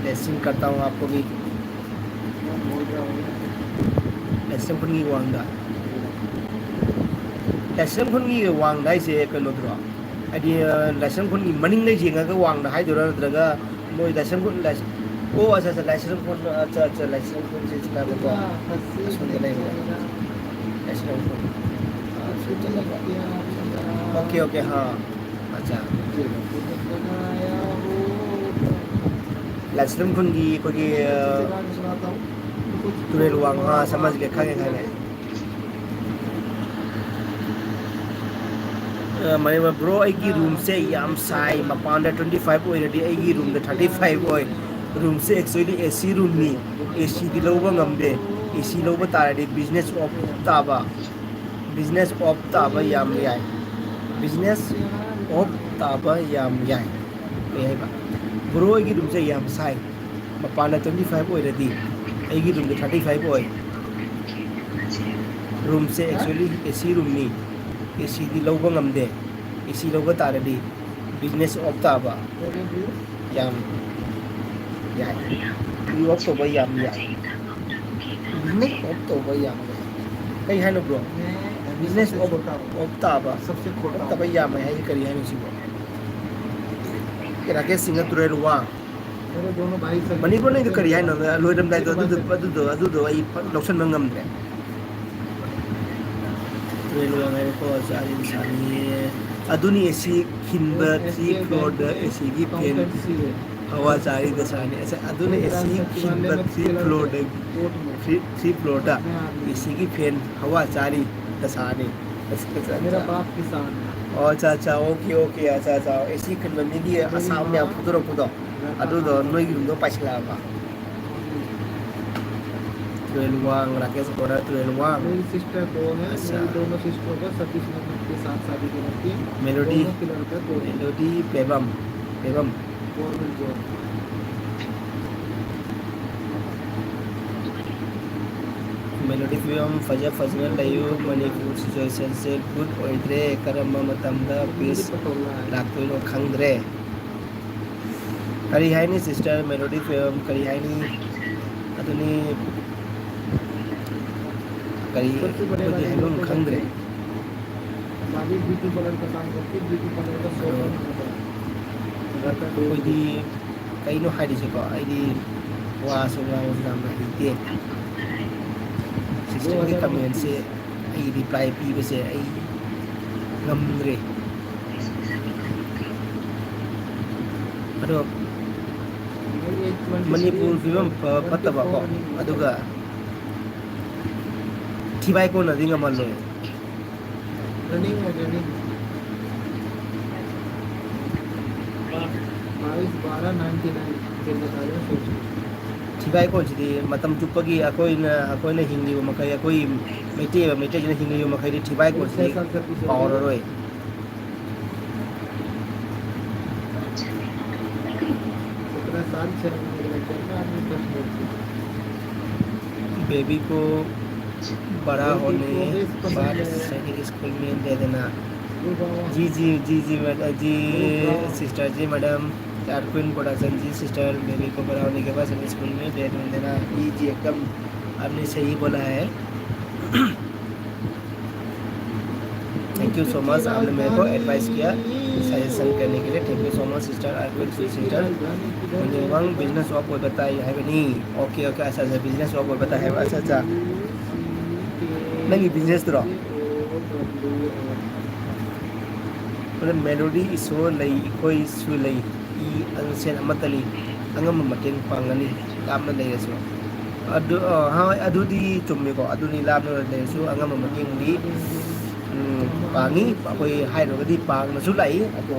blessing करता हूँ, आपको भी। ꯂꯥꯏꯁ꯭ꯔꯝ ꯈꯨꯟꯒꯤ ꯋꯥꯡꯗ꯫ ꯂꯥꯏꯁ꯭ꯔꯝ ꯈꯨꯟꯒꯤ ꯋꯥꯡꯗ ꯍꯥꯏꯁꯦ ꯀꯩꯅꯣꯗꯨꯔꯣ? ꯍꯥꯏꯗꯤ, ꯑ, ꯂꯥꯏꯁ꯭ꯔꯝ ꯈꯨꯟꯒꯤ ꯃꯅꯤꯡꯗ ꯌꯦꯡꯉꯒ ꯋꯥꯡꯗ ꯍꯥꯏꯗꯣꯏꯔꯥ, ꯅꯠꯇ꯭ꯔꯒ ꯃꯣꯏ ꯂꯥꯏꯁ꯭ꯔꯝ ꯈꯨꯟ, ꯂꯥꯏꯁ-, ꯑꯣ, ꯑꯠꯆꯥ, ꯑꯠꯆꯥ, ꯂꯥꯏꯁ꯭ꯔꯝ ꯈꯨꯟ, ꯑꯠꯆꯥ, ꯑꯠꯆꯥ, ꯂꯥꯏꯁ꯭ꯔꯝ ꯈꯨꯟꯁꯦ ꯁꯤꯗꯀꯣ, ꯑꯁꯣꯝꯗ ꯂꯩꯕ ꯂꯥꯏꯁ꯭ꯔꯝ ꯈꯨꯟ꯫ ꯑꯥ, ꯁꯤ ꯆꯠꯂꯒ꯫ OK, OK, हाँ. ꯑꯠꯆꯥ꯫ ꯂꯥꯏꯁ꯭ꯔꯝ ꯈꯨꯟꯒꯤ ꯑꯩꯈꯣꯏꯒꯤ, ꯑ, ꯇꯨꯔꯦꯜ ꯋꯥꯡ, ꯑꯥ, ꯁꯃꯥꯖꯀꯤ ꯈꯪꯉꯦ, ꯈꯪꯉꯦ꯫ ꯑ, ꯃꯅꯤꯃ-, bro, ꯑꯩꯒꯤ ꯔꯨꯝꯁꯦ ꯌꯥꯝ ꯁꯥꯏ, ꯃꯄꯥꯟꯗ twenty five ꯑꯣꯏꯔꯗꯤ ꯑꯩꯒꯤ ꯔꯨꯝꯗ thirty five ꯑꯣꯏ꯫ ꯔꯨꯝꯁꯦ actually AC ꯔꯨꯝꯅꯤ, ACꯗꯤ ꯂꯧꯕ ꯉꯝꯗꯦ꯫ AC ꯂꯧꯕ ꯇꯥꯔꯗꯤ business off ꯇꯥꯕ, business off ꯇꯥꯕ ꯌꯥꯝ ꯌꯥꯏ, business off ꯇꯥꯕ ꯌꯥꯝ ꯌꯥꯏ꯫ ꯀꯩ ꯍꯥꯏꯕ? Bro, ꯑꯩꯒꯤ ꯔꯨꯝꯁꯦ ꯌꯥꯝ ꯁꯥꯏ, ꯃꯄꯥꯟꯗ twenty five ꯑꯣꯏꯔꯗꯤ ꯑꯩꯒꯤ ꯔꯨꯝꯗ thirty five ꯑꯣꯏ꯫ ꯔꯨꯝꯁꯦ actually AC ꯔꯨꯝꯅꯤ, ACꯗꯤ ꯂꯧꯕ ꯉꯝꯗꯦ꯫ AC ꯂꯧꯕ ꯇꯥꯔꯗꯤ business off ꯇꯥꯕ ꯌꯥꯝ ꯌꯥꯏ꯫ Off ꯇꯧꯕ ꯌꯥꯝ ꯌꯥꯏ꯫ Business off ꯇꯧꯕ ꯌꯥꯝ ꯌꯥꯏ꯫ ꯀꯩ ꯍꯥꯏꯅꯣ, bro? Business off, off ꯇꯥꯕ, off ꯇꯥꯕ ꯌꯥꯝꯃꯦ ꯍꯥꯏꯁꯦ ꯀꯔꯤ ꯍꯥꯏꯅꯣ ꯁꯤꯕꯣ? ꯔꯥꯀꯦꯁ ꯁꯤꯡꯍ ꯇꯨꯔꯦꯜ ꯋꯥꯡ꯫ ꯃꯅꯤꯄꯨꯔ ꯅꯪꯗꯣ ꯀꯔꯤ ꯍꯥꯏꯅꯣ? ꯂꯣꯏꯔꯝꯗꯥꯏꯗꯣ ꯑꯗꯨꯗꯣ, ꯑꯗꯨꯗꯣ, ꯑꯗꯨꯗꯣ ꯑꯩ ꯂꯧꯁꯟꯕ ꯉꯝꯗ꯭ꯔꯦ꯫ ꯇꯨꯔꯦꯜ ꯋꯥꯡ ꯍꯥꯏꯔꯦꯀꯣ, ꯆꯥꯔꯤ ꯁꯥꯅꯤ꯫ ꯑꯗꯨꯅꯤ ꯑꯦ ꯁꯤ ꯈꯤꯟꯕ three floorꯗ ꯑꯦ ꯁꯤꯒꯤ fan ꯍꯋꯥ ꯆꯥꯔꯤ ꯗꯁꯥꯅꯤ꯫ ꯑꯁ, ꯑꯗꯨꯅ ꯑꯦ ꯁꯤ ꯈꯤꯟꯕ three floorꯗ, three, three floorꯗ ꯑꯦ ꯁꯤꯒꯤ fan ꯍꯋꯥ ꯆꯥꯔꯤ ꯗꯁꯥꯅꯤ꯫ ꯑꯁ, ꯑꯁ, ꯑꯁ꯫ ꯑꯣ, ꯑꯠꯆꯥ, ꯑꯠꯆꯥ, okay, okay, ꯑꯠꯆꯥ, ꯑꯠꯆꯥ꯫ ꯑꯦ ꯁꯤ ꯈꯤꯟꯕ ꯃꯤꯒꯤ ꯑꯁꯥꯎ ꯃꯌꯥꯝ ꯐꯨꯗꯣꯔꯛꯄꯗꯣ, ꯑꯗꯨꯗꯣ ꯅꯣꯏꯒꯤ ꯌꯨꯝꯗꯣ ꯄꯥꯏꯁꯤꯜꯂꯛꯑꯕ? ꯇꯨꯔꯦꯜ ꯋꯥꯡ, ꯔꯥꯀꯦꯁ ꯕꯣꯔꯥ, ꯇꯨꯔꯦꯜ ꯋꯥꯡ꯫ मेरी सिस्टर दो हैं, अच्छा। मेरी दोनों सिस्टरों को छब्बीस नंबर के साथ शादी कर रखी है। मेलोडी, दोनों की लड़का दो। Melody Pebam, Pebam. Government job. Melody Pebam ꯐꯖ ꯐꯖꯅ ꯂꯩꯌꯨ꯫ ꯃꯅꯤꯄꯨꯔ ꯁꯤꯆꯨꯋꯦꯁꯟꯁꯦ ꯒꯨꯗ ꯑꯣꯏꯗ꯭ꯔꯦ꯫ ꯀꯔꯝꯕ ꯃꯇꯝꯗ ꯄꯤꯁ ꯂꯥꯛꯇꯣꯏꯅꯣ ꯈꯪꯗ꯭ꯔꯦ꯫ ꯀꯔꯤ ꯍꯥꯏꯅꯤ ꯁꯤꯁꯇꯔ ꯃꯦꯂꯣꯗꯤ ꯐꯤꯕꯝ, ꯀꯔꯤ ꯍꯥꯏꯅꯤ? ꯑꯗꯨꯅꯤ, ꯀꯔꯤ ꯑꯩꯈꯣꯏꯗꯤ ꯍꯥꯏꯐꯝ ꯈꯪꯗ꯭ꯔꯦ꯫ भाभी ब्यूटी पार्लर का काम करती है, ब्यूटी पार्लर का शॉप है उनका। ꯑꯩꯈꯣꯏꯗꯤ ꯀꯩꯅꯣ ꯍꯥꯏꯔꯤꯁꯦꯀꯣ, ꯑꯩꯗꯤ ꯋꯥꯁꯨ ꯉꯥꯡꯕꯁꯨ ꯌꯥꯝꯅ ꯍꯩꯇꯦ꯫ ꯁꯤꯁꯇꯔꯒꯤ ꯀꯃꯦꯟꯁꯦ ꯑꯩ ꯔꯤꯄ꯭ꯂꯥꯏ ꯄꯤꯕꯁꯦ ꯑꯩ ꯉꯝꯗ꯭ꯔꯦ꯫ ꯑꯗꯣ ꯃꯅꯤꯄꯨꯔ ꯐꯤꯕꯝ ꯐ-, ꯐꯠꯇꯕꯀꯣ, ꯑꯗꯨꯒ ꯊꯤꯕꯥꯏ ꯀꯣꯟꯅꯗꯤ ꯉꯝꯍꯜꯂꯣꯏ꯫ रनिंग है, रनिंग। बाईस बारह नाइन्टी नाइन। ꯊꯤꯕꯥꯏ ꯀꯣꯟꯁꯤꯗꯤ ꯃꯇꯝ ꯆꯨꯞꯄꯒꯤ ꯑꯩꯈꯣꯏꯅ, ꯑꯩꯈꯣꯏꯅ ꯍꯤꯡꯂꯤꯕ ꯃꯈꯩ, ꯑꯩꯈꯣꯏ ꯃꯩꯇꯩ ꯑꯣꯏꯕ ꯃꯩꯇꯩꯁꯤꯅ ꯍꯤꯡꯂꯤꯕ ꯃꯈꯩꯗꯤ ꯊꯤꯕꯥꯏ ꯀꯣꯟꯁꯤꯗꯤ ꯀꯥꯎꯔꯔꯣꯏ꯫ सत्रह साल, छह महीने का लग जाएगा, आदमी फंस गया। बेबी को बड़ा होने बाद सैनिक स्कूल में दे देना। जी, जी, जी, जी, मैडम, जी, सिस्टर, जी, मैडम, चार क्वीन प्रोडक्शन, जी, सिस्टर, बेबी को बड़ा होने के बाद सैनिक स्कूल में दे देना। जी, जी, एकदम आपने सही बोला है। Thank you so much, आपने मेरे को एडवाइस किया, सजेशन करने के लिए। Thank you so much sister, I will see sister। ꯃꯅꯤꯡꯋꯥꯡ business off ꯑꯣꯏꯕ ꯇꯥꯏ ꯍꯥꯏꯕꯅꯤ꯫ Okay, okay, ꯑꯁ, ꯑꯁ, business off ꯑꯣꯏꯕ ꯇꯥꯏ ꯍꯥꯏꯕ, ꯑꯁ, ꯑꯁ꯫ ꯅꯪꯒꯤ business ꯇꯨꯔꯣ? ꯑꯗꯨ ꯃꯦꯂꯣꯗꯤ ꯏꯁꯣꯔ ꯂꯩ, ꯑꯩꯈꯣꯏꯁꯨ ꯂꯩ꯫ ꯏ ꯑꯟꯁꯦꯟ ꯑꯃꯠꯇ ꯂꯩ꯫ ꯑꯉꯝꯕ ꯃꯇꯦꯡ ꯄꯥꯡꯒꯅꯤ, ꯂꯥꯞꯅ ꯂꯩꯔꯁꯨ꯫ ꯑꯗꯨ, ꯑ, ꯍꯣꯏ, ꯑꯗꯨꯗꯤ ꯆꯨꯝꯃꯤꯀꯣ꯫ ꯑꯗꯨꯅꯤ, ꯂꯥꯞꯅ ꯂꯩꯔꯁꯨ ꯑꯉꯝꯕ ꯃꯇꯦꯡꯗꯤ, ꯎꯝ, ꯄꯥꯡꯉꯤ꯫ ꯑꯩꯈꯣꯏ ꯍꯥꯏꯔꯨꯔꯒꯗꯤ ꯄꯥꯡꯅꯁꯨ ꯂꯥꯛꯏ꯫ ꯑꯗꯣ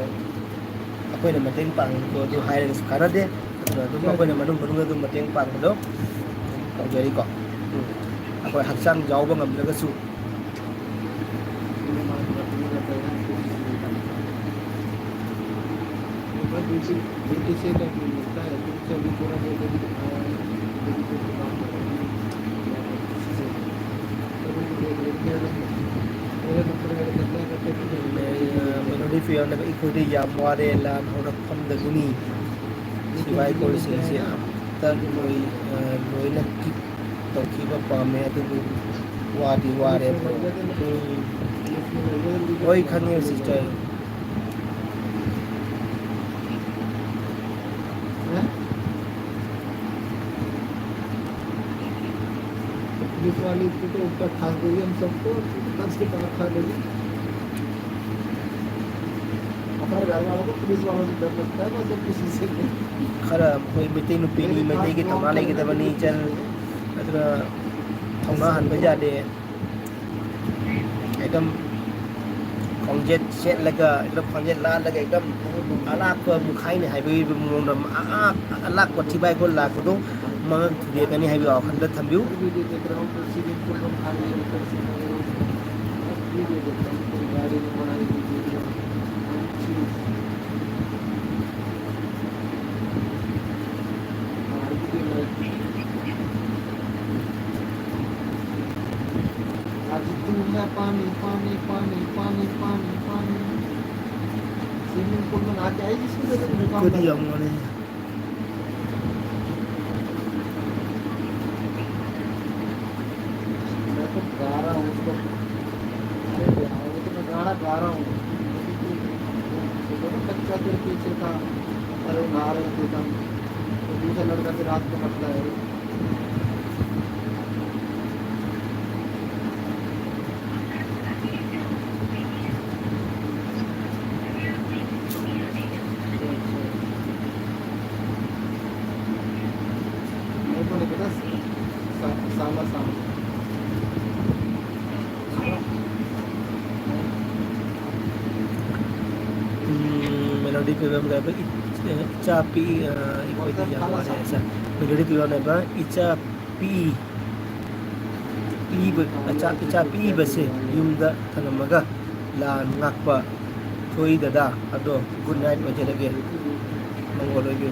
ꯑꯩꯈꯣꯏꯅ ꯃꯇꯦꯡ ꯄꯥꯡꯕꯗꯣ ꯑꯗꯨ ꯍꯥꯏꯔꯒꯁꯨ ꯀꯥꯟꯅꯗꯦ꯫ ꯑꯗꯨꯅ ꯑꯗꯨꯝ ꯑꯩꯈꯣꯏꯅ ꯃꯅꯨꯡ ꯃꯅꯨꯡꯗ ꯑꯗꯨꯝ ꯃꯇꯦꯡ ꯄꯥꯡꯕꯗꯣ ꯇꯧꯖꯔꯤꯀꯣ꯫ ꯎꯝ꯫ ꯑꯩꯈꯣꯏ ꯍꯛꯆꯥꯡ ꯌꯥꯎꯕ ꯉꯝꯗ꯭ꯔꯒꯁꯨ, ꯃꯦꯂꯣꯗꯤ ꯐꯤꯌꯔꯅꯦꯕ, ꯑꯩꯈꯣꯏꯗꯤ ꯌꯥꯝ ꯋꯥꯔꯦ ꯂꯥꯟ ꯍꯧꯔꯛꯐꯝꯗꯒꯤꯅꯤ꯫ ꯁꯤꯐꯥꯏ ꯀꯣꯔꯁꯁꯤꯡꯁꯦ ꯑꯝꯇ ꯂꯣꯏ-, ꯑ, ꯂꯣꯏꯅ ꯀꯤꯛ ꯇꯧꯈꯤꯕ ꯄꯥꯝꯃꯦ, ꯑꯗꯨꯕꯨ ꯋꯥꯗꯤ ꯋꯥꯔꯦ꯫ ꯎꯝ꯫ ꯍꯣꯏ, ꯈꯪꯉꯦ, ꯁꯤꯁꯇꯔ꯫ पुलिस वाली को तो ऊपर ठास देगी हम सबको, दस के पार खा लेगी। हमारे घर वालों को पुलिस वालों से डर लगता है, बस और किसी से नहीं। ꯈꯔ ꯑꯩꯈꯣꯏ ꯃꯩꯇꯩ ꯅꯨꯄꯤꯅꯤ, ꯃꯩꯇꯩꯒꯤ ꯊꯧꯅꯥ ꯂꯩꯒꯗꯕꯅꯤ, ꯏꯆꯟ꯫ ꯑꯗꯨꯅ ꯊꯧꯅꯥ ꯍꯟꯕ ꯌꯥꯗꯦ꯫ एकदम ꯈꯣꯡꯖꯦꯠ ꯁꯦꯠꯂꯒ, एकदम ꯈꯣꯡꯖꯦꯠ ꯂꯥꯜꯂꯒ, एकदम ꯑꯂꯥꯛꯄ ꯃꯨꯈꯥꯏꯅꯤ ꯍꯥꯏꯕꯒꯤ ꯃꯑꯣꯡꯗ, ꯑ-, ꯑ-, ꯑꯂꯥꯛꯄ ꯊꯤꯕꯥꯏꯈꯣꯜ ꯂꯥꯛꯄꯗꯣ ꯃꯉꯛ ꯊꯨꯗꯦꯛꯀꯅꯤ ꯍꯥꯏꯕꯒꯤ ꯋꯥꯈꯜꯗ ꯊꯝꯕꯤꯌꯨ꯫ आज तुम है पानी, पानी, पानी, पानी, पानी, पानी। स्विमिंग पूल में नहा के आई जिसको तो तुम बेकार खुद ही लग- जाऊंगा नहीं। मैं तो गा रहा हूँ उसको। अरे यार, वो तो आ रहा हूँ। वो ना बच्चा तेरे पीछे था, अरे नहा रहे थे तब, तो दूसरा लड़का फिर रात को पकड़ा है। मेरे को नहीं पता, सा-, साला साला। ꯎꯝ, ꯃꯦꯂꯣꯗꯤ ꯐꯤꯂꯝꯗ ꯑꯩꯈꯣꯏ ꯏ-, ꯏꯆꯥ ꯄꯤꯛꯏ, ꯑ, ꯑꯩꯈꯣꯏꯗꯤ ꯌꯥꯝ ꯋꯥꯔꯦ꯫ ꯃꯦꯂꯣꯗꯤ ꯐꯤꯂꯝꯗ ꯏꯆꯥ ꯄꯤꯛꯏ, ꯄꯤꯛꯏꯕ, ꯑꯆꯥ-, ꯏꯆꯥ ꯄꯤꯛꯏꯕꯁꯦ ꯌꯨꯝꯗ ꯊꯅꯝꯃꯒ ꯂꯥꯟ ꯉꯥꯛꯄ ꯊꯣꯛꯏ ꯗꯗꯥ꯫ ꯑꯗꯣ good night ꯑꯣꯏꯖꯔꯒꯦ꯫ ꯃꯪꯒꯣꯜ ꯑꯣꯏꯕꯤꯌꯨ꯫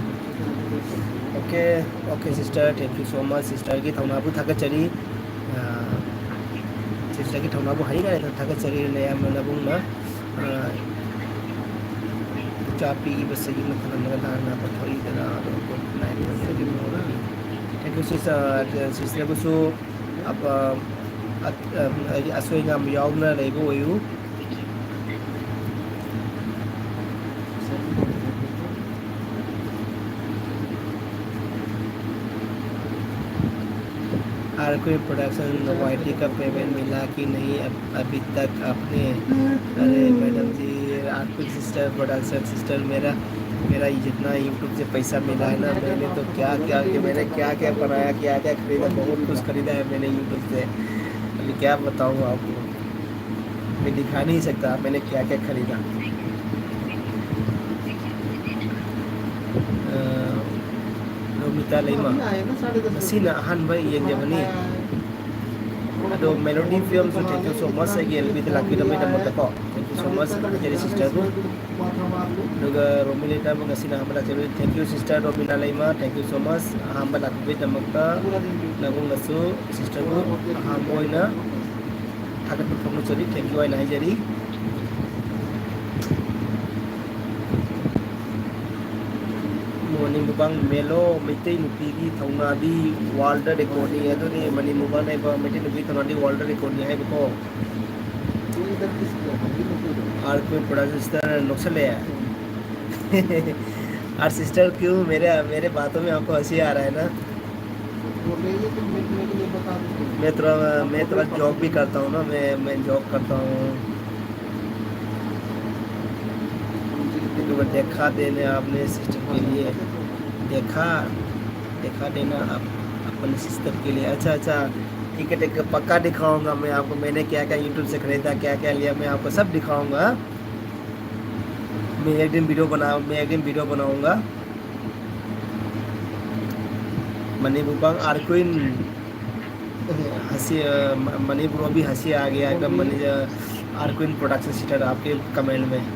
Okay, okay sister, thank you so much꯫ Sisterꯒꯤ ꯊꯧꯅꯥꯕꯨ ꯊꯥꯒꯠꯆꯔꯤ꯫ ꯑ, sisterꯒꯤ ꯊꯧꯅꯥꯕꯨ ꯍꯥꯏꯅꯤꯡꯉꯥꯏ ꯂꯩꯇꯅ ꯊꯥꯒꯠꯆꯔꯤ꯫ ꯅꯌꯥꯝꯕ ꯅꯕꯨꯡꯅ, ꯑ, ꯏꯆꯥ ꯄꯤꯛꯏꯕꯁꯤꯒꯤ ꯃꯊꯛ ꯑꯃꯒ ꯂꯥꯟꯅ ꯄꯥꯡꯊꯣꯛꯏꯗꯅ ꯑꯗꯣ good night ꯑꯣꯏꯅ ꯑꯗꯨꯝ ꯍꯣꯠꯅꯕꯤ꯫ Thank you sister, sisterꯕꯨꯁꯨ ꯑꯄ-, ꯑꯠ-, ꯑ, ꯍꯥꯏꯗꯤ ꯑꯁꯣꯏ ꯑꯉꯥꯝ ꯌꯥꯎꯗꯅ ꯂꯩꯕ ꯑꯣꯏꯌꯨ꯫ आरके प्रोडक्शन, वाईटी का पेमेंट मिला कि नहीं, अब, अभी तक आपने? अरे मैडम जी, आरके सिस्टर प्रोडक्शन सिस्टर, मेरा, मेरा जितना यूट्यूब से पैसा मिला है ना, मैंने तो क्या क्या, कि मैंने क्या क्या बनाया, क्या क्या खरीदा, बहुत कुछ खरीदा है मैंने यूट्यूब से। अभी क्या बताऊँ आपको, मैं दिखा नहीं सकता मैंने क्या क्या खरीदा। ꯑ, ꯔꯣꯃꯤꯇꯥ ꯂꯩꯃ, ꯉꯁꯤꯅ ꯑꯍꯥꯟꯕ ꯌꯦꯡꯖꯕꯅꯤ꯫ ꯑꯗꯣ ꯃꯦꯂꯣꯗꯤ ꯐꯤꯂꯝꯁꯨ thank you so much ꯑꯩꯒꯤ ꯑꯦꯜ ꯕꯤꯗ ꯂꯥꯛꯄꯤꯔꯝꯕꯒꯤꯗꯃꯛꯇꯀꯣ, thank you so much ꯍꯥꯏꯖꯔꯤ sisterꯕꯨ꯫ ꯑꯗꯨꯒ ꯔꯣꯃꯤꯂꯤꯇꯥꯕꯨ ꯉꯁꯤꯅ ꯑꯍꯥꯟꯕ ꯂꯥꯛꯆꯕꯅꯤ, thank you sister Romila Leima, thank you so much ꯑꯍꯥꯟꯕ ꯂꯥꯛꯄꯤꯕꯒꯤꯗꯃꯛꯇ꯫ ꯅꯕꯨꯡꯅꯁꯨ sisterꯕꯨ ꯑꯍꯥꯟꯕ ꯑꯣꯏꯅ ꯊꯥꯒꯠꯄ ꯐꯣꯡꯗꯣꯛꯆꯔꯤ, thank you ꯍꯥꯏꯅ ꯍꯥꯏꯖꯔꯤ꯫ ꯃꯅꯤ ꯃꯨꯛꯕꯥꯡ ꯃꯦꯂꯣ, ꯃꯩꯇꯩ ꯅꯨꯄꯤꯒꯤ ꯊꯧꯅꯥꯗꯤ ꯋꯥꯔꯜꯗ ꯔꯦꯀꯣꯔꯗꯅꯤ꯫ ꯑꯗꯨꯅꯤ ꯃꯅꯤ ꯃꯨꯛꯕꯥꯡ ꯍꯥꯏꯕ ꯃꯩꯇꯩ ꯅꯨꯄꯤ ꯊꯧꯅꯥꯗꯤ ꯋꯥꯔꯜꯗ ꯔꯦꯀꯣꯔꯗꯅꯤ ꯍꯥꯏꯕꯀꯣ꯫ Arquin production sister, ꯅꯣꯛꯁꯜꯂꯦ꯫ Our sister, क्यों मेरे, मेरे बातों में आपको हंसी आ रहा है ना? मैं थोड़ा, मैं थोड़ा जॉब भी करता हूँ ना, मैं, मैं जॉब करता हूँ। तो मैं देखा देने आपने सिस्टर के लिए, देखा, देखा देना आप अपने सिस्टर के लिए। अच्छा, अच्छा, ठीक है, ठीक है, पक्का दिखाऊंगा मैं आपको, मैंने क्या क्या यूट्यूब से खरीदा, क्या क्या लिया, मैं आपको सब दिखाऊंगा। मैं एक दिन वीडियो बना, मैं एक दिन वीडियो बनाऊंगा। Manibupang Arquin हंसी, अ, म-, मणिपुर भी हंसी आ गया एकदम। मणि-, अ, Arquin production sister आपके कमेंट में।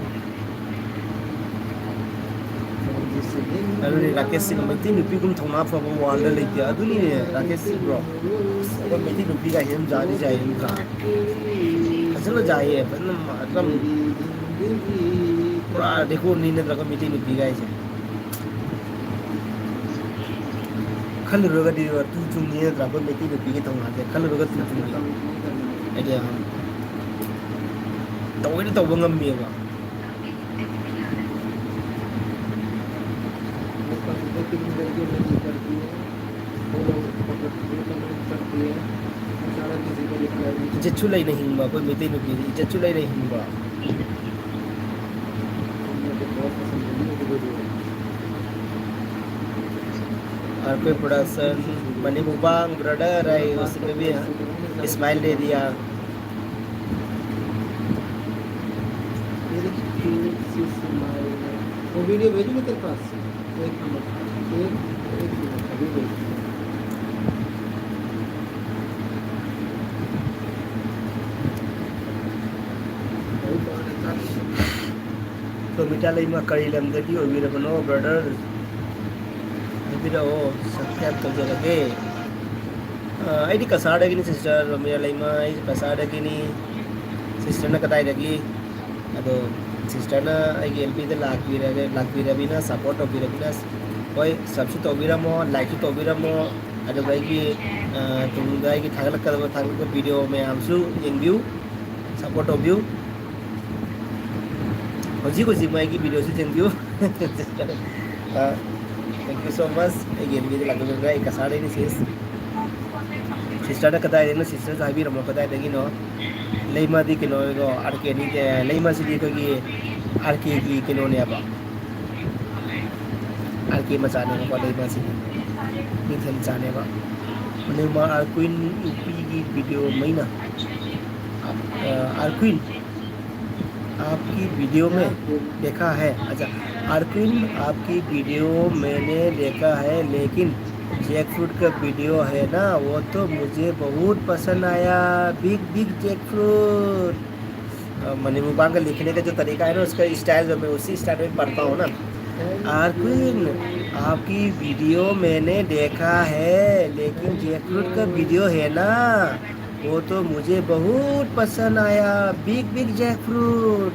ꯑꯗꯨꯅꯤ ꯔꯥꯀꯦꯁ ꯁꯤꯡ, ꯃꯩꯇꯩ ꯅꯨꯄꯤꯒꯨꯝ ꯊꯧꯅꯥ ꯐꯕ ꯋꯥꯔꯜꯗ ꯂꯩꯇꯦ꯫ ꯑꯗꯨꯅꯤꯅꯦ ꯔꯥꯀꯦꯁ ꯁꯤꯡ ꯕ꯭ꯔꯣ꯫ ꯑꯩꯈꯣꯏ ꯃꯩꯇꯩ ꯅꯨꯄꯤꯒ ꯍꯦꯟꯅ ꯖꯥꯗꯤ ꯖꯥꯏꯌꯦ ꯅꯠꯇ꯭ꯔꯥ? ꯐꯖꯅ ꯖꯥꯏꯌꯦ, ꯐꯖꯅ ꯑꯗꯨꯝ ꯄꯨꯔꯥ ꯔꯦꯀꯣꯔꯗꯅꯤ ꯅꯠꯇ꯭ꯔꯥ ꯑꯩꯈꯣꯏ ꯃꯩꯇꯩ ꯅꯨꯄꯤꯒ ꯍꯥꯏꯁꯦ꯫ ꯈꯜꯂꯨꯔꯒꯗꯤ ꯇꯨ ꯆꯨꯡꯉꯤ ꯅꯠꯇ꯭ꯔꯥ ꯑꯩꯈꯣꯏ ꯃꯩꯇꯩ ꯅꯨꯄꯤꯒꯤ ꯊꯧꯅꯥꯁꯦ? ꯈꯜꯂꯨꯔꯒ ꯇꯨ ꯆꯨꯡꯉꯤ꯫ ꯍꯥꯏꯗꯤ ꯇꯧꯒꯦꯅ ꯇꯧꯕ ꯉꯝꯃꯦꯕ꯫ ꯏꯖꯠꯁꯨ ꯂꯩꯅ ꯍꯤꯡꯕ ꯑꯩꯈꯣꯏ ꯃꯩꯇꯩ ꯅꯨꯄꯤꯗꯤ, ꯏꯖꯠꯁꯨ ꯂꯩꯅ ꯍꯤꯡꯕ꯫ Arquin production, Manibupang brother, I उसमें भी smile दे दिया। वो वीडियो भेजूंगा तेरे पास। एक मिनट, एक, एक मिनट, अभी भेजूंगा। ꯄ꯭ꯔꯣꯃꯤꯇꯥ ꯂꯩꯃ, ꯀꯔꯤ ꯂꯝꯗꯒꯤ ꯑꯣꯏꯕꯤꯔꯕꯅꯣ, ꯕ꯭ꯔꯗꯔ? ꯍꯥꯏꯕꯤꯔꯛꯑꯣ, ꯁꯕꯁꯀ꯭ꯔꯥꯏꯕ ꯇꯧꯖꯔꯒꯦ꯫ ꯑ, ꯑꯩꯗꯤ ꯀꯁꯥꯔꯗꯒꯤꯅꯤ, ꯁꯤꯁꯇꯔ ꯔꯣꯃꯤꯌꯥ ꯂꯩꯃ, ꯑꯩꯁꯨ ꯀꯁꯥꯔꯗꯒꯤꯅꯤ꯫ ꯁꯤꯁꯇꯔꯅ ꯀꯗꯥꯏꯗꯒꯤ? ꯑꯗꯣ ꯁꯤꯁꯇꯔꯅ ꯑꯩꯒꯤ ꯑꯦꯜ ꯄꯤꯗ ꯂꯥꯛꯄꯤꯔꯒ, ꯂꯥꯛꯄꯤꯔꯕꯅꯤꯅ, ꯁꯞꯄꯣꯔꯠ ꯇꯧꯕꯤꯔꯕꯅꯤꯅ, ꯍꯣꯏ, ꯁꯕꯁꯨ ꯇꯧꯕꯤꯔꯝꯃꯣ, ꯂꯥꯏꯛꯁꯨ ꯇꯧꯕꯤꯔꯝꯃꯣ, ꯑꯗꯨꯒ ꯑꯩꯒꯤ, ꯑ, ꯇꯨꯡꯗ ꯑꯩꯒꯤ ꯊꯥꯒꯠꯂꯛꯀꯗꯕ, ꯊꯥꯒꯠꯂꯛꯄ ꯚꯤꯗꯤꯑꯣ ꯃꯌꯥꯝꯁꯨ ꯌꯦꯡꯕꯤꯌꯨ, ꯁꯞꯄꯣꯔꯠ ꯇꯧꯕꯤꯌꯨ꯫ ꯍꯧꯖꯤꯛ ꯍꯧꯖꯤꯛ ꯃꯣꯏꯒꯤ ꯚꯤꯗꯤꯑꯣꯁꯤ ꯊꯦꯡꯕꯤꯌꯨ꯫ ꯑ, thank you so much꯫ ꯑꯩꯒꯤ ꯑꯦꯝ ꯕꯤꯗ ꯂꯥꯛꯄꯤꯕ ꯑꯩ ꯀꯁꯥꯔꯗꯩꯅꯤ ꯁꯤꯁ꯫ ꯁꯤꯁꯇꯔꯅ ꯀꯗꯥꯏꯗꯩꯅꯣ ꯁꯤꯁꯇꯔꯁꯨ ꯍꯥꯏꯕꯤꯔꯝꯃꯣ ꯀꯗꯥꯏꯗꯒꯤꯅꯣ꯫ ꯂꯩꯃꯗꯤ ꯀꯩꯅꯣ ꯑꯥꯔ ꯀꯦꯗꯤ ꯂꯩꯃꯁꯤꯗꯤ ꯑꯩꯈꯣꯏꯒꯤ ꯑꯥꯔ ꯀꯦꯒꯤ ꯀꯩꯅꯣꯅꯦꯕ꯫ ꯑꯥꯔ ꯀꯦ ꯃꯆꯥꯅꯦꯕꯀꯣ ꯂꯩꯃꯁꯤꯗꯤ꯫ ꯀꯩꯊꯦꯜ ꯃꯆꯥꯅꯦꯕ꯫ ꯅꯦꯃꯥꯔ ꯑꯥꯔ ꯀ꯭ꯋꯤꯟ ꯅꯨꯄꯤꯒꯤ ꯚꯤꯗꯤꯑꯣ ꯃꯩꯅ꯫ ꯑꯥꯔ ꯀ꯭ꯋꯤꯟ꯫ आपकी वीडियो में देखा है। अच्छा, आरकुन, आपकी वीडियो मैंने देखा है, लेकिन जैकफ्रूट का वीडियो है ना, वो तो मुझे बहुत पसंद आया। Big big jackfruit. अ, मनी मुबांग का लिखने का जो तरीका है ना, उसका स्टाइल जो मैं उसी स्टाइल में पढ़ता हूँ ना। आरकुन, आपकी वीडियो मैंने देखा है, लेकिन जैकफ्रूट का वीडियो है ना, वो तो मुझे बहुत पसंद आया। Big big jackfruit.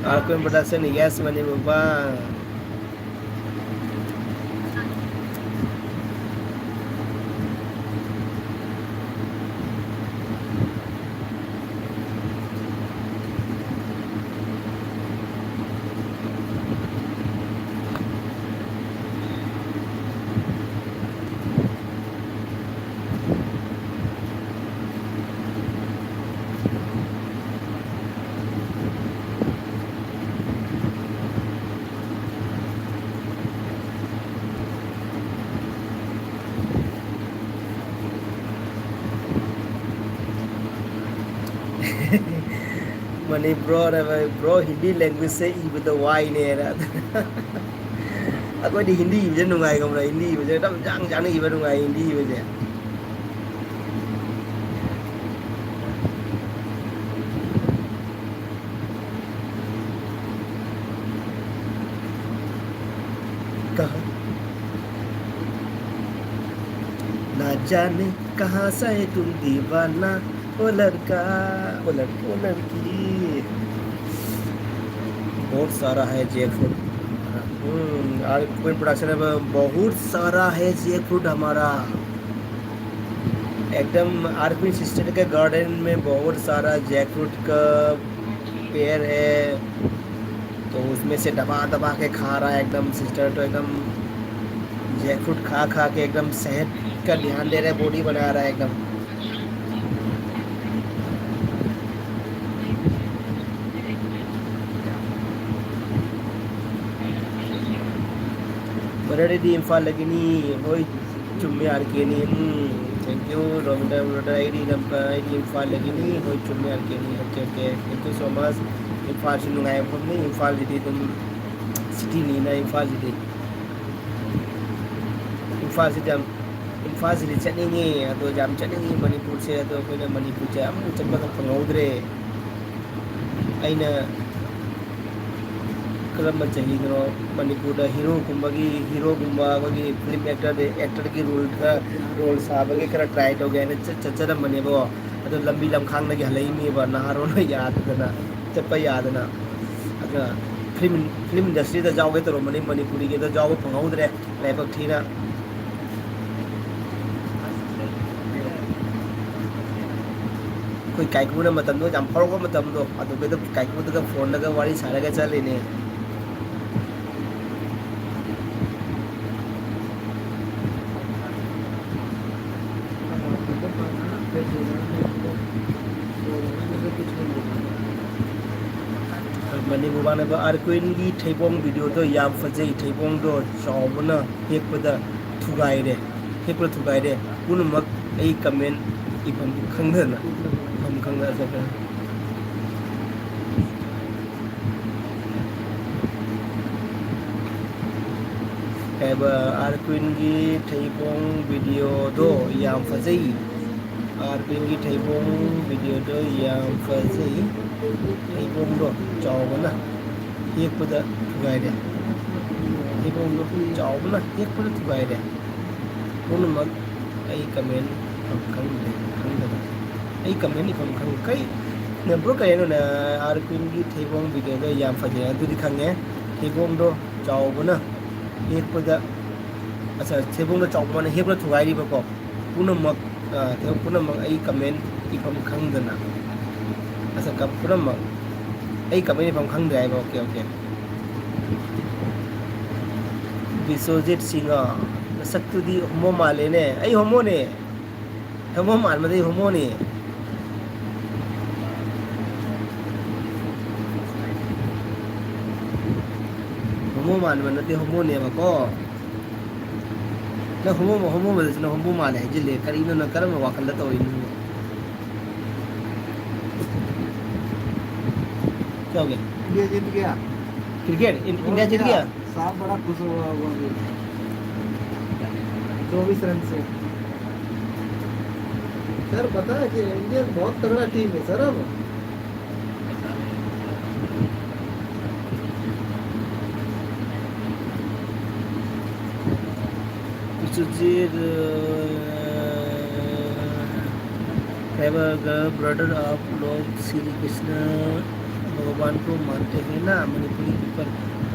Arkwin Production, yes, Mani Mukbang. Manipur bro, Hindi ꯂꯦꯡꯒ꯭ꯋꯦꯖꯁꯦ ꯏꯕꯗ ꯋꯥꯏꯅꯦꯅ꯫ ꯑꯩꯈꯣꯏꯗꯤ ꯍꯤꯟꯗꯤ ꯏꯕꯁꯦ ꯅꯨꯡꯉꯥꯏ ꯈꯪꯕ꯭ꯔꯥ? ꯍꯤꯟꯗꯤ ꯏꯕꯁꯦ ꯌꯥꯝ ꯆꯥꯡ ꯆꯥꯡꯅ ꯏꯕ ꯅꯨꯡꯉꯥꯏ ꯍꯤꯟꯗꯤ ꯏꯕꯁꯦ꯫ कहा ना जाने कहाँ से है तुम दीवाना, ओ लड़का, ओ लड़की, ओ लड़की। बहुत सारा है जैकफ्रूट। हम्म, आरकुन प्रोडक्शन में बहुत सारा है जैकफ्रूट हमारा। एकदम आरकुन सिस्टर के गार्डन में बहुत सारा जैकफ्रूट का पेड़ है, तो उसमें से दबा दबा के खा रहा है एकदम। सिस्टर तो एकदम जैकफ्रूट खा खा के एकदम सेहत का ध्यान दे रहा है, बॉडी बना रहा है एकदम। ꯕ꯭ꯔꯗꯔ, ꯑꯩꯗꯤ ꯏꯝꯐꯥꯜꯗꯒꯤꯅꯤ꯫ ꯍꯣꯏ, ꯆꯨꯝꯃꯦ, ꯑꯥꯔ ꯀꯦꯅꯤ꯫ Um, thank you, Romita brother. ꯑꯩꯗꯤ ꯂꯝꯀ-, ꯑꯩꯗꯤ ꯏꯝꯐꯥꯜꯗꯒꯤꯅꯤ꯫ ꯍꯣꯏ, ꯆꯨꯝꯃꯦ, ꯑꯥꯔ ꯀꯦꯅꯤ꯫ Okay, okay, thank you so much꯫ ꯏꯝꯐꯥꯜꯁꯨ ꯅꯨꯡꯉꯥꯏꯕ ꯃꯐꯝꯅꯤ꯫ ꯏꯝꯐꯥꯜꯁꯤꯗꯤ ꯑꯗꯨꯝ ꯁꯤꯇꯤꯅꯤꯅ ꯏꯝꯐꯥꯜꯁꯤꯗꯤ꯫ ꯏꯝꯐꯥꯜꯁꯤꯗꯤ ꯌꯥꯝ, ꯏꯝꯐꯥꯜꯁꯤꯗꯤ ꯆꯠꯅꯤꯡꯉꯤ, ꯑꯗꯣ ꯌꯥꯝ ꯆꯠꯅꯤꯡꯉꯤ ꯃꯅꯤꯄꯨꯔꯁꯦ, ꯑꯗꯣ ꯑꯩꯈꯣꯏꯅ ꯃꯅꯤꯄꯨꯔꯁꯦ ꯑꯃꯨꯛ ꯆꯠꯄꯒ ꯐꯪꯍꯧꯗ꯭ꯔꯦ꯫ ꯑꯩꯅ ꯀꯔꯝꯕ ꯆꯍꯤꯗꯅꯣ ꯃꯅꯤꯄꯨꯔꯗ ꯍꯤꯔꯣꯒꯨꯝꯕꯒꯤ, ꯍꯤꯔꯣꯒꯨꯝꯕ ꯑꯩꯈꯣꯏꯒꯤ ꯐꯤꯂꯝ ꯑꯦꯛꯇꯔꯗ, ꯑꯦꯛꯇꯔꯒꯤ ꯔꯣꯜ ꯈꯔ, ꯔꯣꯜ ꯁꯥꯕꯒꯤ ꯈꯔ ꯇ꯭ꯔꯥꯏ ꯇꯧꯒꯦ ꯍꯥꯏꯅ ꯆꯠ-, ꯆꯠꯆꯔꯝꯕꯅꯦꯕꯀꯣ꯫ ꯑꯗꯣ ꯂꯝꯕꯤ ꯂꯝꯈꯥꯡꯗꯒꯤ ꯍꯜꯂꯛꯏꯅꯦꯕ, ꯅꯍꯥꯔꯣꯜꯅ ꯌꯥꯗꯗꯅ, ꯆꯠꯄ ꯌꯥꯗꯅ꯫ ꯑꯗꯨꯅ ꯐꯤꯂꯝ, ꯐꯤꯂꯝ ꯏꯟꯗꯁꯇ꯭ꯔꯤꯗ ꯌꯥꯎꯒꯦ ꯇꯧꯔꯝꯕꯅꯤ, ꯃꯅꯤꯄꯨꯔꯤꯒꯤꯗ ꯌꯥꯎꯕ ꯐꯪꯍꯧꯗ꯭ꯔꯦ꯫ ꯂꯥꯏꯕꯛ ꯊꯤꯅ꯫ ꯑꯩꯈꯣꯏ ꯀꯥꯏꯀꯨꯅ ꯃꯇꯝꯗꯣ ꯌꯥꯝ ꯐꯥꯎꯔꯛꯄ ꯃꯇꯝꯗꯣ, ꯑꯗꯨꯒꯤꯗ ꯀꯥꯏꯀꯨꯗꯒ ꯐꯣꯟꯗꯒ ꯋꯥꯔꯤ ꯁꯥꯔꯒ ꯆꯠꯂꯤꯅꯦ꯫ ꯃꯅꯤꯄꯨꯔ ꯃꯥꯟꯅꯕ ꯑꯥꯔ ꯀ꯭ꯋꯤꯟꯒꯤ ꯊꯩꯕꯣꯡ ꯚꯤꯗꯤꯑꯣꯗꯣ ꯌꯥꯝ ꯐꯖꯩ, ꯊꯩꯕꯣꯡꯗꯣ ꯆꯥꯎꯕꯅ ꯍꯦꯛꯄꯗ ꯊꯨꯒꯥꯏꯔꯦ, ꯍꯦꯛꯄꯗ ꯊꯨꯒꯥꯏꯔꯦ꯫ ꯄꯨꯝꯅꯃꯛ ꯑꯩ ꯀꯃꯦꯟ ꯏꯐꯝ ꯈꯪꯗꯅ, ꯏꯐꯝ ꯈꯪꯗꯅ ꯆꯠꯈ꯭ꯔꯦ꯫ ꯀꯩꯕ, ꯑꯥꯔ ꯀ꯭ꯋꯤꯟꯒꯤ ꯊꯩꯕꯣꯡ ꯚꯤꯗꯤꯑꯣꯗꯣ ꯌꯥꯝ ꯐꯖꯩ꯫ ꯑꯥꯔ ꯀ꯭ꯋꯤꯟꯒꯤ ꯊꯩꯕꯣꯡ ꯚꯤꯗꯤꯑꯣꯗꯣ ꯌꯥꯝ ꯐꯖꯩ꯫ ꯊꯩꯕꯣꯡꯗꯣ ꯆꯥꯎꯕꯅ ꯍꯦꯛꯄꯗ ꯊꯨꯒꯥꯏꯔꯦ꯫ ꯊꯩꯕꯣꯡꯗꯣ ꯆꯥꯎꯕꯅ ꯍꯦꯛꯄꯗ ꯊꯨꯒꯥꯏꯔꯦ꯫ ꯄꯨꯝꯅꯃꯛ ꯑꯩ ꯀꯃꯦꯟ ꯏꯐꯝ ꯈꯪꯗ꯭ꯔꯦ, ꯈꯪꯗꯕ꯫ ꯑꯩ ꯀꯃꯦꯟ ꯏꯐꯝ ꯈꯪꯗ꯭ꯔꯦ꯫ ꯀꯩ, ꯅꯦꯝꯕ꯭ꯔꯣ, ꯀꯩꯅꯣꯅꯦ, ꯑꯥꯔ ꯀ꯭ꯋꯤꯟꯒꯤ ꯊꯩꯕꯣꯡ ꯚꯤꯗꯤꯑꯣꯗꯣ ꯌꯥꯝ ꯐꯖꯩ꯫ ꯑꯗꯨꯗꯤ ꯈꯪꯉꯦ꯫ ꯊꯩꯕꯣꯡꯗꯣ ꯆꯥꯎꯕꯅ ꯍꯦꯛꯄꯗ, ꯑꯠꯆꯥ, ꯊꯩꯕꯣꯡꯗꯣ ꯆꯥꯎꯕꯅ ꯍꯦꯛꯄꯗ ꯊꯨꯒꯥꯏꯔꯤꯕꯀꯣ꯫ ꯄꯨꯝꯅꯃꯛ, ꯑ, ꯊꯕꯛ ꯄꯨꯝꯅꯃꯛ ꯑꯩ ꯀꯃꯦꯟ ꯏꯐꯝ ꯈꯪꯗꯅ꯫ ꯑꯁ, ꯀ-, ꯄꯨꯝꯅꯃꯛ ꯑꯩ ꯀꯃꯦꯟ ꯏꯐꯝ ꯈꯪꯗ꯭ꯔꯦ ꯍꯥꯏꯕ꯫ Okay, okay. ꯕꯤꯁ꯭ꯋꯖꯤꯠ ꯁꯤꯡꯍ, ꯃꯁꯛꯇꯨꯗꯤ ꯍꯣꯃꯣ ꯃꯥꯜꯂꯦꯅꯦ꯫ ꯑꯩ ꯍꯣꯃꯣꯅꯦ꯫ ꯍꯣꯃꯣ ꯃꯥꯟꯕꯗꯤ ꯍꯣꯃꯣꯅꯦ꯫ ꯍꯣꯃꯣ ꯃꯥꯟꯕ ꯅꯠꯇꯦ, ꯍꯣꯃꯣꯅꯦꯕꯀꯣ꯫ ꯅꯪ ꯍꯣꯃꯣ, ꯍꯣꯃꯣ ꯃꯥꯟꯕꯗꯁꯨ ꯅꯪ ꯍꯣꯃꯣ ꯃꯥꯜꯂꯦ ꯍꯥꯏꯖꯤꯜꯂꯦ꯫ ꯀꯔꯤꯅꯣ ꯅꯪ ꯀꯔꯝꯕ ꯋꯥꯈꯜꯗ ꯇꯧꯔꯤꯅꯣ? क्या हो गया? इंडिया जीत गया। क्रिकेट? इन-, और इंडिया जीत क्या? गया? सांप बड़ा खुश हुआ होगा अभी। चौबीस रन से। सर, पता है कि इंडिया बहुत तगड़ा टीम है सर अब। सुधीर, अ, कई बार अगर ब्रदर आप लोग श्री कृष्ण भगवान को मानते हैं ना, मणिपुरी पीपल?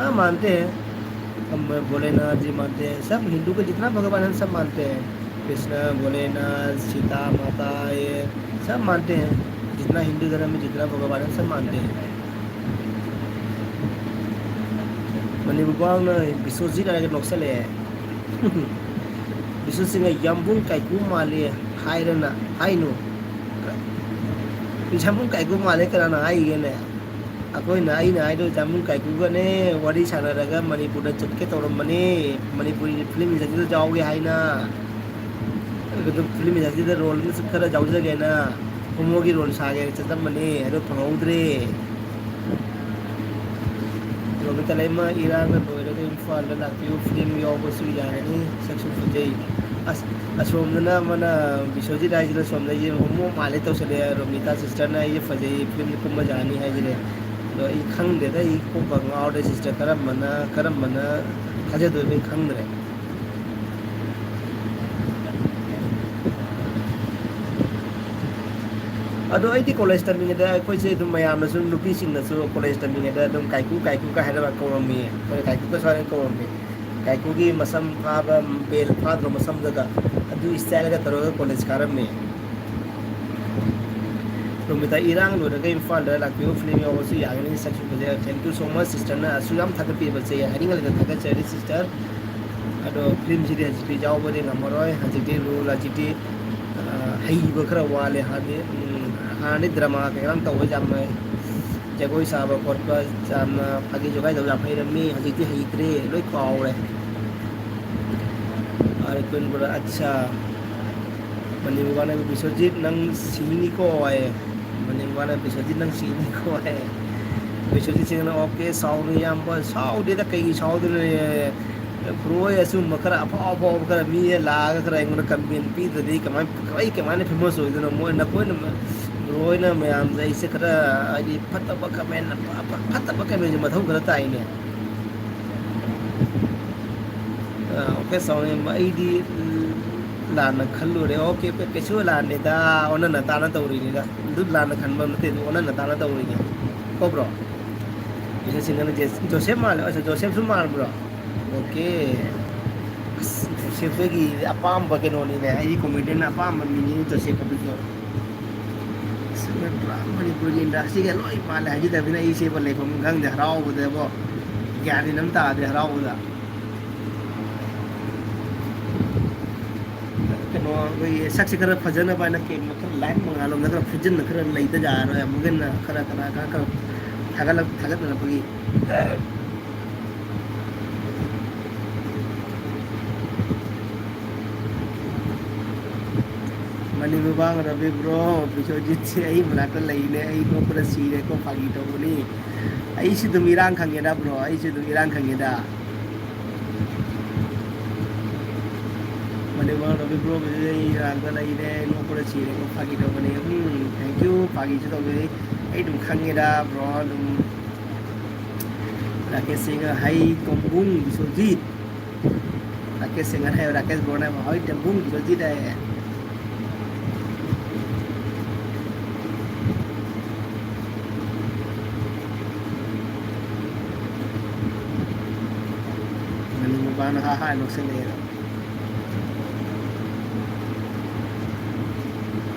हाँ, मानते हैं। हम भोलेनाथ जी मानते हैं, सब हिंदू के जितना भगवान है, सब मानते हैं। कृष्ण, भोलेनाथ, सीता माता, ये सब मानते हैं। जितना हिंदू धर्म में जितना भगवान है, सब मानते हैं। ꯃꯅꯤꯄꯨꯔ ꯄꯥꯎꯅ ꯕꯤꯁ꯭ꯋꯖꯤꯠ ꯍꯥꯏꯔꯒ ꯅꯣꯛꯁꯜꯂꯛꯑꯦ꯫ ꯕꯤꯁ꯭ꯋꯖꯤꯠꯅ ꯌꯥꯝꯕꯨꯡ ꯀꯥꯏꯀꯨ ꯃꯥꯜꯂꯦ ꯍꯥꯏꯔꯅ ꯍꯥꯏꯅꯨ꯫ ꯌꯥꯝꯕꯨꯡ ꯀꯥꯏꯀꯨ ꯃꯥꯜꯂꯦ ꯀꯅꯥꯅ ꯍꯥꯏꯒꯦꯅꯦ? ꯑꯩꯈꯣꯏꯅ, ꯑꯩꯅ ꯍꯥꯏꯗꯣ ꯖꯥꯃꯨꯟ ꯀꯥꯏꯀꯨꯒꯅꯦ ꯋꯥꯔꯤ ꯁꯥꯟꯅꯔꯒ ꯃꯅꯤꯄꯨꯔꯗ ꯆꯠꯀꯦ ꯇꯧꯔꯝꯕꯅꯤ, ꯃꯅꯤꯄꯨꯔꯤ ꯐꯤꯂꯝ ꯏꯟꯗꯁꯇ꯭ꯔꯤꯗ ꯌꯥꯎꯒꯦ ꯍꯥꯏꯅ꯫ ꯑꯗꯨ ꯐꯤꯂꯝ ꯏꯟꯗꯁꯇ꯭ꯔꯤꯗ ꯔꯣꯜ ꯑꯃꯁꯨ ꯈꯔ ꯌꯥꯎꯖꯒꯦꯅ ꯍꯣꯃꯣꯒꯤ ꯔꯣꯜ ꯁꯥꯒꯦꯅ ꯆꯠꯂꯝꯕꯅꯤ, ꯑꯗꯨ ꯐꯪꯍꯧꯗ꯭ꯔꯦ꯫ ꯔꯣꯃꯤꯇꯥ ꯂꯩꯃ, ꯏꯔꯥꯡꯅ ꯂꯣꯏꯔꯒ ꯏꯝꯐꯥꯜꯗ ꯂꯥꯛꯄꯤꯌꯨ, ꯐꯤꯂꯝ ꯌꯥꯎꯕꯁꯨ ꯌꯥꯒꯅꯤ, ꯁꯛꯁꯨ ꯐꯖꯩ꯫ ꯑꯁ, ꯑꯁꯣꯝꯗꯅ ꯑꯃꯅ ꯕꯤꯁ꯭ꯋꯖꯤꯠ ꯍꯥꯏꯁꯤꯅ ꯁꯣꯝꯗ ꯑꯩꯁꯦ ꯍꯣꯃꯣ ꯃꯥꯜꯂꯦ ꯇꯧꯁꯜꯂꯛꯑꯦ, ꯔꯣꯃꯤꯇꯥ ꯁꯤꯁꯇꯔꯅ ꯑꯩꯁꯦ ꯐꯖꯩ, ꯐꯤꯂꯝꯁꯦ ꯀꯨꯝꯕ ꯌꯥꯅꯤ ꯍꯥꯏꯁꯤꯅꯦ꯫ ꯑꯗꯣ ꯑꯩ ꯈꯪꯗꯦꯗ, ꯑꯩ ꯀꯣꯛꯀ ꯉꯥꯎꯔꯦ ꯁꯤꯁꯇꯔ, ꯀꯔꯝꯕꯅ, ꯀꯔꯝꯕꯅ ꯊꯥꯖꯗꯣꯏꯅꯣ ꯑꯩ ꯈꯪꯗ꯭ꯔꯦ꯫ ꯑꯗꯣ ꯑꯩꯗꯤ ꯀꯣꯂꯦꯖ ꯇꯝꯃꯤꯉꯩꯗ ꯑꯩꯈꯣꯏꯁꯦ ꯑꯗꯨꯝ ꯃꯌꯥꯝꯅꯁꯨ, ꯅꯨꯄꯤꯁꯤꯡꯅꯁꯨ ꯀꯣꯂꯦꯖ ꯇꯝꯃꯤꯉꯩꯗ ꯑꯗꯨꯝ "ꯀꯥꯏꯀꯨ, ꯀꯥꯏꯀꯨ" ꯀꯥꯏ ꯍꯥꯏꯔꯒ ꯀꯧꯔꯝꯃꯤ꯫ ꯑꯩꯈꯣꯏꯅ "ꯀꯥꯏꯀꯨ" ꯀꯁꯨ ꯍꯥꯏꯔꯒ ꯀꯧꯔꯝꯃꯤ꯫ ꯀꯥꯏꯀꯨꯒꯤ ꯃꯁꯝ ꯐꯥꯕ, ꯕꯦꯜ ꯐꯥꯗ꯭ꯔꯣ ꯃꯁꯝꯗꯒ? ꯑꯗꯨ ꯏꯁꯇꯥꯏꯜꯒ ꯇꯧꯔꯒ ꯀꯣꯂꯦꯖ ꯀꯥꯔꯝꯃꯤ꯫ ꯔꯣꯃꯤꯇꯥ, ꯏꯔꯥꯡ ꯂꯣꯏꯔꯒ ꯏꯝꯐꯥꯜꯗ ꯂꯥꯛꯄꯤꯌꯨ, ꯐꯤꯂꯝ ꯌꯥꯎꯕꯁꯨ ꯌꯥꯒꯅꯤ, ꯁꯛꯁꯨ ꯐꯖꯩ꯫ Thank you so much sister ꯅ ꯑꯁꯨꯛ ꯌꯥꯝ ꯊꯥꯒꯠꯄꯤꯕꯁꯦ ꯍꯥꯏꯅꯤꯡꯍꯜꯂꯦ, ꯊꯥꯒꯠꯆꯔꯤ sister꯫ ꯑꯗꯣ ꯐꯤꯂꯝꯁꯤꯗꯤ ꯍꯧꯖꯤꯛꯇꯤ ꯌꯥꯎꯕꯗꯤ ꯉꯝꯃꯔꯣꯏ, ꯍꯧꯖꯤꯛꯇꯤ ꯔꯣꯜ ꯍꯧꯖꯤꯛꯇꯤ, ꯑ, ꯍꯩꯕ ꯈꯔ ꯋꯥꯠꯂꯦ꯫ ꯍꯥꯟꯅꯗꯤ, ꯎꯝ, ꯍꯥꯟꯅꯗꯤ ꯗ꯭ꯔꯃꯥ ꯀꯩꯀꯥ ꯌꯥꯝ ꯇꯧꯕ, ꯌꯥꯝꯅ ꯖꯒꯣꯏ ꯁꯥꯕ ꯈꯣꯠꯄ, ꯌꯥꯝꯅ ꯐꯥꯒꯤ ꯖꯣꯒꯥꯏ ꯇꯧꯕ ꯌꯥꯝ ꯍꯩꯔꯝꯃꯤ, ꯍꯧꯖꯤꯛꯇꯤ ꯍꯩꯇ꯭ꯔꯦ, ꯂꯣꯏ ꯀꯥꯎꯔꯦ꯫ ꯑꯥꯔ ꯀꯨꯟꯕꯨꯔ, ꯑꯠꯆꯥ꯫ ꯃꯅꯤꯄꯨꯔ ꯋꯥꯅ ꯕꯤꯁ꯭ꯋꯖꯤꯠ ꯅꯪ ꯁꯤꯅꯤꯀꯣ ꯍꯥꯏꯌꯦ꯫ ꯃꯅꯤꯄꯨꯔ ꯋꯥꯅ ꯕꯤꯁ꯭ꯋꯖꯤꯠ ꯅꯪ ꯁꯤꯅꯤꯀꯣ ꯍꯥꯏꯌꯦ꯫ ꯕꯤꯁ꯭ꯋꯖꯤꯠ ꯁꯤꯡꯅ, "ꯑꯣꯀꯦ, ꯁꯥꯎꯅꯨ ꯏꯌꯥꯝꯕ", ꯁꯥꯎꯗꯦꯗ, ꯀꯩꯒꯤ ꯁꯥꯎꯗꯣꯏꯅꯣ? ꯕ꯭ꯔꯣ ꯍꯣꯏ ꯑꯆꯨꯝꯕ ꯈꯔ ꯑꯐꯥꯎ ꯑꯐꯥꯎꯕ ꯈꯔ ꯃꯤ ꯂꯥꯛꯑꯒ ꯈꯔ ꯑꯩꯉꯣꯟꯗ ꯀꯝꯄ꯭ꯂꯦꯟ ꯄꯤꯗ꯭ꯔꯗꯤ ꯀꯃꯥꯏ, ꯑꯩ ꯀꯃꯥꯏꯅ ꯐꯦꯃꯁ ꯑꯣꯏꯗꯣꯏꯅꯣ? ꯃꯣꯏ, ꯅꯈꯣꯏꯅ, ꯕ꯭ꯔꯣ ꯍꯣꯏꯅ ꯃꯌꯥꯝꯁꯦ ꯑꯩꯁꯦ ꯈꯔ, ꯍꯥꯏꯗꯤ, ꯐꯠꯇꯕ ꯀꯃꯦꯟ, ꯐꯠꯇꯕ ꯀꯃꯦꯟꯁꯦ ꯃꯊꯧ ꯈꯔ ꯇꯥꯏꯅꯦ꯫ ꯑ, ꯑꯣꯀꯦ, ꯁꯥꯎꯅꯤꯡꯕ ꯑꯩꯗꯤ ꯂꯥꯟꯅ ꯈꯜꯂꯨꯔꯦ꯫ ꯑꯣꯀꯦ, ꯀꯩꯁꯨ ꯂꯥꯟꯗꯦꯗ, ꯑꯣꯟꯅ ꯇꯥꯅ ꯇꯧꯔꯤꯅꯤꯗ꯫ ꯑꯗꯨ ꯂꯥꯟꯅ ꯈꯟꯕ ꯅꯠꯇꯦ, ꯑꯗꯨ ꯑꯣꯟꯅ ꯇꯥꯅ ꯇꯧꯔꯤꯅꯤ꯫ ꯀꯣ, ꯕ꯭ꯔꯣ? ꯖꯣꯁꯦꯐ ꯁꯤꯡꯒꯅ ꯖꯦ-, ꯖꯣꯁꯦꯐ ꯃꯥꯜꯂꯦ꯫ ꯑꯁ, ꯖꯣꯁꯦꯐꯁꯨ ꯃꯥꯟꯕ꯭ꯔꯣ? ꯑꯣꯀꯦ꯫ ꯑꯁ, ꯖꯣꯁꯦꯐꯇꯒꯤ ꯑꯄꯥꯝꯕ ꯀꯩꯅꯣꯅꯤꯅꯦ, ꯑꯩꯒꯤ ꯀꯣꯃꯦꯗꯤꯌꯟ ꯑꯄꯥꯝꯕ ꯃꯤꯅꯤ ꯖꯣꯁꯦꯐ ꯑꯗꯨꯁꯨ꯫ ꯑꯁ, ꯄꯨꯔꯥ ꯃꯅꯤꯄꯨꯔꯒꯤ ꯏꯟꯗꯁꯇ꯭ꯔꯤꯒ ꯂꯣꯏ ꯃꯥꯜꯂꯦ ꯍꯥꯏꯖꯗꯕꯅꯤꯅ ꯑꯩꯁꯦꯕꯨ ꯂꯩꯐꯝ ꯈꯪꯗꯦ ꯍꯔꯥꯎꯕꯗꯕꯣ꯫ ꯒ꯭ꯌꯥꯟ ꯃꯦꯟ ꯑꯃ ꯇꯥꯗꯦ ꯍꯔꯥꯎꯕꯗ꯫ ꯀꯩꯅꯣ, ꯑꯩꯈꯣꯏꯒꯤ ꯁꯛꯁꯦ ꯈꯔ ꯐꯖꯅꯕ ꯍꯥꯏꯅ ꯀꯦꯝ ꯈꯔ ꯂꯥꯏꯠ ꯃꯉꯥꯜꯂꯣꯝꯗ ꯈꯔ ꯐꯨꯖꯤꯟꯅ ꯈꯔ ꯂꯩꯇ ꯌꯥꯔꯣꯏ꯫ ꯑꯃꯨꯛ ꯍꯦꯟꯅ ꯈꯔ, ꯀꯅꯥ, ꯈꯔ, ꯈꯔ ꯊꯥꯒꯠꯂꯛ-, ꯊꯥꯒꯠꯅꯔꯛꯄꯒꯤ꯫ ꯃꯅꯤꯄꯨꯔ ꯕꯥꯡ ꯔꯕꯤ ꯕ꯭ꯔꯣ, ꯕꯤꯁ꯭ꯋꯖꯤꯠꯁꯦ ꯑꯩ ꯃꯅꯥꯛꯇ ꯂꯩꯅꯦ, ꯑꯩ ꯅꯣꯛꯄꯗ ꯁꯤꯔꯦꯀꯣ, ꯐꯥꯒꯤ ꯇꯧꯕꯅꯤ꯫ ꯑꯩꯁꯨ ꯑꯗꯨꯝ ꯏꯔꯥꯡ ꯈꯪꯉꯦꯗ ꯕ꯭ꯔꯣ, ꯑꯩꯁꯨ ꯑꯗꯨꯝ ꯏꯔꯥꯡ ꯈꯪꯉꯦꯗ꯫ ꯃꯅꯤꯄꯨꯔ ꯔꯕꯤ ꯕ꯭ꯔꯣ, ꯑꯩ ꯏꯔꯥꯡꯗ ꯂꯩꯔꯦ, ꯅꯣꯛꯄꯗ ꯁꯤꯔꯦꯀꯣ, ꯐꯥꯒꯤ ꯇꯧꯕꯅꯤ꯫ ꯎꯝ, thank you, ꯐꯥꯒꯤꯁꯨ ꯇꯧꯖꯩ꯫ ꯑꯩ ꯑꯗꯨꯝ ꯈꯪꯉꯦꯗ ꯕ꯭ꯔꯣ, ꯑꯗꯨꯝ꯫ ꯔꯥꯀꯦꯁ ꯁꯤꯡꯍ, ꯍꯩ ꯇꯣꯝꯕꯨꯡ ꯕꯤꯁ꯭ꯋꯖꯤꯠ꯫ ꯔꯥꯀꯦꯁ ꯁꯤꯡꯍ ꯍꯥꯏꯕ, ꯔꯥꯀꯦꯁ ꯕ꯭ꯔꯣꯅ ꯍꯥꯏꯕ, ꯍꯩ ꯇꯣꯝꯕꯨꯡ ꯕꯤꯁ꯭ꯋꯖꯤꯠ ꯍꯥꯏꯌꯦ꯫ ꯃꯅꯤꯄꯨꯔ ꯕꯥꯡꯅ ꯍꯥ ꯍꯥ ꯅꯣꯛꯁꯜꯂꯛꯑꯦ꯫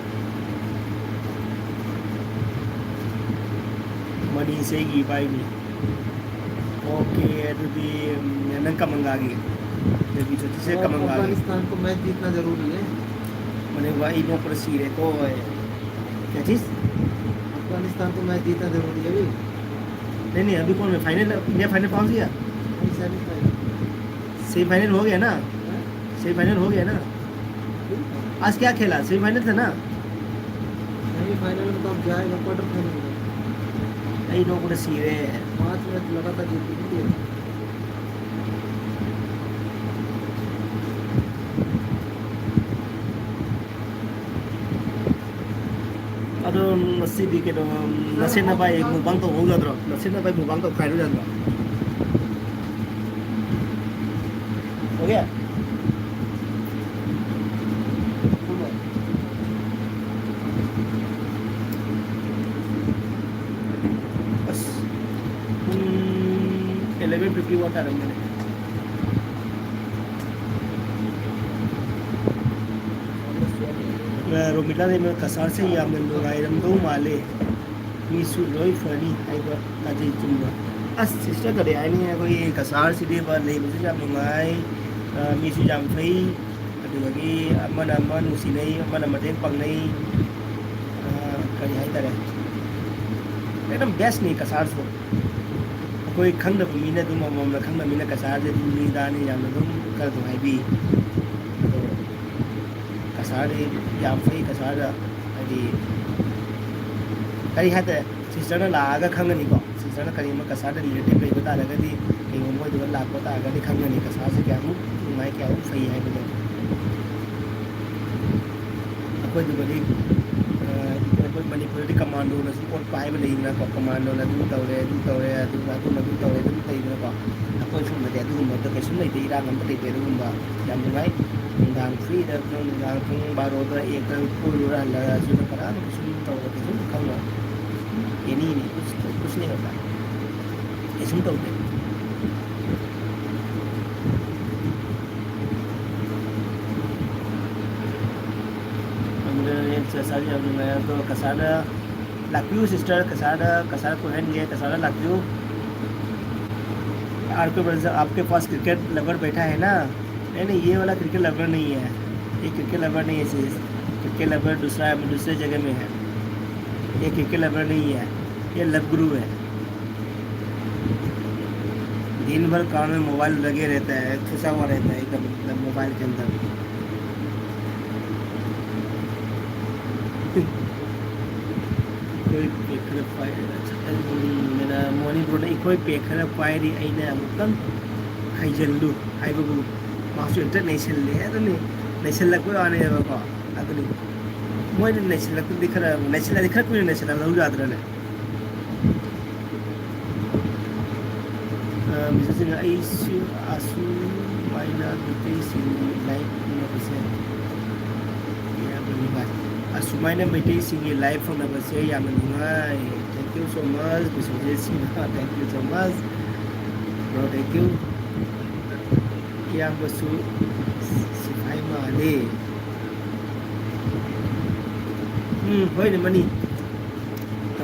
ꯑꯅꯤꯁꯦ ꯑꯩꯒꯤ ꯏꯕꯥꯏꯅꯤ꯫ ꯑꯣꯀꯦ, ꯑꯗꯨꯗꯤ, ꯎꯝ, ꯅꯪ ꯀꯃꯪꯒꯥꯒꯤ? ꯗꯦꯕꯤ ꯖꯣꯇꯤꯁꯦ ꯑꯣ, ꯀꯃꯪꯒꯥꯒꯤ꯫ अफगानिस्तान को मैच जीतना जरूरी है। मैंने वही नौकरी सी रे को है। क्या चीज़? अफगानिस्तान को मैच जीतना जरूरी है अभी। नहीं, नहीं, अभी कौन है? फाइनल, इंडिया फाइनल पहुंच गया? नहीं, सेमीफाइनल। सेमीफाइनल हो गया ना? हैं? सेमीफाइनल हो गया ना? आज क्या खेला? सेमीफाइनल था ना? सेमीफाइनल में तो अब जाएगा, क्वार्टर फाइनल में। ꯑꯩ ꯅꯣꯛꯄꯗ ꯁꯤꯔꯦ꯫ पाँच मैच लगातार जीत गई है। ꯑꯗꯣ ꯉꯁꯤꯗꯤ ꯀꯩꯅꯣ, ꯅꯁꯦꯠꯅꯕ ꯑꯩ ꯃꯨꯛꯕꯥꯡ ꯇꯧꯍꯧ ꯌꯥꯗ꯭ꯔꯣ? ꯅꯁꯦꯠꯅꯕ ꯑꯩ ꯃꯨꯛꯕꯥꯡ ꯇꯧꯈꯥꯏꯔꯨ ꯌꯥꯗ꯭ꯔꯣ? ꯑꯣꯀꯦ꯫ ꯑꯁ, ꯄꯨꯡ eleven fifty one ꯇꯥꯔꯝꯃꯦꯅꯦ꯫ ꯔꯣꯃꯤꯂꯥ ꯂꯩꯃ ꯀꯁꯥꯔꯁꯦ ꯌꯥꯝꯅ ꯅꯨꯡꯉꯥꯏꯔꯝꯗꯧ ꯃꯥꯜꯂꯦ꯫ ꯃꯤꯁꯨ ꯂꯣꯏ ꯐꯅꯤ ꯍꯥꯏꯕ ꯇꯥꯖꯩ, ꯆꯨꯝꯕ꯭ꯔꯥ? ꯑꯁ, ꯁꯤꯁꯇꯔ, ꯀꯔꯤ ꯍꯥꯏꯅꯤ, ꯑꯩꯈꯣꯏꯒꯤ ꯀꯁꯥꯔꯁꯤꯗꯤ ꯕ ꯂꯩꯕꯁꯨ ꯌꯥꯝ ꯅꯨꯡꯉꯥꯏ, ꯑ, ꯃꯤꯁꯨ ꯌꯥꯝ ꯐꯩ, ꯑꯗꯨꯗꯒꯤ ꯑꯃꯅ ꯑꯃ ꯅꯨꯡꯁꯤꯅꯩ, ꯑꯃꯅ ꯃꯇꯦꯡ ꯄꯥꯡꯅꯩ, ꯑ, ꯀꯔꯤ ꯍꯥꯏꯇꯥꯔꯦ, ꯑꯦꯛꯗꯝ ꯕꯦꯁꯅꯤ ꯀꯁꯥꯔꯁꯨ꯫ ꯑꯩꯈꯣꯏ ꯈꯪꯗꯕ ꯃꯤꯅ ꯑꯗꯨꯝ, ꯑꯃꯃꯝꯅ ꯈꯪꯗꯕ ꯃꯤꯅ ꯀꯁꯥꯔꯁꯦ ꯑꯗꯨꯝ ꯃꯤꯗꯥꯅꯤ ꯌꯥꯝꯅ ꯑꯗꯨꯝ ꯈꯔ ꯑꯗꯨꯝ ꯍꯥꯏꯕꯤ꯫ ꯑꯗꯣ ꯀꯁꯥꯔꯗꯤ ꯌꯥꯝ ꯐꯩ, ꯀꯁꯥꯔꯗ ꯍꯥꯏꯗꯤ ꯀꯔꯤ ꯍꯥꯏꯇꯥꯔꯦ, ꯁꯤꯁꯇꯔꯅ ꯂꯥꯛꯑꯒ ꯈꯪꯒꯅꯤꯀꯣ꯫ ꯁꯤꯁꯇꯔꯅ ꯀꯔꯤꯒꯨꯝꯕ ꯀꯁꯥꯔꯗ ꯔꯤꯂꯦꯇꯤꯚ ꯂꯩꯕ ꯇꯥꯔꯒꯗꯤ, ꯀꯩꯒꯨꯝꯕ ꯃꯣꯏꯗꯨꯗ ꯂꯥꯛꯄ ꯇꯥꯔꯒꯗꯤ ꯈꯪꯒꯅꯤ ꯀꯁꯥꯔꯁꯦ ꯀꯌꯥꯃꯨꯛ ꯅꯨꯡꯉꯥꯏ, ꯀꯌꯥꯃꯨꯛ ꯐꯩ ꯍꯥꯏꯕꯗꯣ꯫ ꯑꯩꯈꯣꯏꯗꯨꯒꯗꯤ, ꯑ, ꯑꯩꯈꯣꯏ ꯃꯅꯤꯄꯨꯔꯗꯗꯤ ꯀꯃꯥꯟꯗꯣꯅꯁꯨ ꯑꯣꯠꯄ ꯍꯥꯏꯕ ꯂꯩꯗꯅꯀꯣ, ꯀꯃꯥꯟꯗꯣꯅ ꯑꯗꯨ ꯇꯧꯔꯦ, ꯑꯗꯨ ꯇꯧꯔꯦ, ꯑꯗꯨ, ꯑꯗꯨꯅ ꯑꯗꯨ ꯇꯧꯔꯦ, ꯑꯗꯨꯝ ꯂꯩꯗꯅꯀꯣ꯫ ꯑꯩꯈꯣꯏ ꯁꯣꯝꯗꯗꯤ ꯑꯗꯨꯒꯨꯝꯕꯗꯣ ꯀꯩꯁꯨꯝ ꯂꯩꯇꯦ, ꯏꯔꯥꯡ ꯑꯝꯇ ꯂꯩꯇꯦ ꯑꯗꯨꯒꯨꯝꯕ꯫ ꯌꯥꯝ ꯅꯨꯡꯉꯥꯏ꯫ ꯅꯨꯡꯗꯥꯡ ꯐ꯭ꯔꯤꯗ ꯅꯨꯡꯗꯥꯡ ꯄꯨꯡ ꯕꯥꯔꯣꯗ, ꯑꯦꯛꯇ ꯀꯣꯏꯔꯨꯔ ꯍꯜꯂꯛꯑꯁꯨ ꯀꯅꯥꯝ ꯀꯩꯁꯨꯝ ꯇꯧꯔꯣꯏ, ꯀꯩꯁꯨꯝ ꯈꯪꯉꯣꯏ꯫ ꯑꯦꯅꯤꯅꯤ, ꯀꯨꯁ, ꯀꯨꯁ ꯅꯍꯤ ꯍꯣꯇꯥ꯫ ꯀꯩꯁꯨꯝ ꯇꯧꯗꯦ꯫ ꯑꯗꯨꯅ ꯆꯥꯛ ꯆꯥꯕ ꯌꯥꯝ ꯅꯨꯡꯉꯥꯏ꯫ ꯑꯗꯣ ꯀꯁꯥꯔꯗ ꯂꯥꯛꯄꯤꯌꯨ ꯁꯤꯁꯇꯔ, ꯀꯁꯥꯔꯗ, ꯀꯁꯥꯔ ꯀꯣꯏꯍꯟꯒꯦ, ꯀꯁꯥꯔꯗ ꯂꯥꯛꯄꯤꯌꯨ꯫ आपके पास, आपके पास क्रिकेट लवर बैठा है ना? नहीं, नहीं, ये वाला क्रिकेट लवर नहीं है। ये क्रिकेट लवर नहीं है sis। क्रिकेट लवर दूसरा है, दूसरे जगह में है। ये क्रिकेट लवर नहीं है, ये लव गुरु है। दिन भर कान में मोबाइल लगे रहता है, घुसा हुआ रहता है एकदम, मतलब मोबाइल के अंदर। ꯑꯩꯈꯣꯏ ꯄꯦꯛ ꯈꯔ ꯄꯥꯏꯔꯦ꯫ ꯆꯠꯇꯪ ꯃꯣꯅꯤ ꯃꯣꯅꯤ ꯕ꯭ꯔꯣꯅ ꯑꯩꯈꯣꯏ ꯄꯦꯛ ꯈꯔ ꯄꯥꯏꯔꯤ, ꯑꯩꯅ ꯑꯃꯨꯛꯇꯪ ꯍꯩꯖꯜꯂꯨ ꯍꯥꯏꯕꯕꯨ ꯃꯥꯁꯨ ꯍꯦꯛꯇ ꯅꯩꯁꯜꯂꯦ꯫ ꯑꯗꯨꯅꯤ, ꯅꯩꯁꯜꯂꯛꯄꯩ ꯋꯥꯅꯦꯕꯀꯣ꯫ ꯑꯗꯨꯅꯤ, ꯃꯣꯏꯅ ꯅꯩꯁꯜꯂꯛꯇ꯭ꯔꯗꯤ ꯈꯔ, ꯅꯩꯁꯜꯂꯗꯤ ꯈꯔ ꯀꯨꯏꯅ ꯅꯩꯁꯜꯍꯜꯂꯧ ꯌꯥꯗ꯭ꯔꯅꯦ? ꯑ, ꯃꯤꯁꯇꯔ ꯁꯤꯡꯍ, ꯑꯩꯁꯨ ꯑꯁꯨꯃꯥꯏꯅ ꯃꯩꯇꯩꯁꯤꯡꯒꯤ ꯂꯥꯏꯐ ꯎꯅꯕꯁꯦ ꯌꯥꯝꯅ ꯅꯨꯡꯉꯥꯏ꯫ ꯑꯁꯨꯃꯥꯏꯅ ꯃꯩꯇꯩꯁꯤꯡꯒꯤ ꯂꯥꯏꯐ ꯐꯪꯅꯕꯁꯦ ꯌꯥꯝꯅ ꯅꯨꯡꯉꯥꯏ꯫ Thank you so much, Biswajit Singh. Thank you so much, bro, thank you꯫ ꯏꯌꯥꯝꯕꯁꯨ ꯁꯤꯐꯥꯏ ꯃꯥꯜꯂꯦ꯫ ꯎꯝ, ꯍꯣꯏꯅꯦ, ꯃꯅꯤ꯫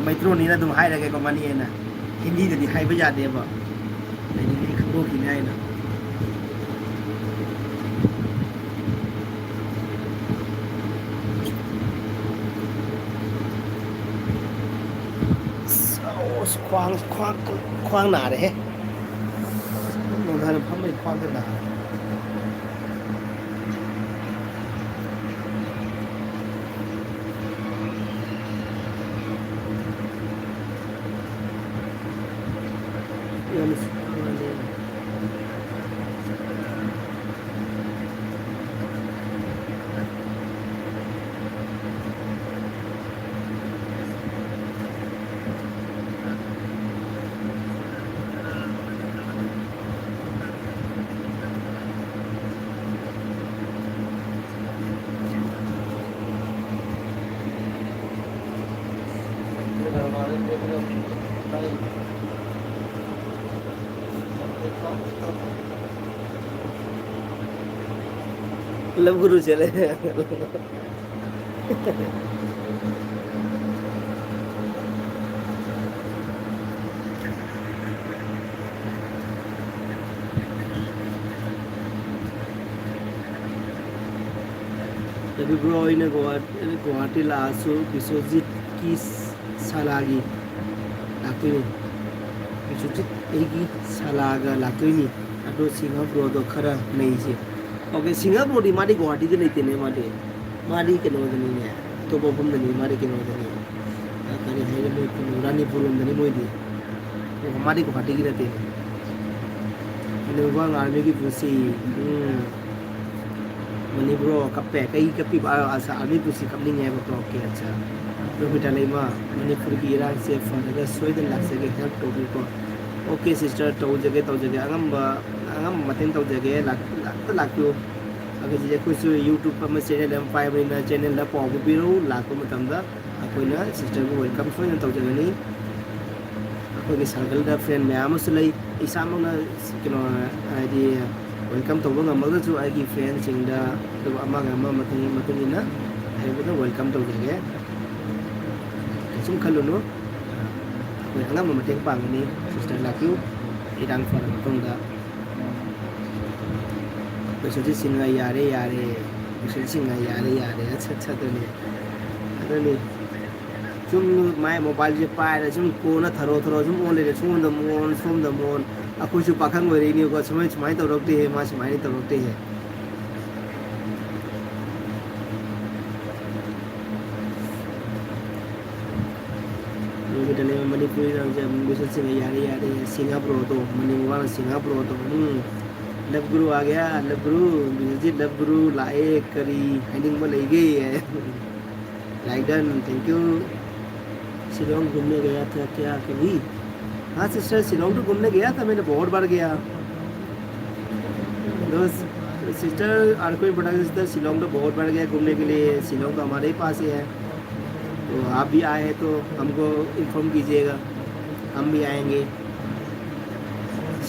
ꯃꯩꯇ꯭ꯔꯣꯟꯅꯤꯅ ꯑꯗꯨꯝ ꯍꯥꯏꯔꯒꯦꯀꯣ, ꯃꯅꯤ ꯍꯥꯏꯅ꯫ ꯍꯤꯟꯗꯤꯗꯗꯤ ꯍꯥꯏꯕ ꯌꯥꯗꯦꯕ꯫ ꯑꯗꯩꯗꯤ ꯈꯪꯗꯣꯛꯈꯤꯅꯤ ꯍꯥꯏꯅ꯫ ꯑꯁ, ꯈ꯭ꯋꯥꯡ, ꯈ꯭ꯋꯥꯡ, ꯈ꯭ꯋꯥꯡ ꯅꯥꯔꯦꯍꯦ꯫ ꯅꯨꯡꯗꯥꯡꯗ ꯐꯝꯕꯩ ꯈ꯭ꯋꯥꯡꯁꯦ ꯅꯥꯔꯦ꯫ लव गुरु चले। ꯕ꯭ꯔꯣ, ꯑꯩꯅ ꯒꯨꯋꯥ-, ꯒꯨꯋꯥꯍꯥꯇꯤ ꯂꯥꯛꯑꯁꯨ ꯕꯤꯁ꯭ꯋꯖꯤꯠꯀꯤ ꯁꯥꯂꯥꯒꯤ ꯂꯥꯛꯇꯣꯏꯅꯤ꯫ ꯕꯤꯁ꯭ꯋꯖꯤꯠ ꯑꯩꯒꯤ ꯁꯥꯂꯥꯒ ꯂꯥꯛꯇꯣꯏꯅꯤ꯫ ꯑꯗꯣ ꯁꯤꯡꯍ ꯕ꯭ꯔꯣꯗꯣ ꯈꯔ ꯅꯩꯁꯦ꯫ ꯑꯣꯀꯦ, ꯁꯤꯡꯍ ꯕ꯭ꯔꯣꯗꯤ ꯃꯥꯗꯤ ꯒꯨꯋꯥꯍꯥꯇꯤꯗ ꯂꯩꯇꯦꯅꯦ, ꯃꯥꯗꯤ, ꯃꯥꯗꯤ ꯀꯩꯅꯣꯗꯅꯤꯅꯦ, ꯑꯇꯣꯞꯄ ꯃꯐꯝꯗꯅꯤ, ꯃꯥꯗꯤ ꯀꯩꯅꯣꯗꯅꯤ꯫ ꯑ, ꯀꯔꯤ ꯍꯥꯏꯅꯤ, ꯃꯣꯏ ꯈꯨꯟ ꯔꯥꯅꯤꯄꯨꯔ ꯂꯣꯝꯗꯅꯤ ꯃꯣꯏꯗꯤ꯫ ꯑꯣ, ꯃꯥꯗꯤ ꯒꯨꯋꯥꯍꯥꯇꯤꯒꯤ ꯅꯠꯇꯦ꯫ ꯃꯅꯤꯄꯨꯔ ꯑꯥꯔꯃꯤꯒꯤ ꯄꯨꯟꯁꯤ, ꯎꯝ꯫ ꯃꯅꯤꯄꯨꯔ ꯀꯞꯄꯦ, ꯀꯩ ꯀꯞꯄꯤꯕ? ꯑ, ꯑꯁ, ꯑꯥꯔꯃꯤ ꯄꯨꯟꯁꯤ ꯀꯞꯅꯤꯡꯉꯦ ꯍꯥꯏꯕꯀꯣ꯫ ꯑꯣꯀꯦ, ꯑꯠꯆꯥ꯫ ꯔꯣꯕꯤꯇꯥ ꯂꯩꯃ, ꯃꯅꯤꯄꯨꯔꯒꯤ ꯏꯔꯥꯡꯁꯦ ꯐꯔꯒ ꯁꯣꯏꯗꯅ ꯂꯥꯛꯆꯒꯦ, help ꯇꯧꯕꯤꯌꯨꯀꯣ꯫ ꯑꯣꯀꯦ, sister, ꯇꯧꯖꯒꯦ, ꯇꯧꯖꯒꯦ꯫ ꯑꯉꯝꯕ, ꯑꯉꯝꯕ ꯃꯇꯦꯡ ꯇꯧꯖꯒꯦ꯫ ꯂꯥꯛ-, ꯂꯥꯛꯇ ꯂꯥꯛꯄꯤꯌꯨ꯫ ꯑꯗꯨꯗꯤ ꯑꯩꯈꯣꯏꯁꯨ YouTube ꯑꯃ, channel ꯑꯃ ꯄꯥꯏꯕꯅꯤꯅ, channelꯗ ꯄꯥꯎ ꯄꯤꯕꯤꯔꯛꯎ꯫ ꯂꯥꯛꯄ ꯃꯇꯝꯗ ꯑꯩꯈꯣꯏꯅ sisterꯕꯨ welcome ꯁꯣꯏꯗꯅ ꯇꯧꯖꯒꯅꯤ꯫ ꯑꯩꯈꯣꯏꯒꯤ circleꯗ friend ꯃꯌꯥꯝ ꯑꯃꯁꯨ ꯂꯩ꯫ ꯏꯁꯥꯃꯛꯅ, ꯀꯩꯅꯣ, ꯍꯥꯏꯗꯤ, welcome ꯇꯧꯕ ꯉꯝꯃꯒꯁꯨ ꯑꯩꯒꯤ friendꯁꯤꯡꯗ, ꯑꯗꯨꯒ ꯑꯃꯒ ꯑꯃ ꯃꯇꯨꯡ, ꯃꯇꯨꯡ ꯏꯟꯅ ꯍꯥꯏꯕꯗ welcome ꯇꯧꯖꯒꯦ꯫ ꯀꯩꯁꯨꯝ ꯈꯜꯂꯨꯅꯨ, ꯑꯩꯈꯣꯏ ꯑꯉꯝꯕ ꯃꯇꯦꯡ ꯄꯥꯡꯒꯅꯤ꯫ Sister ꯂꯥꯛꯄꯤꯌꯨ, ꯏꯔꯥꯡ ꯐꯔꯕ ꯃꯇꯨꯡꯗ꯫ ꯕꯤꯁ꯭ꯋꯖꯤꯠ ꯁꯤꯡꯍ ꯌꯥꯔꯦ, ꯌꯥꯔꯦ꯫ ꯕꯤꯁ꯭ꯋꯖꯤꯠ ꯁꯤꯡꯍ ꯌꯥꯔꯦ, ꯌꯥꯔꯦ꯫ ꯑꯠꯁꯥ, ꯑꯠꯁꯥ, ꯑꯗꯨꯅꯤ꯫ ꯑꯗꯨꯅꯤ꯫ ꯁꯨꯝ ꯃꯥꯏ mobileꯁꯦ ꯄꯥꯏꯔ ꯁꯨꯝ ꯀꯣꯟꯅ ꯊꯔꯣ ꯊꯔꯣ ꯁꯨꯝ ꯑꯣꯟ ꯂꯩꯔꯦ꯫ ꯁꯣꯝꯗ ꯑꯃꯨꯛ ꯑꯣꯟ, ꯁꯣꯝꯗ ꯑꯃꯨꯛ ꯑꯣꯟ꯫ ꯑꯩꯈꯣꯏꯁꯨ ꯄꯥꯈꯪ ꯑꯣꯏꯔꯛꯏꯅꯦꯀꯣ꯫ ꯁꯨꯃꯥꯏ-, ꯁꯨꯃꯥꯏꯅ ꯇꯧꯔꯛꯇꯦꯍꯦ, ꯃꯥ ꯁꯨꯃꯥꯏꯅ ꯇꯧꯔꯛꯇꯦꯍꯦ꯫ ꯅꯨꯃꯤꯠ ꯑꯅꯤ ꯃꯅꯤꯄꯨꯔꯤ ꯂꯝꯁꯦ ꯑꯃꯨꯛ ꯂꯣꯏꯁꯤꯟꯁꯤꯅꯦ꯫ ꯌꯥꯔꯦ, ꯌꯥꯔꯦ꯫ ꯁꯤꯡꯍ ꯕ꯭ꯔꯣꯗꯣ, ꯃꯅꯤꯡ ꯃꯃꯥꯡꯗ ꯁꯤꯡꯍ ꯕ꯭ꯔꯣꯗꯣ꯫ ꯎꯝ꯫ Love guru आ गया, love guru, Biswajit love guru ꯂꯥꯛꯑꯦ, ꯀꯔꯤ ꯍꯥꯏꯅꯤꯡꯕ ꯂꯩꯒꯦ? Like done, thank you. Shillong घूमने गया था क्या कभी? हाँ sister, शिलोंग तो घूमने गया था, मैंने बहुत बार गया। दोस्त, sister, आरकोई प्रोडक्शन, शिलोंग तो बहुत बार गया घूमने के लिए। शिलोंग तो हमारे ही पास ही है, तो आप भी आए हैं तो हमको inform कीजिएगा, हम भी आएंगे।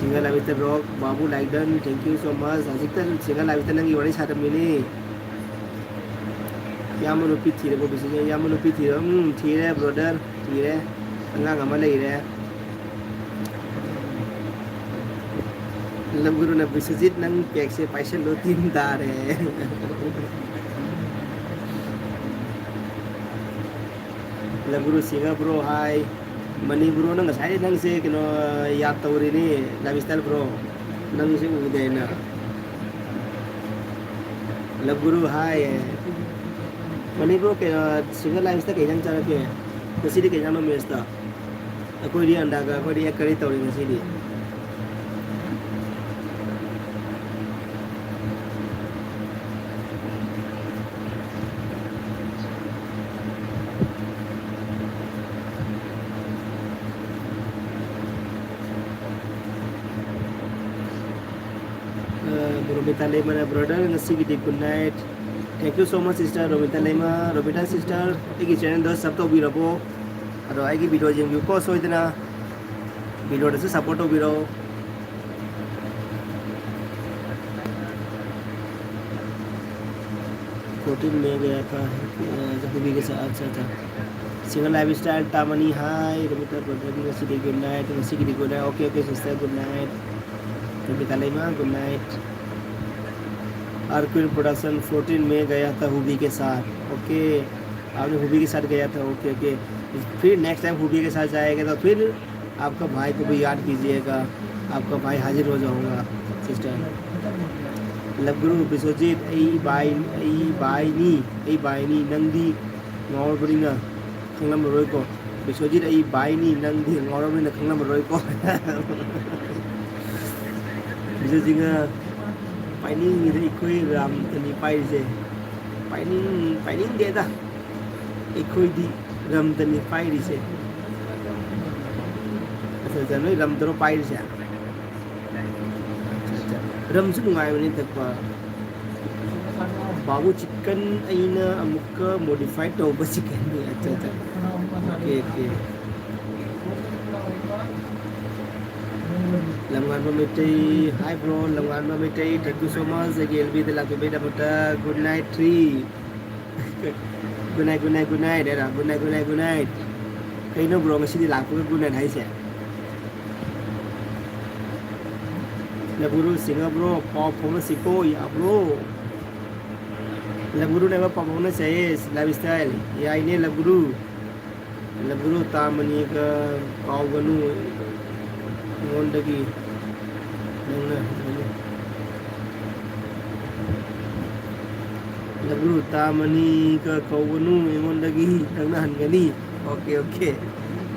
Single Avita Rock, Babu Like Done, thank you so much. ꯍꯧꯖꯤꯛꯇ Single Avita ꯅꯪꯒꯤ ꯋꯥꯔꯤ ꯁꯥꯔꯝꯃꯤꯅꯦ꯫ ꯏꯌꯥꯝꯕ ꯅꯨꯄꯤ ꯊꯤꯔꯕꯣ? ꯕꯤꯁꯤꯁꯦ ꯏꯌꯥꯝꯕ ꯅꯨꯄꯤ ꯊꯤꯔꯕꯣ? ꯎꯝ, ꯊꯤꯔꯦ brother, ꯊꯤꯔꯦ꯫ ꯑꯉꯥꯡ ꯑꯃ ꯂꯩꯔꯦ꯫ ꯂꯝꯒꯨꯔꯨꯅ ꯕꯤꯁ꯭ꯋꯖꯤꯠ ꯅꯪ ꯄꯦꯛꯁꯦ ꯄꯥꯏꯁꯜꯂꯣ, ꯇꯤꯟ ꯇꯥꯔꯦ꯫ ꯂꯕꯨꯔꯨ Singh bro hi. Money bro, ꯅꯪ ꯉꯁꯥꯏ ꯅꯪꯁꯦ ꯀꯩꯅꯣ ꯌꯥꯗ ꯇꯧꯔꯤꯅꯤ, ꯂꯥꯏꯐ ꯁ꯭ꯇꯥꯏꯜ ꯕ꯭ꯔꯣ, ꯅꯪꯁꯦ ꯎꯗꯦ ꯑꯩꯅ꯫ ꯂꯕꯨꯔꯨ ꯍꯥꯏ꯫ ꯃꯅꯤ ꯕ꯭ꯔꯣ, ꯀꯩꯅꯣ, ꯁꯤꯡꯍ ꯂꯥꯏꯐ ꯁ꯭ꯇꯥꯏꯜ ꯀꯩ ꯏꯟꯖꯥꯡ ꯆꯥꯔꯛꯀꯦ? ꯉꯁꯤꯗꯤ ꯀꯩ ꯏꯟꯖꯥꯡꯅꯣ ꯃꯦꯁꯇ? ꯑꯩꯈꯣꯏꯗꯤ ꯑꯟꯗꯥꯒ ꯑꯩꯈꯣꯏꯗꯤ ꯑꯦꯛ ꯀꯔꯤ ꯇꯧꯔꯤ ꯉꯁꯤꯗꯤ꯫ ꯑ, ꯔꯣꯃꯤꯇꯥ ꯂꯩꯃꯅ, brother, ꯉꯁꯤꯒꯤꯗꯤ good night꯫ Thank you so much, sister Romita Leima. Romita sister, ꯑꯩꯒꯤ channelꯗꯣ sub ꯇꯧꯕꯤꯔꯕꯣ? ꯑꯗꯣ ꯑꯩꯒꯤ video ꯌꯦꯡꯕꯤꯌꯨꯀꯣ ꯁꯣꯏꯗꯅ꯫ Videoꯗꯁꯨ support ꯇꯧꯕꯤꯔꯣ꯫ Fourteen में गया था, अ, हूबी के साथ। अच्छा, अच्छा। Single lifestyle, Tamani, hi। Ramita brother, ꯉꯁꯤꯗꯤ good night, ꯉꯁꯤꯒꯤꯗꯤ good night꯫ Okay, okay, sister, good night। Ramita ꯂꯩꯃ, good night। R Queen Production, fourteen में गया था हूबी के साथ। Okay, आपने हूबी के साथ गया था। Okay, okay। फिर next time हूबी के साथ जाएगा तो फिर आपका भाई को भी याद कीजिएगा, आपका भाई हाजिर हो जाऊंगा, sister। ꯂꯕꯨꯔꯨ ꯕꯤꯁ꯭ꯋꯖꯤꯠ, ꯑꯩ ꯚꯥꯏ, ꯑꯩ ꯚꯥꯏꯅꯤ, ꯑꯩ ꯚꯥꯏꯅꯤ, ꯅꯪꯗꯤ ꯉꯥꯎꯔꯕꯅꯤꯅ ꯈꯪꯂꯝꯃꯔꯣꯏꯀꯣ꯫ ꯕꯤꯁ꯭ꯋꯖꯤꯠ, ꯑꯩ ꯚꯥꯏꯅꯤ, ꯅꯪꯗꯤ ꯉꯥꯎꯔꯕꯅꯤꯅ ꯈꯪꯂꯝꯃꯔꯣꯏꯀꯣ꯫ ꯕꯤꯁ꯭ꯋꯖꯤꯠꯅ ꯄꯥꯏꯅꯤꯡꯉꯤꯗ ꯑꯩꯈꯣꯏ ꯔꯥꯝꯇꯅꯤ ꯄꯥꯏꯔꯤꯁꯦ꯫ ꯄꯥꯏꯅꯤꯡ-, ꯄꯥꯏꯅꯤꯡꯗꯦꯗ꯫ ꯑꯩꯈꯣꯏꯗꯤ ꯔꯝꯗꯅꯤ ꯄꯥꯏꯔꯤꯁꯦ꯫ ꯑꯠꯆꯥ, ꯑꯠꯆꯥ, ꯅꯣꯏ ꯔꯝꯗꯔꯣ ꯄꯥꯏꯔꯤꯁꯦ? ꯑꯠꯆꯥ, ꯑꯠꯆꯥ꯫ ꯔꯝꯁꯨ ꯅꯨꯡꯉꯥꯏꯕꯅꯤ ꯊꯛꯄ꯫ ꯕꯥꯕꯨ chicken ꯑꯩꯅ ꯑꯃꯨꯛꯀ modify ꯇꯧꯕ chickenꯅꯤ꯫ ꯑꯠꯆꯥ, ꯑꯠꯆꯥ꯫ Okay, okay꯫ Lamnganba Meitei, hi bro, Lamnganba Meitei, thank you so much ꯑꯩꯒꯤ ꯑꯦꯜ ꯕꯤꯗ ꯂꯥꯛꯄꯤꯕꯒꯤꯗꯃꯛꯇ꯫ Good night three꯫ Good night, good night, good night ꯍꯥꯏꯔ? Good night, good night, good night꯫ ꯀꯩꯅꯣ bro, ꯉꯁꯤꯗꯤ ꯂꯥꯛꯄꯒ good night ꯍꯥꯏꯁꯦ? ꯂꯕꯨꯔꯨ ꯁꯤꯡꯍ bro, ꯄꯥꯎ ꯐꯥꯎꯅꯁꯤꯀꯣ, ꯌꯥꯕ꯭ꯔꯣ? ꯂꯕꯨꯔꯨ ꯅꯦꯕ ꯄꯥꯎ ꯐꯥꯎꯅꯁꯦ, lifestyle꯫ ꯌꯥꯏꯅꯦ ꯂꯕꯨꯔꯨ꯫ ꯂꯕꯨꯔꯣ ꯇꯥ ꯃꯅꯤꯒ ꯀꯥꯎꯒꯅꯨ ꯑꯩꯉꯣꯟꯗꯒꯤ ꯅꯪꯅ ꯍꯟꯒꯅꯤ꯫ ꯂꯕꯨꯔꯣ ꯇꯥ ꯃꯅꯤꯒ ꯀꯧꯒꯅꯨ ꯑꯩꯉꯣꯟꯗꯒꯤ ꯅꯪꯅ ꯍꯟꯒꯅꯤ꯫ Okay, okay.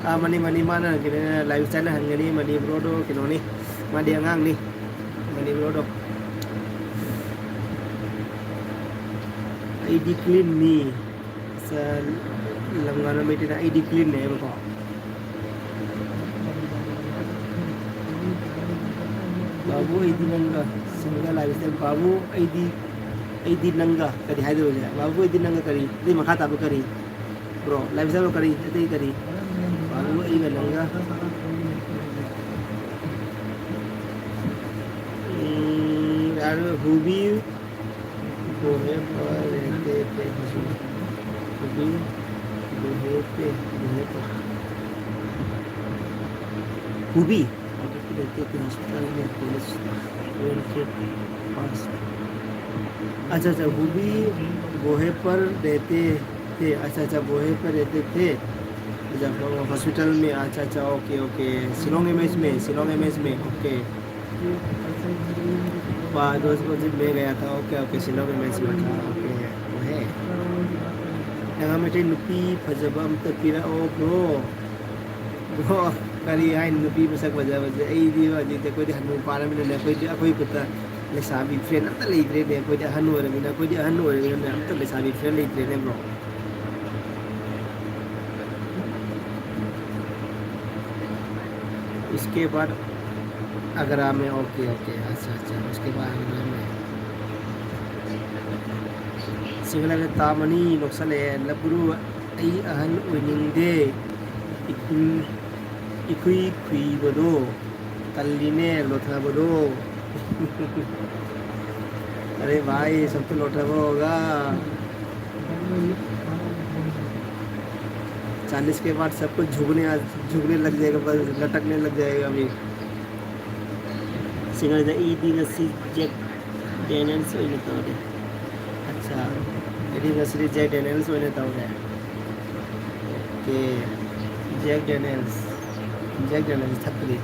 ꯑꯥ, ꯃꯅꯤ, ꯃꯅꯤ, ꯃꯥꯅ ꯀꯩꯅꯣ, ꯂꯥꯏꯐ ꯏꯁꯇꯥꯏꯜꯅ ꯍꯟꯒꯅꯤ꯫ ꯃꯅꯤ ꯕ꯭ꯔꯣꯗꯣ ꯀꯩꯅꯣꯅꯤ, ꯃꯥꯗꯤ ꯑꯉꯥꯡꯅꯤ꯫ ꯃꯅꯤ ꯕ꯭ꯔꯣꯗꯣ꯫ ꯑꯩꯗꯤ ꯀ꯭ꯂꯤꯟꯅꯤ꯫ ꯁ-, ꯂꯝꯉꯥꯅ ꯃꯩꯇꯩꯅ ꯑꯩꯗꯤ ꯀ꯭ꯂꯤꯟꯅꯦ ꯍꯥꯏꯕꯀꯣ꯫ ꯕꯥꯕꯨ ꯑꯩꯗꯤ ꯅꯪꯒ ꯁꯤꯡꯒꯜ ꯍꯥꯏꯕꯁꯦ, ꯕꯥꯕꯨ ꯑꯩꯗꯤ, ꯑꯩꯗꯤ ꯅꯪꯒ ꯀꯔꯤ ꯍꯥꯏꯗꯣꯏꯅꯣ? ꯕꯥꯕꯨ ꯑꯩꯗꯤ ꯅꯪꯒ ꯀꯔꯤ? ꯑꯗꯨꯏ ꯃꯈꯥ ꯇꯥꯕ ꯀꯔꯤ? ꯕ꯭ꯔꯣ, ꯂꯥꯏꯐ ꯏꯁꯇꯥꯏꯜ ꯀꯔꯤ? ꯑꯇꯩ ꯀꯔꯤ? ꯕꯥꯕꯨ ꯑꯩꯒ ꯅꯪꯒ꯫ ꯎꯝ, ꯌꯥꯔꯣꯏ, ꯍꯨꯕꯤ ꯒꯣꯍꯦ ꯄꯔ ꯔꯦꯍꯇꯦ ꯊꯦ ꯍꯨꯕꯤ, ꯒꯣꯍꯦ ꯄꯦ, ꯒꯣꯍꯦ ꯄꯔ꯫ ꯍꯨꯕꯤ ꯔꯦꯍꯇꯦ ꯊꯦ ꯍꯣꯁꯄꯤꯇꯥꯜ ꯃꯦ ꯄꯨꯂꯤꯁ ꯋꯦꯜꯐꯦꯌꯔ ꯄꯥꯁ꯫ ꯑꯆꯥ, ꯑꯆꯥ, ꯍꯨꯕꯤ ꯒꯣꯍꯦ ꯄꯔ ꯔꯦꯍꯇꯦ ꯊꯦ, ꯑꯆꯥ, ꯑꯆꯥ, ꯒꯣꯍꯦ ꯄꯔ ꯔꯦꯍꯇꯦ ꯊꯦ꯫ ꯑꯆꯥ, ꯍꯣ-, ꯍꯣꯁꯄꯤꯇꯥꯜ ꯃꯦ, ꯑꯆꯥ, ꯑꯆꯥ, ꯑꯣꯀꯦ, ꯑꯣꯀꯦ, ꯁꯤꯂꯣꯡ ꯑꯦꯝ ꯑꯦꯁ ꯃꯦ, ꯁꯤꯂꯣꯡ ꯑꯦꯝ ꯑꯦꯁ ꯃꯦ, ꯑꯣꯀꯦ꯫ ꯄꯥ-, ꯔꯣꯖ ꯃꯁꯖꯤꯗ ꯃꯦ ꯒꯌꯥ ꯊꯥ, ꯑꯣꯀꯦ, ꯑꯣꯀꯦ, ꯁꯤꯂꯣꯡ ꯑꯦꯝ ꯑꯦꯁ ꯃꯦ ꯊꯥ, ꯑꯣꯀꯦ, ꯑꯣꯀꯦ꯫ ꯅꯪ ꯃꯩꯇꯩ ꯅꯨꯄꯤ ꯐꯖꯕ ꯑꯝꯇ ꯄꯤꯔꯛꯑꯣ, ꯕ꯭ꯔꯣ꯫ ꯕ꯭ꯔꯣ, ꯀꯔꯤ ꯍꯥꯏꯅꯤ, ꯅꯨꯄꯤ ꯃꯁꯛ ꯐꯖꯕꯁꯦ? ꯑꯩꯗꯤ ꯍꯧꯖꯤꯛꯇꯤ ꯑꯩꯈꯣꯏꯗꯤ ꯍꯅꯨ ꯄꯥꯔꯃꯤꯅꯅꯦ, ꯑꯩꯈꯣꯏꯗꯤ, ꯑꯩꯈꯣꯏ ꯈꯨꯠꯇ ꯂꯩꯁꯥꯕꯤ ꯐ꯭ꯔꯦꯟ ꯑꯝꯇ ꯂꯩꯇ꯭ꯔꯦꯅꯦ꯫ ꯑꯩꯈꯣꯏꯗꯤ ꯑꯍꯟ ꯑꯣꯏꯔꯃꯤꯅ, ꯑꯩꯈꯣꯏꯗꯤ ꯑꯍꯟ ꯑꯣꯏꯔꯃꯤꯅꯅꯦ, ꯑꯝꯇ ꯂꯩꯁꯥꯕꯤ ꯐ꯭ꯔꯦꯟ ꯂꯩꯇ꯭ꯔꯦꯅꯦ, ꯕ꯭ꯔꯣ꯫ उसके बाद आगरा में, ओके, ओके, अच्छा, अच्छा, उसके बाद आगरा में। ꯁꯤꯡꯒꯜ ꯂꯥꯏꯐꯇ ꯇꯥ ꯃꯅꯤ ꯂꯧꯁꯜꯂꯛꯑꯦ꯫ ꯂꯕꯨꯔꯨ, ꯑꯩ ꯑꯍꯟ ꯑꯣꯏꯅꯤꯡꯗꯦ꯫ ꯏꯈꯨꯏ, ꯏꯈꯨꯏ ꯈꯨꯏꯕꯗꯣ ꯇꯜꯂꯤꯅꯦ, ꯂꯣꯊꯕꯗꯣ꯫ अरे भाई, सब तो लोटा हुआ होगा। चालीस के बाद सब कुछ झुकने, झुकने लग जाएगा, बस लटकने लग जाएगा अभी। ꯁꯤꯡꯒꯜꯗ ꯑꯩꯗꯤ ꯉꯁꯤ ꯖꯦꯛ ꯗꯦꯅꯤꯌꯦꯜꯁ ꯑꯣꯏꯅ ꯇꯧꯔꯦ꯫ ꯑꯠꯆꯥ, ꯑꯩꯗꯤ ꯉꯁꯤꯗꯤ ꯖꯦꯛ ꯗꯦꯅꯤꯌꯦꯜꯁ ꯑꯣꯏꯅ ꯇꯧꯔꯦ꯫ ꯑꯦ, ꯖꯦꯛ ꯗꯦꯅꯤꯌꯦꯜꯁ꯫ ꯖꯦꯛ ꯗꯦꯅꯤꯌꯦꯜꯁ ꯊꯛꯇ꯭ꯔꯤ꯫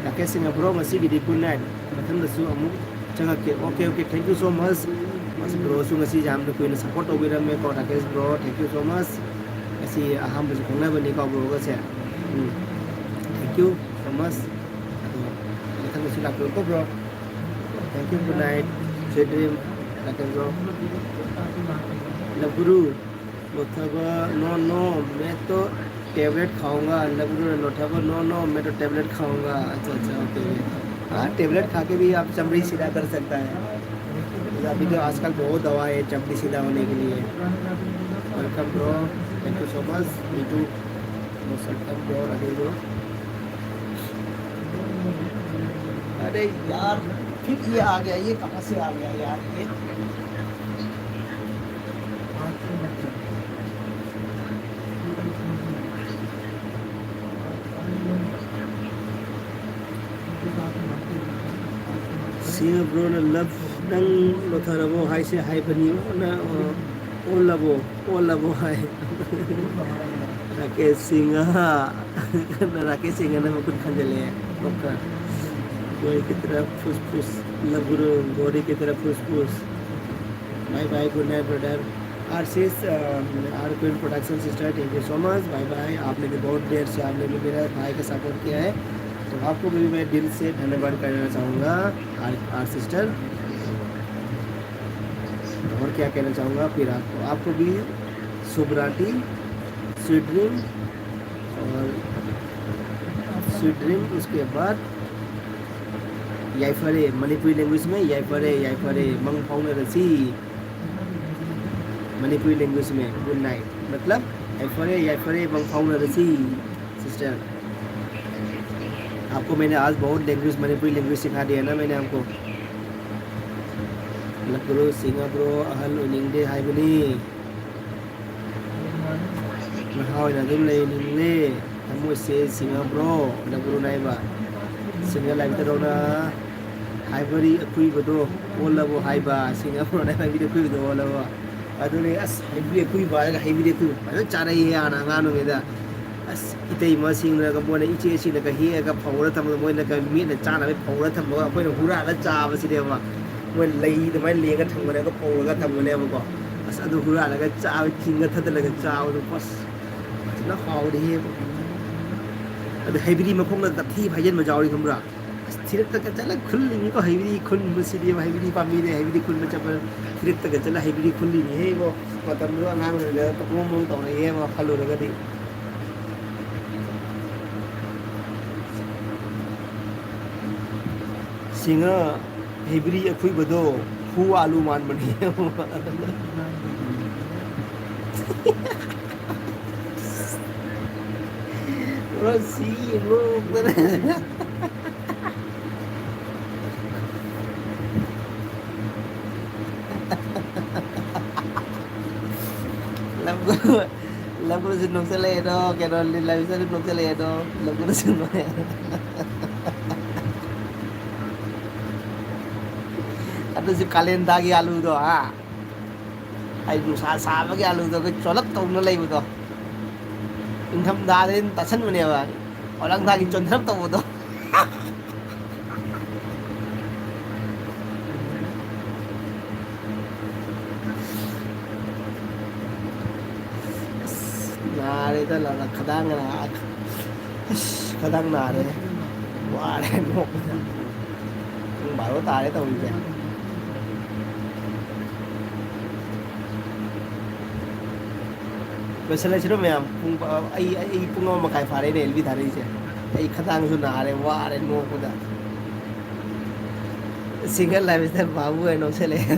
ꯔꯥꯀꯦꯁ ꯁꯤꯡꯍ, bro, ꯉꯁꯤꯒꯤꯗꯤ good night꯫ ꯃꯊꯪꯗꯁꯨ ꯑꯃꯨꯛ ꯆꯪꯉꯛꯀꯦ꯫ Okay, okay, thank you so much꯫ ꯃꯁꯤ bro ꯁꯨ ꯉꯁꯤ ꯌꯥꯝꯅ ꯀꯨꯏꯅ support ꯇꯧꯕꯤꯔꯝꯃꯦꯀꯣ, Rakesh bro, thank you so much꯫ ꯉꯁꯤ ꯑꯍꯥꯟꯕꯁꯨ ꯈꯪꯅꯕꯅꯤꯀꯣ bro ꯒꯁꯦ꯫ Um, thank you so much꯫ ꯑꯗꯣ ꯃꯊꯪꯗꯁꯨ ꯂꯥꯛꯄꯤꯌꯨꯀꯣ bro꯫ Thank you, good night, sweet dream, Rakesh bro꯫ ꯂꯕꯨꯔꯨ, लोथाबा, no, no, मैं तो tablet खाऊंगा। लबरू ने लोथाबा, no, no, मैं तो tablet खाऊंगा। अच्छा, अच्छा, okay। हाँ, tablet खा के भी आप चमड़ी सीधा कर सकता है। अभी तो आजकल बहुत दवा है चमड़ी सीधा होने के लिए। Welcome bro, thank you so much। Me too। Most welcome bro, Rakesh bro। अरे यार, फिर ये आ गया, ये कहाँ से आ गया यार ये? ꯁꯤꯡꯍ bro ꯅ love ꯅꯪ ꯂꯣꯊꯔꯕꯣ ꯍꯥꯏꯁꯦ ꯍꯥꯏꯕꯅꯤ꯫ ꯑꯣꯟꯅ, ꯑꯣꯜꯂꯕꯣ? ꯑꯣꯜꯂꯕꯣ ꯍꯥꯏ꯫ ꯔꯥꯀꯦꯁ ꯁꯤꯡꯍ꯫ ꯔꯥꯀꯦꯁ ꯁꯤꯡꯍꯅ ꯃꯈꯨꯠ ꯈꯟꯖꯤꯜꯂꯛꯑꯦ꯫ ꯂꯣꯛꯇ꯫ ꯒꯣꯔꯤ ꯀꯤ ꯇꯔꯐ ꯐꯨꯁ ꯐꯨꯁ꯫ ꯂꯕꯨꯔꯨ, ꯒꯣꯔꯤ ꯀꯤ ꯇꯔꯐ ꯐꯨꯁ ꯐꯨꯁ꯫ Bye bye, good night brother। Ashish, uh, are queen Production sister, thank you so much, bye bye। आपने भी बहुत देर से, आपने भी मेरा भाई का सपोर्ट किया है, तो आपको भी मैं दिल से धन्यवाद करना चाहूँगा आर, आर सिस्टर। और क्या कहना चाहूँगा फिर आपको, आपको भी शुभ रात्रि, स्वीट ड्रीम, और स्वीट ड्रीम। उसके बाद ꯌꯥꯏꯐꯔꯦ, ꯃꯅꯤꯄꯨꯔꯤ language में ꯌꯥꯏꯐꯔꯦ, ꯌꯥꯏꯐꯔꯦ, ꯃꯪ ꯐꯥꯎꯅꯔꯁꯤ꯫ ꯃꯅꯤꯄꯨꯔꯤ language में good night मतलब ꯌꯥꯏꯐꯔꯦ, ꯌꯥꯏꯐꯔꯦ, ꯃꯪ ꯐꯥꯎꯅꯔꯁꯤ꯫ Sister, आपको मैंने आज बहुत language, मणिपुरी language सिखा दिया ना मैंने आपको। ꯂꯕꯨꯔꯨ ꯁꯤꯡꯍ bro ꯑꯍꯜ ꯑꯣꯏꯅꯤꯡꯗꯦ ꯍꯥꯏꯕꯅꯤ꯫ ꯅꯍꯥ ꯑꯣꯏꯅ ꯑꯗꯨꯝ ꯂꯩꯅꯤꯡꯂꯦ꯫ ꯊꯃꯣꯏꯁꯦ ꯁꯤꯡꯍ bro, ꯂꯕꯨꯔꯨ ꯅꯥꯏꯕ꯫ ꯁꯤꯡꯍ ꯂꯥꯏꯕꯗꯧꯅ ꯍꯥꯏꯕꯔꯤ ꯑꯀꯨꯏꯕꯗꯣ ꯑꯣꯜꯂꯕꯣ ꯍꯥꯏꯕ꯫ ꯁꯤꯡꯍ bro ꯅ ꯍꯥꯏꯕꯔꯤ ꯑꯀꯨꯏꯕꯗꯣ ꯑꯣꯜꯂꯕꯣ? ꯑꯗꯨꯅꯤ, ꯑꯁ, ꯍꯩꯕꯤꯔꯦ ꯀꯨꯏꯕ ꯍꯥꯏꯔꯒ ꯍꯩꯕꯤꯔꯦ ꯀꯨꯏꯕ ꯐꯖꯅ ꯆꯥꯔꯛꯏ ꯍꯥꯟꯅ ꯑꯉꯥꯡ ꯑꯣꯏꯔꯤꯉꯩꯗ꯫ ꯑꯁ, ꯏꯇꯩꯃꯁꯤꯡꯅꯒ ꯃꯣꯏꯅ, ꯏꯆꯦꯁꯤꯡꯅꯒ ꯍꯦꯛꯑꯒ ꯐꯧꯔ ꯊꯝꯕꯗꯣ, ꯃꯣꯏꯅꯒ ꯃꯦꯠꯅ ꯆꯥꯅꯕ ꯐꯧꯔ ꯊꯝꯃꯒ ꯑꯩꯈꯣꯏꯅ ꯍꯨꯔꯥꯜꯂ ꯆꯥꯕꯁꯤꯅꯦꯕ꯫ ꯃꯣꯏ ꯂꯩ ꯑꯗꯨꯃꯥꯏꯅ ꯂꯦꯡꯉ ꯊꯝꯒꯅꯦꯕ, ꯐꯧꯔꯒ ꯊꯝꯒꯅꯦꯕꯀꯣ꯫ ꯑꯁ, ꯑꯗꯨ ꯍꯨꯔꯥꯜꯂꯒ ꯆꯥꯕ, ꯆꯤꯡꯒ ꯊꯗꯠꯂꯒ ꯆꯥꯕꯗꯣ, ꯑꯁ, ꯐꯖꯅ ꯍꯥꯎꯔꯤꯍꯦ꯫ ꯑꯗꯨ ꯍꯩꯕꯤꯔꯤ ꯃꯈꯣꯡꯗ ꯇꯞꯊꯤ ꯐꯥꯏꯖꯟꯕ ꯌꯥꯎꯔꯤ ꯈꯪꯕ꯭ꯔꯥ? ꯑꯁ, ꯊꯤꯔꯛꯇꯒ ꯆꯠꯂ ꯈꯨꯜꯂꯤꯅꯤꯀꯣ, ꯍꯩꯕꯤꯔꯤ ꯈꯨꯟꯕꯁꯤꯗꯤ, ꯍꯩꯕꯤꯔꯤ ꯄꯥꯝꯕꯤꯗ ꯍꯩꯕꯤꯔꯤ ꯈꯨꯟꯕ ꯆꯠꯄ, ꯊꯤꯔꯛꯇꯒ ꯆꯠꯂ ꯍꯩꯕꯤꯔꯤ ꯈꯨꯜꯂꯤꯅꯤꯍꯦ ꯏꯕꯣ꯫ ꯃꯇꯝꯗꯨ ꯑꯉꯥꯡ ꯑꯣꯏꯔꯤꯉꯩꯗ ꯇꯧꯔꯛꯑꯝꯕ ꯇꯧꯔꯛꯑꯦꯕ ꯈꯜꯂꯨꯔꯒꯗꯤ꯫ ꯁꯤꯡꯉ ꯍꯩꯕ꯭ꯔꯤ ꯑꯈꯨꯏꯕꯗꯣ ꯍꯨ ꯑꯥꯂꯨ ꯃꯥꯟꯕꯅꯤ꯫ ꯔꯣꯁꯤ ꯅꯣꯛꯄꯗ꯫ ꯂꯝꯒꯨ-, ꯂꯝꯒꯨꯅꯁꯨ ꯅꯣꯛꯆꯜꯂꯛꯑꯦꯗꯣ, ꯀꯩꯅꯣ, ꯂꯤꯂꯥꯕꯤꯁꯅꯁꯨ ꯅꯣꯛꯆꯜꯂꯛꯑꯦꯗꯣ, ꯂꯝꯒꯨꯅꯁꯨ ꯅꯣꯛꯑꯦ꯫ ꯑꯗꯨꯁꯨ ꯀꯥꯂꯦꯟ ꯊꯥꯒꯤ ꯑꯥꯂꯨꯗꯣ, ꯍꯥ? ꯑꯩ ꯅꯨꯡꯁꯥ ꯁꯥꯕꯒꯤ ꯑꯥꯂꯨꯗꯣ ꯑꯩꯈꯣꯏ ꯆꯣꯂꯞ ꯇꯧꯅ ꯂꯩꯕꯗꯣ꯫ ꯏꯪꯊꯝꯊꯥꯗꯗꯤ ꯇꯥꯁꯟꯕꯅꯦꯕ꯫ ꯑꯣꯂꯪꯊꯥꯒꯤ ꯆꯣꯟꯊꯔꯞ ꯇꯧꯕꯗꯣ꯫ ꯑꯁ, ꯅꯥꯔꯦꯗ, ꯂꯥꯛꯂ ꯈꯗꯥꯡꯒ ꯅꯥ-, ꯑꯁ, ꯈꯗꯥꯡ ꯅꯥꯔꯦ꯫ ꯋꯥꯔꯦ ꯅꯣꯛꯄꯗ꯫ ꯄꯨꯡ ꯕꯥꯔꯣ ꯇꯥꯔꯦ ꯇꯧꯔꯤꯁꯦ꯫ ꯂꯣꯏꯁꯤꯜꯂꯁꯤꯔꯣ ꯃꯌꯥꯝ? ꯄꯨꯡ ꯕꯥ-, ꯑꯩ, ꯑꯩ ꯄꯨꯡ ꯑꯃ ꯃꯈꯥꯏ ꯐꯥꯔꯦꯅꯦ ꯑꯦꯜ ꯕꯤ ꯊꯥꯔꯛꯏꯁꯦ꯫ ꯑꯩ ꯈꯗꯥꯡꯁꯨ ꯅꯥꯔꯦ, ꯋꯥꯔꯦ ꯅꯣꯛꯄꯗ꯫ Singer Lifestyle ꯕꯥꯕꯨ ꯍꯥꯏꯅ ꯅꯣꯛꯁꯜꯂꯛꯑꯦ꯫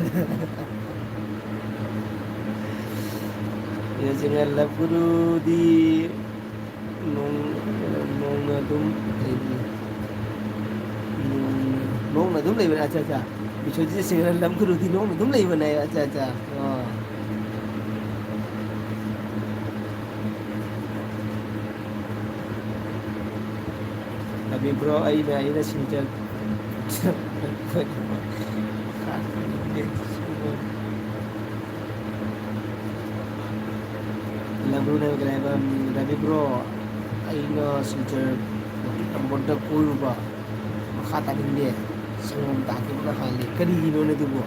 Singer Love Guruꯗꯤ ꯅꯣꯡ-, ꯅꯣꯡꯅ ꯑꯗꯨꯝ ꯂꯩꯕꯅꯦ꯫ ꯅꯣꯡꯅ, ꯅꯣꯡꯅ ꯑꯗꯨꯝ ꯂꯩꯕꯅꯦ꯫ ꯑꯠꯆꯥ, ꯑꯠꯆꯥ꯫ ꯕꯤꯁ꯭ꯋꯖꯤꯠ ꯁꯤꯡꯍ ꯂꯝ ꯈꯨꯔꯨꯗꯤ ꯅꯣꯡꯅ ꯑꯗꯨꯝ ꯂꯩꯕꯅꯦ꯫ ꯑꯠꯆꯥ, ꯑꯠꯆꯥ꯫ ꯑꯣ꯫ ꯀꯕꯤ bro, ꯑꯩꯅ, ꯑꯩꯅ ꯁꯤꯡꯖ-, ꯈꯪꯗꯦ꯫ ꯕ꯭ꯔꯣꯅ ꯀꯩ ꯍꯥꯏꯕ, ꯎꯝ, ꯔꯕꯤ ꯕ꯭ꯔꯣ, ꯑꯩꯅ ꯁꯤꯜꯆꯔ ꯇꯝꯕꯣꯠꯇ ꯀꯣꯏꯔꯨꯕ, ꯃꯈꯥ ꯇꯥꯅꯤꯡꯗꯦ, ꯁꯪꯒꯣꯝ ꯇꯥꯈꯤꯕꯅ ꯍꯥꯜꯂꯤ꯫ ꯀꯔꯤꯒꯤꯅꯣꯅꯦ ꯑꯗꯨꯕꯣ?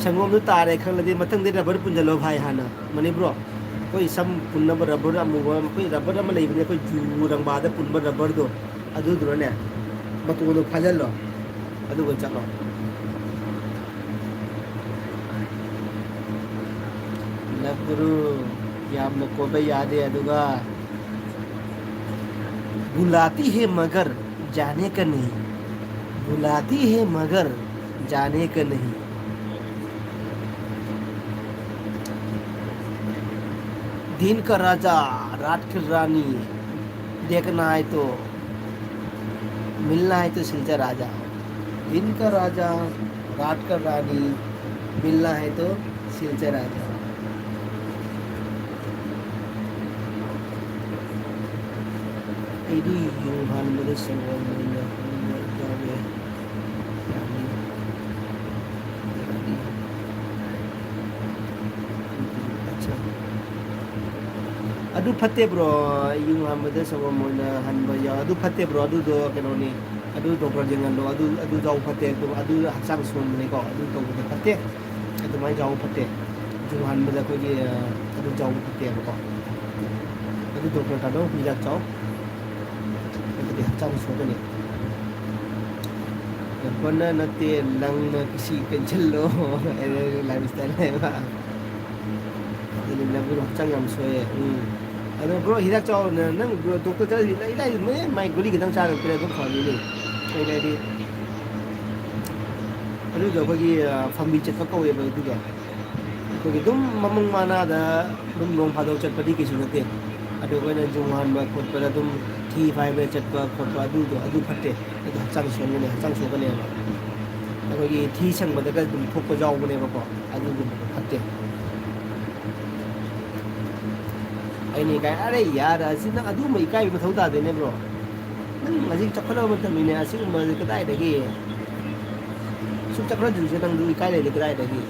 ꯁꯪꯒꯣꯝꯗꯨ ꯇꯥꯔꯦ ꯈꯪꯂꯗꯤ ꯃꯊꯪꯗꯤ ꯔꯕꯔ ꯄꯨꯟꯁꯤꯜꯂꯣ ꯚꯥꯏ ꯍꯥꯟꯅ꯫ ꯃꯅꯤ ꯕ꯭ꯔꯣ, ꯑꯩꯈꯣꯏ ꯁꯝ ꯄꯨꯟꯅꯕ ꯔꯕꯔ ꯑꯃꯨꯕ, ꯑꯩꯈꯣꯏ ꯔꯕꯔ ꯑꯃ ꯂꯩꯕꯅꯦ, ꯑꯩꯈꯣꯏ ꯖꯨ ꯔꯪꯕꯥꯗ ꯄꯨꯟꯕ ꯔꯕꯔꯗꯣ, ꯑꯗꯨꯗꯨꯅꯅꯦ, ꯃꯇꯣꯟꯗꯣ ꯐꯥꯖꯤꯜꯂꯣ, ꯑꯗꯨꯒ ꯆꯠꯂꯣ꯫ ꯂꯕ ꯒꯨꯔꯨ, ꯌꯥꯝꯅ ꯀꯣꯏꯕ ꯌꯥꯗꯦ, ꯑꯗꯨꯒ बुलाती है मगर जाने का नहीं, बुलाती है मगर जाने का नहीं। दिन का राजा, रात की रानी, देखना है तो, मिलना है तो सिलचर आ जाओ। दिन का राजा, रात का रानी, मिलना है तो सिलचर आ जाओ। ꯑꯩꯗꯤ ꯌꯨꯝ ꯍꯥꯟꯕꯗ ꯁꯪꯒꯣꯝ ꯑꯣꯏꯅ ꯍꯥꯟꯕ ꯌꯥꯎꯋꯦ꯫ ꯌꯥꯅꯤ꯫ ꯌꯥꯅꯤ꯫ ꯑꯠꯆꯥ꯫ ꯑꯗꯨ ꯐꯠꯇꯦ ꯕ꯭ꯔꯣ, ꯌꯨꯝ ꯍꯥꯟꯕꯗ ꯁꯪꯒꯣꯝ ꯑꯣꯏꯅ ꯍꯟꯕ ꯌꯥꯎ-, ꯑꯗꯨ ꯐꯠꯇꯦ ꯕ꯭ꯔꯣ, ꯑꯗꯨꯗꯣ ꯀꯩꯅꯣꯅꯤ, ꯑꯗꯨ ꯗꯣꯛꯇꯔ ꯌꯦꯡꯍꯜꯂꯣ, ꯑꯗꯨ, ꯑꯗꯨ ꯆꯥꯎ ꯐꯠꯇꯦ, ꯑꯗꯨ, ꯑꯗꯨ ꯍꯛꯆꯥꯡ ꯁꯣꯟꯕꯅꯤꯀꯣ, ꯑꯗꯨ ꯇꯧꯕꯗꯣ ꯐꯠꯇꯦ꯫ ꯑꯗꯨꯃꯥꯏꯅ ꯆꯥꯎꯕ ꯐꯠꯇꯦ꯫ ꯌꯨꯝ ꯍꯥꯟꯕꯗ ꯑꯩꯈꯣꯏꯒꯤ, ꯑ, ꯑꯗꯨ ꯆꯥꯎꯕ ꯐꯠꯇꯦꯕꯀꯣ꯫ ꯑꯗꯨ ꯗꯣꯛꯇꯔ ꯇꯥꯅꯧ, ꯍꯤꯗꯥꯛ ꯆꯥꯎ꯫ ꯑꯗꯨꯗꯤ ꯍꯛꯆꯥꯡ ꯁꯣꯛꯀꯅꯤ꯫ ꯔꯕꯔꯅ ꯅꯠꯇꯦ, ꯂꯪꯅ ꯀꯤꯁꯤ ꯀꯟꯁꯤꯜꯂꯣ꯫ ꯑꯗꯨ ꯂꯥꯏꯐ ꯁ꯭ꯇꯥꯏꯜ ꯍꯥꯏꯕ꯫ ꯑꯗꯨꯗꯤ ꯂꯕꯨꯛ ꯍꯛꯆꯥꯡ ꯌꯥꯝ ꯁꯣꯛꯑꯦ꯫ ꯎꯝ꯫ ꯑꯗꯣ ꯕ꯭ꯔꯣ, ꯍꯤꯗꯥꯛ ꯆꯥꯎꯅ, ꯅꯪ ꯕ꯭ꯔꯣ, ꯗꯣꯛꯇꯔ ꯆꯠꯂ ꯏꯂꯥꯏ ꯂꯥꯏ ꯃꯣꯏ ꯃꯥꯏ ꯒꯨꯂꯤ ꯈꯤꯇꯪ ꯆꯥꯔꯒ ꯄꯤꯔꯒ ꯑꯗꯨꯝ ꯐꯒꯅꯤ꯫ ꯀꯩ ꯍꯥꯏꯗꯤ, ꯑꯗꯨꯗꯣ ꯑꯩꯈꯣꯏꯒꯤ, ꯑ, ꯐꯝꯕꯤ ꯆꯠꯄ ꯀꯧꯋꯦꯕ ꯑꯗꯨꯗꯣ꯫ ꯑꯩꯈꯣꯏꯒꯤ ꯑꯗꯨꯝ ꯃꯃꯪ ꯃꯥꯅꯗ ꯑꯗꯨꯝ ꯅꯣꯡ ꯐꯥꯗꯣꯛ ꯆꯠꯄꯗꯤ ꯀꯩꯁꯨ ꯅꯠꯇꯦ꯫ ꯑꯗꯨ ꯑꯩꯈꯣꯏꯅ ꯌꯨꯡ ꯍꯥꯟꯕ ꯈꯣꯠꯄꯗ ꯑꯗꯨꯝ ꯊꯤ ꯐꯥꯏꯕꯗ ꯆꯠꯄ ꯈꯣꯠꯄ ꯑꯗꯨꯗꯣ, ꯑꯗꯨ ꯐꯠꯇꯦ꯫ ꯑꯗꯨ ꯍꯛꯆꯥꯡ ꯁꯣꯟꯒꯅꯤ, ꯍꯛꯆꯥꯡ ꯁꯣꯛꯀꯅꯦꯕ꯫ ꯑꯩꯈꯣꯏꯒꯤ ꯊꯤ ꯁꯪꯕꯗꯒ ꯑꯗꯨꯝ ꯊꯣꯛꯄ ꯌꯥꯎꯕꯅꯦꯕꯀꯣ꯫ ꯑꯗꯨꯒꯨꯝꯕꯗꯣ ꯐꯠꯇꯦ꯫ ꯑꯩꯅ ꯏꯀꯥꯏ, "ꯑꯔꯦ ꯌꯥꯔ, ꯑꯁꯤ ꯅꯪ ꯑꯗꯨꯒꯨꯝꯕ ꯏꯀꯥꯏꯕ ꯃꯊꯧ ꯇꯥꯗꯦꯅꯦ, ꯕ꯭ꯔꯣ꯫ ꯅꯪ ꯍꯧꯖꯤꯛ ꯆꯥꯎꯈꯠꯂꯕ ꯃꯇꯝꯅꯤꯅꯦ, ꯑꯁꯤꯒꯨꯝꯕꯁꯦ ꯀꯗꯥꯏꯗꯒꯤ? ꯁꯨꯝ ꯆꯥꯎꯈꯠꯂꯛꯇ꯭ꯔꯤꯁꯦ ꯅꯪꯗꯨ ꯏꯀꯥꯏ ꯂꯩꯔꯦ ꯀꯗꯥꯏꯗꯒꯤ?"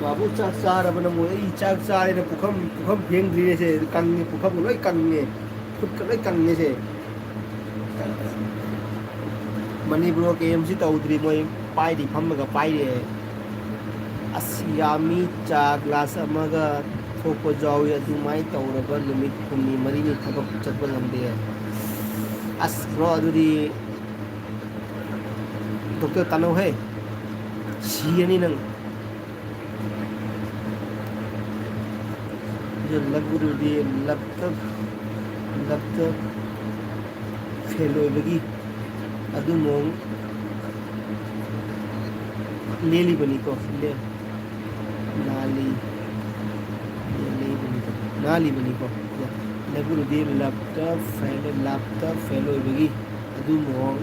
ꯕꯥꯕꯨ, ꯆꯥꯛ ꯆꯥꯔꯕ ꯅꯪꯕꯨ? ꯑꯩ ꯆꯥꯛ ꯆꯥꯔꯦꯅ ꯄꯨꯈꯝ, ꯄꯨꯈꯝ ꯐꯦꯡꯗ꯭ꯔꯤꯅꯦꯁꯦ꯫ ꯀꯪꯉꯦ, ꯄꯨꯈꯝ ꯂꯣꯏ ꯀꯪꯉꯦ, ꯈꯨꯠꯀ ꯂꯣꯏ ꯀꯪꯉꯦꯁꯦ꯫ ꯃꯅꯤꯄꯨꯔ ꯀꯦꯝꯁꯤ ꯇꯧꯗ꯭ꯔꯤ, ꯃꯣꯏ ꯄꯥꯏꯔꯤ, ꯐꯝꯃꯒ ꯄꯥꯏꯔꯤ꯫ ꯑꯁ, ꯌꯥꯝꯃꯤ, ꯆꯥ ꯒ꯭ꯂꯥꯁ ꯑꯃꯒ ꯊꯣꯛꯄꯁꯨ ꯌꯥꯎꯏ꯫ ꯑꯗꯨꯃꯥꯏꯅ ꯇꯧꯔꯕ ꯅꯨꯃꯤꯠ ꯍꯨꯝꯅꯤ ꯃꯔꯤꯅꯤ ꯊꯕꯛ ꯆꯠꯄ ꯉꯝꯗꯦ꯫ ꯑꯁ, ꯕ꯭ꯔꯣ, ꯑꯗꯨꯗꯤ ꯗꯣꯛꯇꯔ ꯇꯥꯅꯧꯍꯦ, ꯁꯤꯔꯅꯤ ꯅꯪ꯫ ꯑꯗꯨ ꯂꯛ ꯎꯔꯨꯗꯤ ꯂꯛꯇ, ꯂꯛꯇ ꯐꯦꯜ ꯑꯣꯏꯕꯒꯤ ꯑꯗꯨ ꯃꯑꯣꯡ ꯂꯦꯜꯂꯤꯕꯅꯤꯀꯣ, ꯂꯦ-, ꯂꯥꯜꯂꯤ-, ꯂꯦꯜꯂꯤꯕꯅꯤꯀꯣ, ꯂꯥꯜꯂꯤꯕꯅꯤꯀꯣ꯫ ꯂꯛ ꯎꯔꯨꯗꯤ ꯂꯛꯇ ꯐꯦꯜ, ꯂꯛꯇ ꯐꯦꯜ ꯑꯣꯏꯕꯒꯤ ꯑꯗꯨ ꯃꯑꯣꯡ,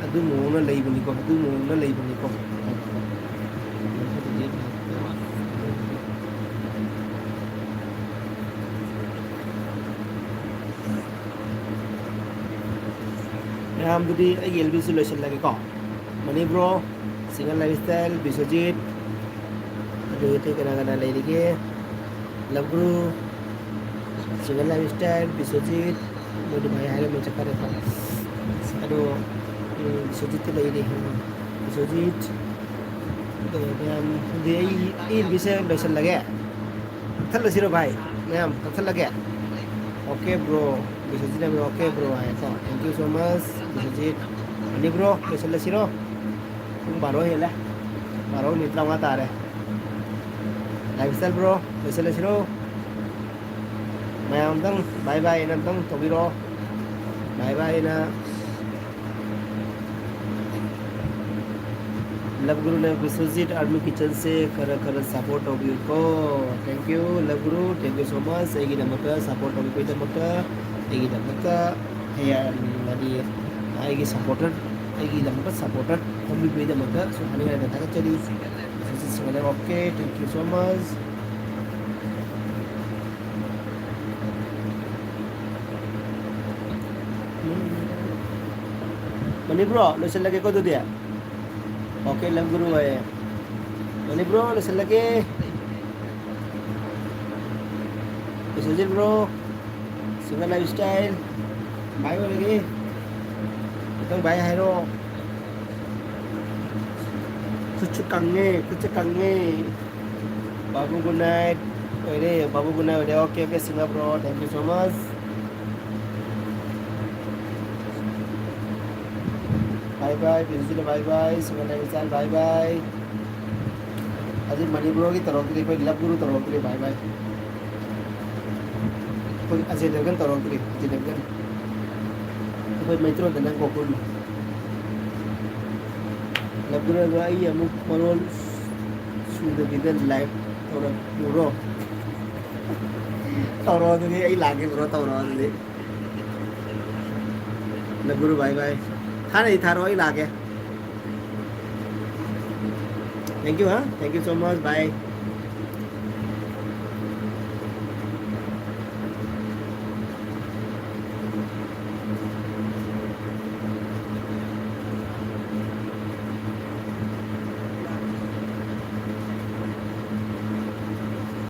ꯑꯗꯨ ꯃꯑꯣꯡꯅ ꯂꯩꯕꯅꯤꯀꯣ, ꯑꯗꯨ ꯃꯑꯣꯡꯅ ꯂꯩꯕꯅꯤꯀꯣ꯫ ꯃꯌꯥꯝꯗꯨꯗꯤ ꯑꯩꯒꯤ ꯑꯦꯜ ꯕꯤꯁꯤ ꯂꯣꯏꯁꯤꯜꯂꯒꯦꯀꯣ꯫ ꯃꯅꯤ bro, single life style, Biswajit, ꯑꯗꯨ ꯑꯇꯩ ꯀꯅꯥ ꯀꯅꯥ ꯂꯩꯔꯤꯒꯦ? ꯂꯕ꯭ꯔꯨ, ꯁꯤꯡꯒꯜ ꯂꯥꯏꯐ ꯁ꯭ꯇꯥꯏꯜ, ꯕꯤꯁ꯭ꯋꯖꯤꯠ, ꯃꯣꯏꯗꯤ ꯃꯥꯏ ꯍꯥꯏꯔꯝꯃꯦ ꯆꯠꯈ꯭ꯔꯦꯀꯣ꯫ ꯑꯗꯣ, ꯎꯝ, ꯕꯤꯁ꯭ꯋꯖꯤꯠꯇꯤ ꯂꯩꯔꯤ꯫ ꯕꯤꯁ꯭ꯋꯖꯤꯠ, ꯑꯗꯣ ꯃꯌꯥꯝ, ꯑꯗꯨꯗꯤ ꯑꯩ, ꯑꯩ ꯑꯦꯜ ꯕꯤꯁꯦ ꯂꯣꯏꯁꯤꯜꯂꯒꯦ꯫ ꯀꯛꯊꯠꯂꯁꯤꯔꯣ ꯚꯥꯏ? ꯃꯌꯥꯝ ꯀꯛꯊꯠꯂꯒꯦ꯫ ꯑꯣꯀꯦ ꯕ꯭ꯔꯣ, ꯕꯤꯁ꯭ꯋꯖꯤꯠ ꯍꯥꯏꯕ꯭ꯔꯣ? ꯑꯣꯀꯦ ꯕ꯭ꯔꯣ ꯍꯥꯏꯀꯣ꯫ Thank you so much, Biswajit. ꯃꯅꯤ ꯕ꯭ꯔꯣ, ꯂꯣꯏꯁꯤꯜꯂꯁꯤꯔꯣ? ꯕꯥꯔꯣ ꯍꯦꯜꯂꯦ꯫ ꯕꯥꯔꯣ ꯃꯤꯅꯤꯠ ꯇꯔꯥꯃꯉꯥ ꯇꯥꯔꯦ꯫ Lifestyle bro, ꯂꯣꯏꯁꯤꯜꯂꯁꯤꯔꯣ? ꯃꯌꯥꯝ ꯑꯝꯇꯪ bye bye ꯑꯅ ꯑꯝꯇꯪ ꯇꯧꯕꯤꯔꯣ꯫ Bye bye ꯑꯅ꯫ ꯂꯕ ꯒꯨꯔꯨꯅ ꯕꯤꯁ꯭ꯋꯖꯤꯠ ꯑꯥꯔꯃꯤ ꯀꯤꯆꯟꯁꯦ ꯈꯔ ꯈꯔ support ꯇꯧꯕꯤꯌꯨꯀꯣ꯫ Thank you love Guru, thank you so much ꯑꯩꯒꯤꯗꯃꯛꯇ support ꯇꯧꯕꯤꯕꯒꯤꯗꯃꯛꯇ꯫ ꯑꯩꯒꯤꯗꯃꯛꯇ ꯍꯌꯦꯡ ꯍꯥꯏꯗꯤ ꯑꯩꯒꯤ supporter, ꯑꯩꯒꯤꯗꯃꯛꯇ supporter ꯊꯝꯕꯤꯕꯒꯤꯗꯃꯛꯇ ꯁꯨꯝ ꯍꯥꯏꯅꯤꯡꯉꯥꯏ ꯊꯥꯒꯠꯆꯔꯤ꯫ ꯕꯤꯁ꯭ꯋꯖꯤꯠ ꯁꯤꯡꯍꯅ okay, thank you so much꯫ Mani bro, ꯂꯣꯏꯁꯤꯜꯂꯒꯦꯀꯣ ꯑꯗꯨꯗꯤ꯫ Okay ꯂꯕ ꯒꯨꯔꯨ ꯍꯣꯏ꯫ ꯃꯅꯤ bro, ꯂꯣꯏꯁꯤꯜꯂꯒꯦ꯫ Biswajit bro, Singh Lifestyle, bye ꯑꯣꯏꯔꯒꯦ꯫ ꯃꯊꯪ bye ꯍꯥꯏꯔꯣ꯫ ꯈꯨꯠꯁꯨ ꯀꯪꯉꯦ, ꯈꯨꯠꯁꯨ ꯀꯪꯉꯦ꯫ ꯕꯥꯕꯨ good night ꯑꯣꯏꯔꯦ, ꯕꯥꯕꯨ good night ꯑꯣꯏꯔꯦ꯫ Okay okay Singh bro, thank you so much꯫ Bye bye, Biswajit bye bye, Singh Lifestyle bye bye꯫ ꯍꯧꯖꯤꯛ ꯃꯅꯤ bro ꯒꯤ ꯇꯧꯔꯛꯇ꯭ꯔꯤ, ꯑꯩꯈꯣꯏ ꯂꯕ ꯒꯨꯔꯨ ꯇꯧꯔꯛꯇ꯭ꯔꯤ bye bye꯫ ꯑꯩꯈꯣꯏ ꯑꯖꯦ ꯗꯦꯕꯒꯟ ꯇꯧꯔꯛꯇ꯭ꯔꯤ, ꯑꯖꯦ ꯗꯦꯕꯒꯟ꯫ ꯑꯩꯈꯣꯏ ꯃꯩꯇ꯭ꯔꯣꯟꯗ ꯅꯪ ꯒꯣꯀꯨꯜ꯫ ꯂꯕ ꯒꯨꯔꯨ ꯑꯗꯣ ꯑꯩ ꯑꯃꯨꯛ ꯃꯔꯣꯜ ꯁꯨꯗꯕꯤꯗ live ꯇꯧꯔꯛꯎꯔꯣ? ꯇꯧꯔꯣ ꯑꯗꯨꯗꯤ, ꯑꯩ ꯂꯥꯛꯀꯦ bro, ꯇꯧꯔꯣ ꯑꯗꯨꯗꯤ꯫ ꯂꯕ ꯒꯨꯔꯨ bye bye꯫ ꯊꯥꯅꯗꯤ ꯊꯥꯔꯣ, ꯑꯩ ꯂꯥꯛꯀꯦ꯫ Thank you ꯍꯥ, thank you so much, bye꯫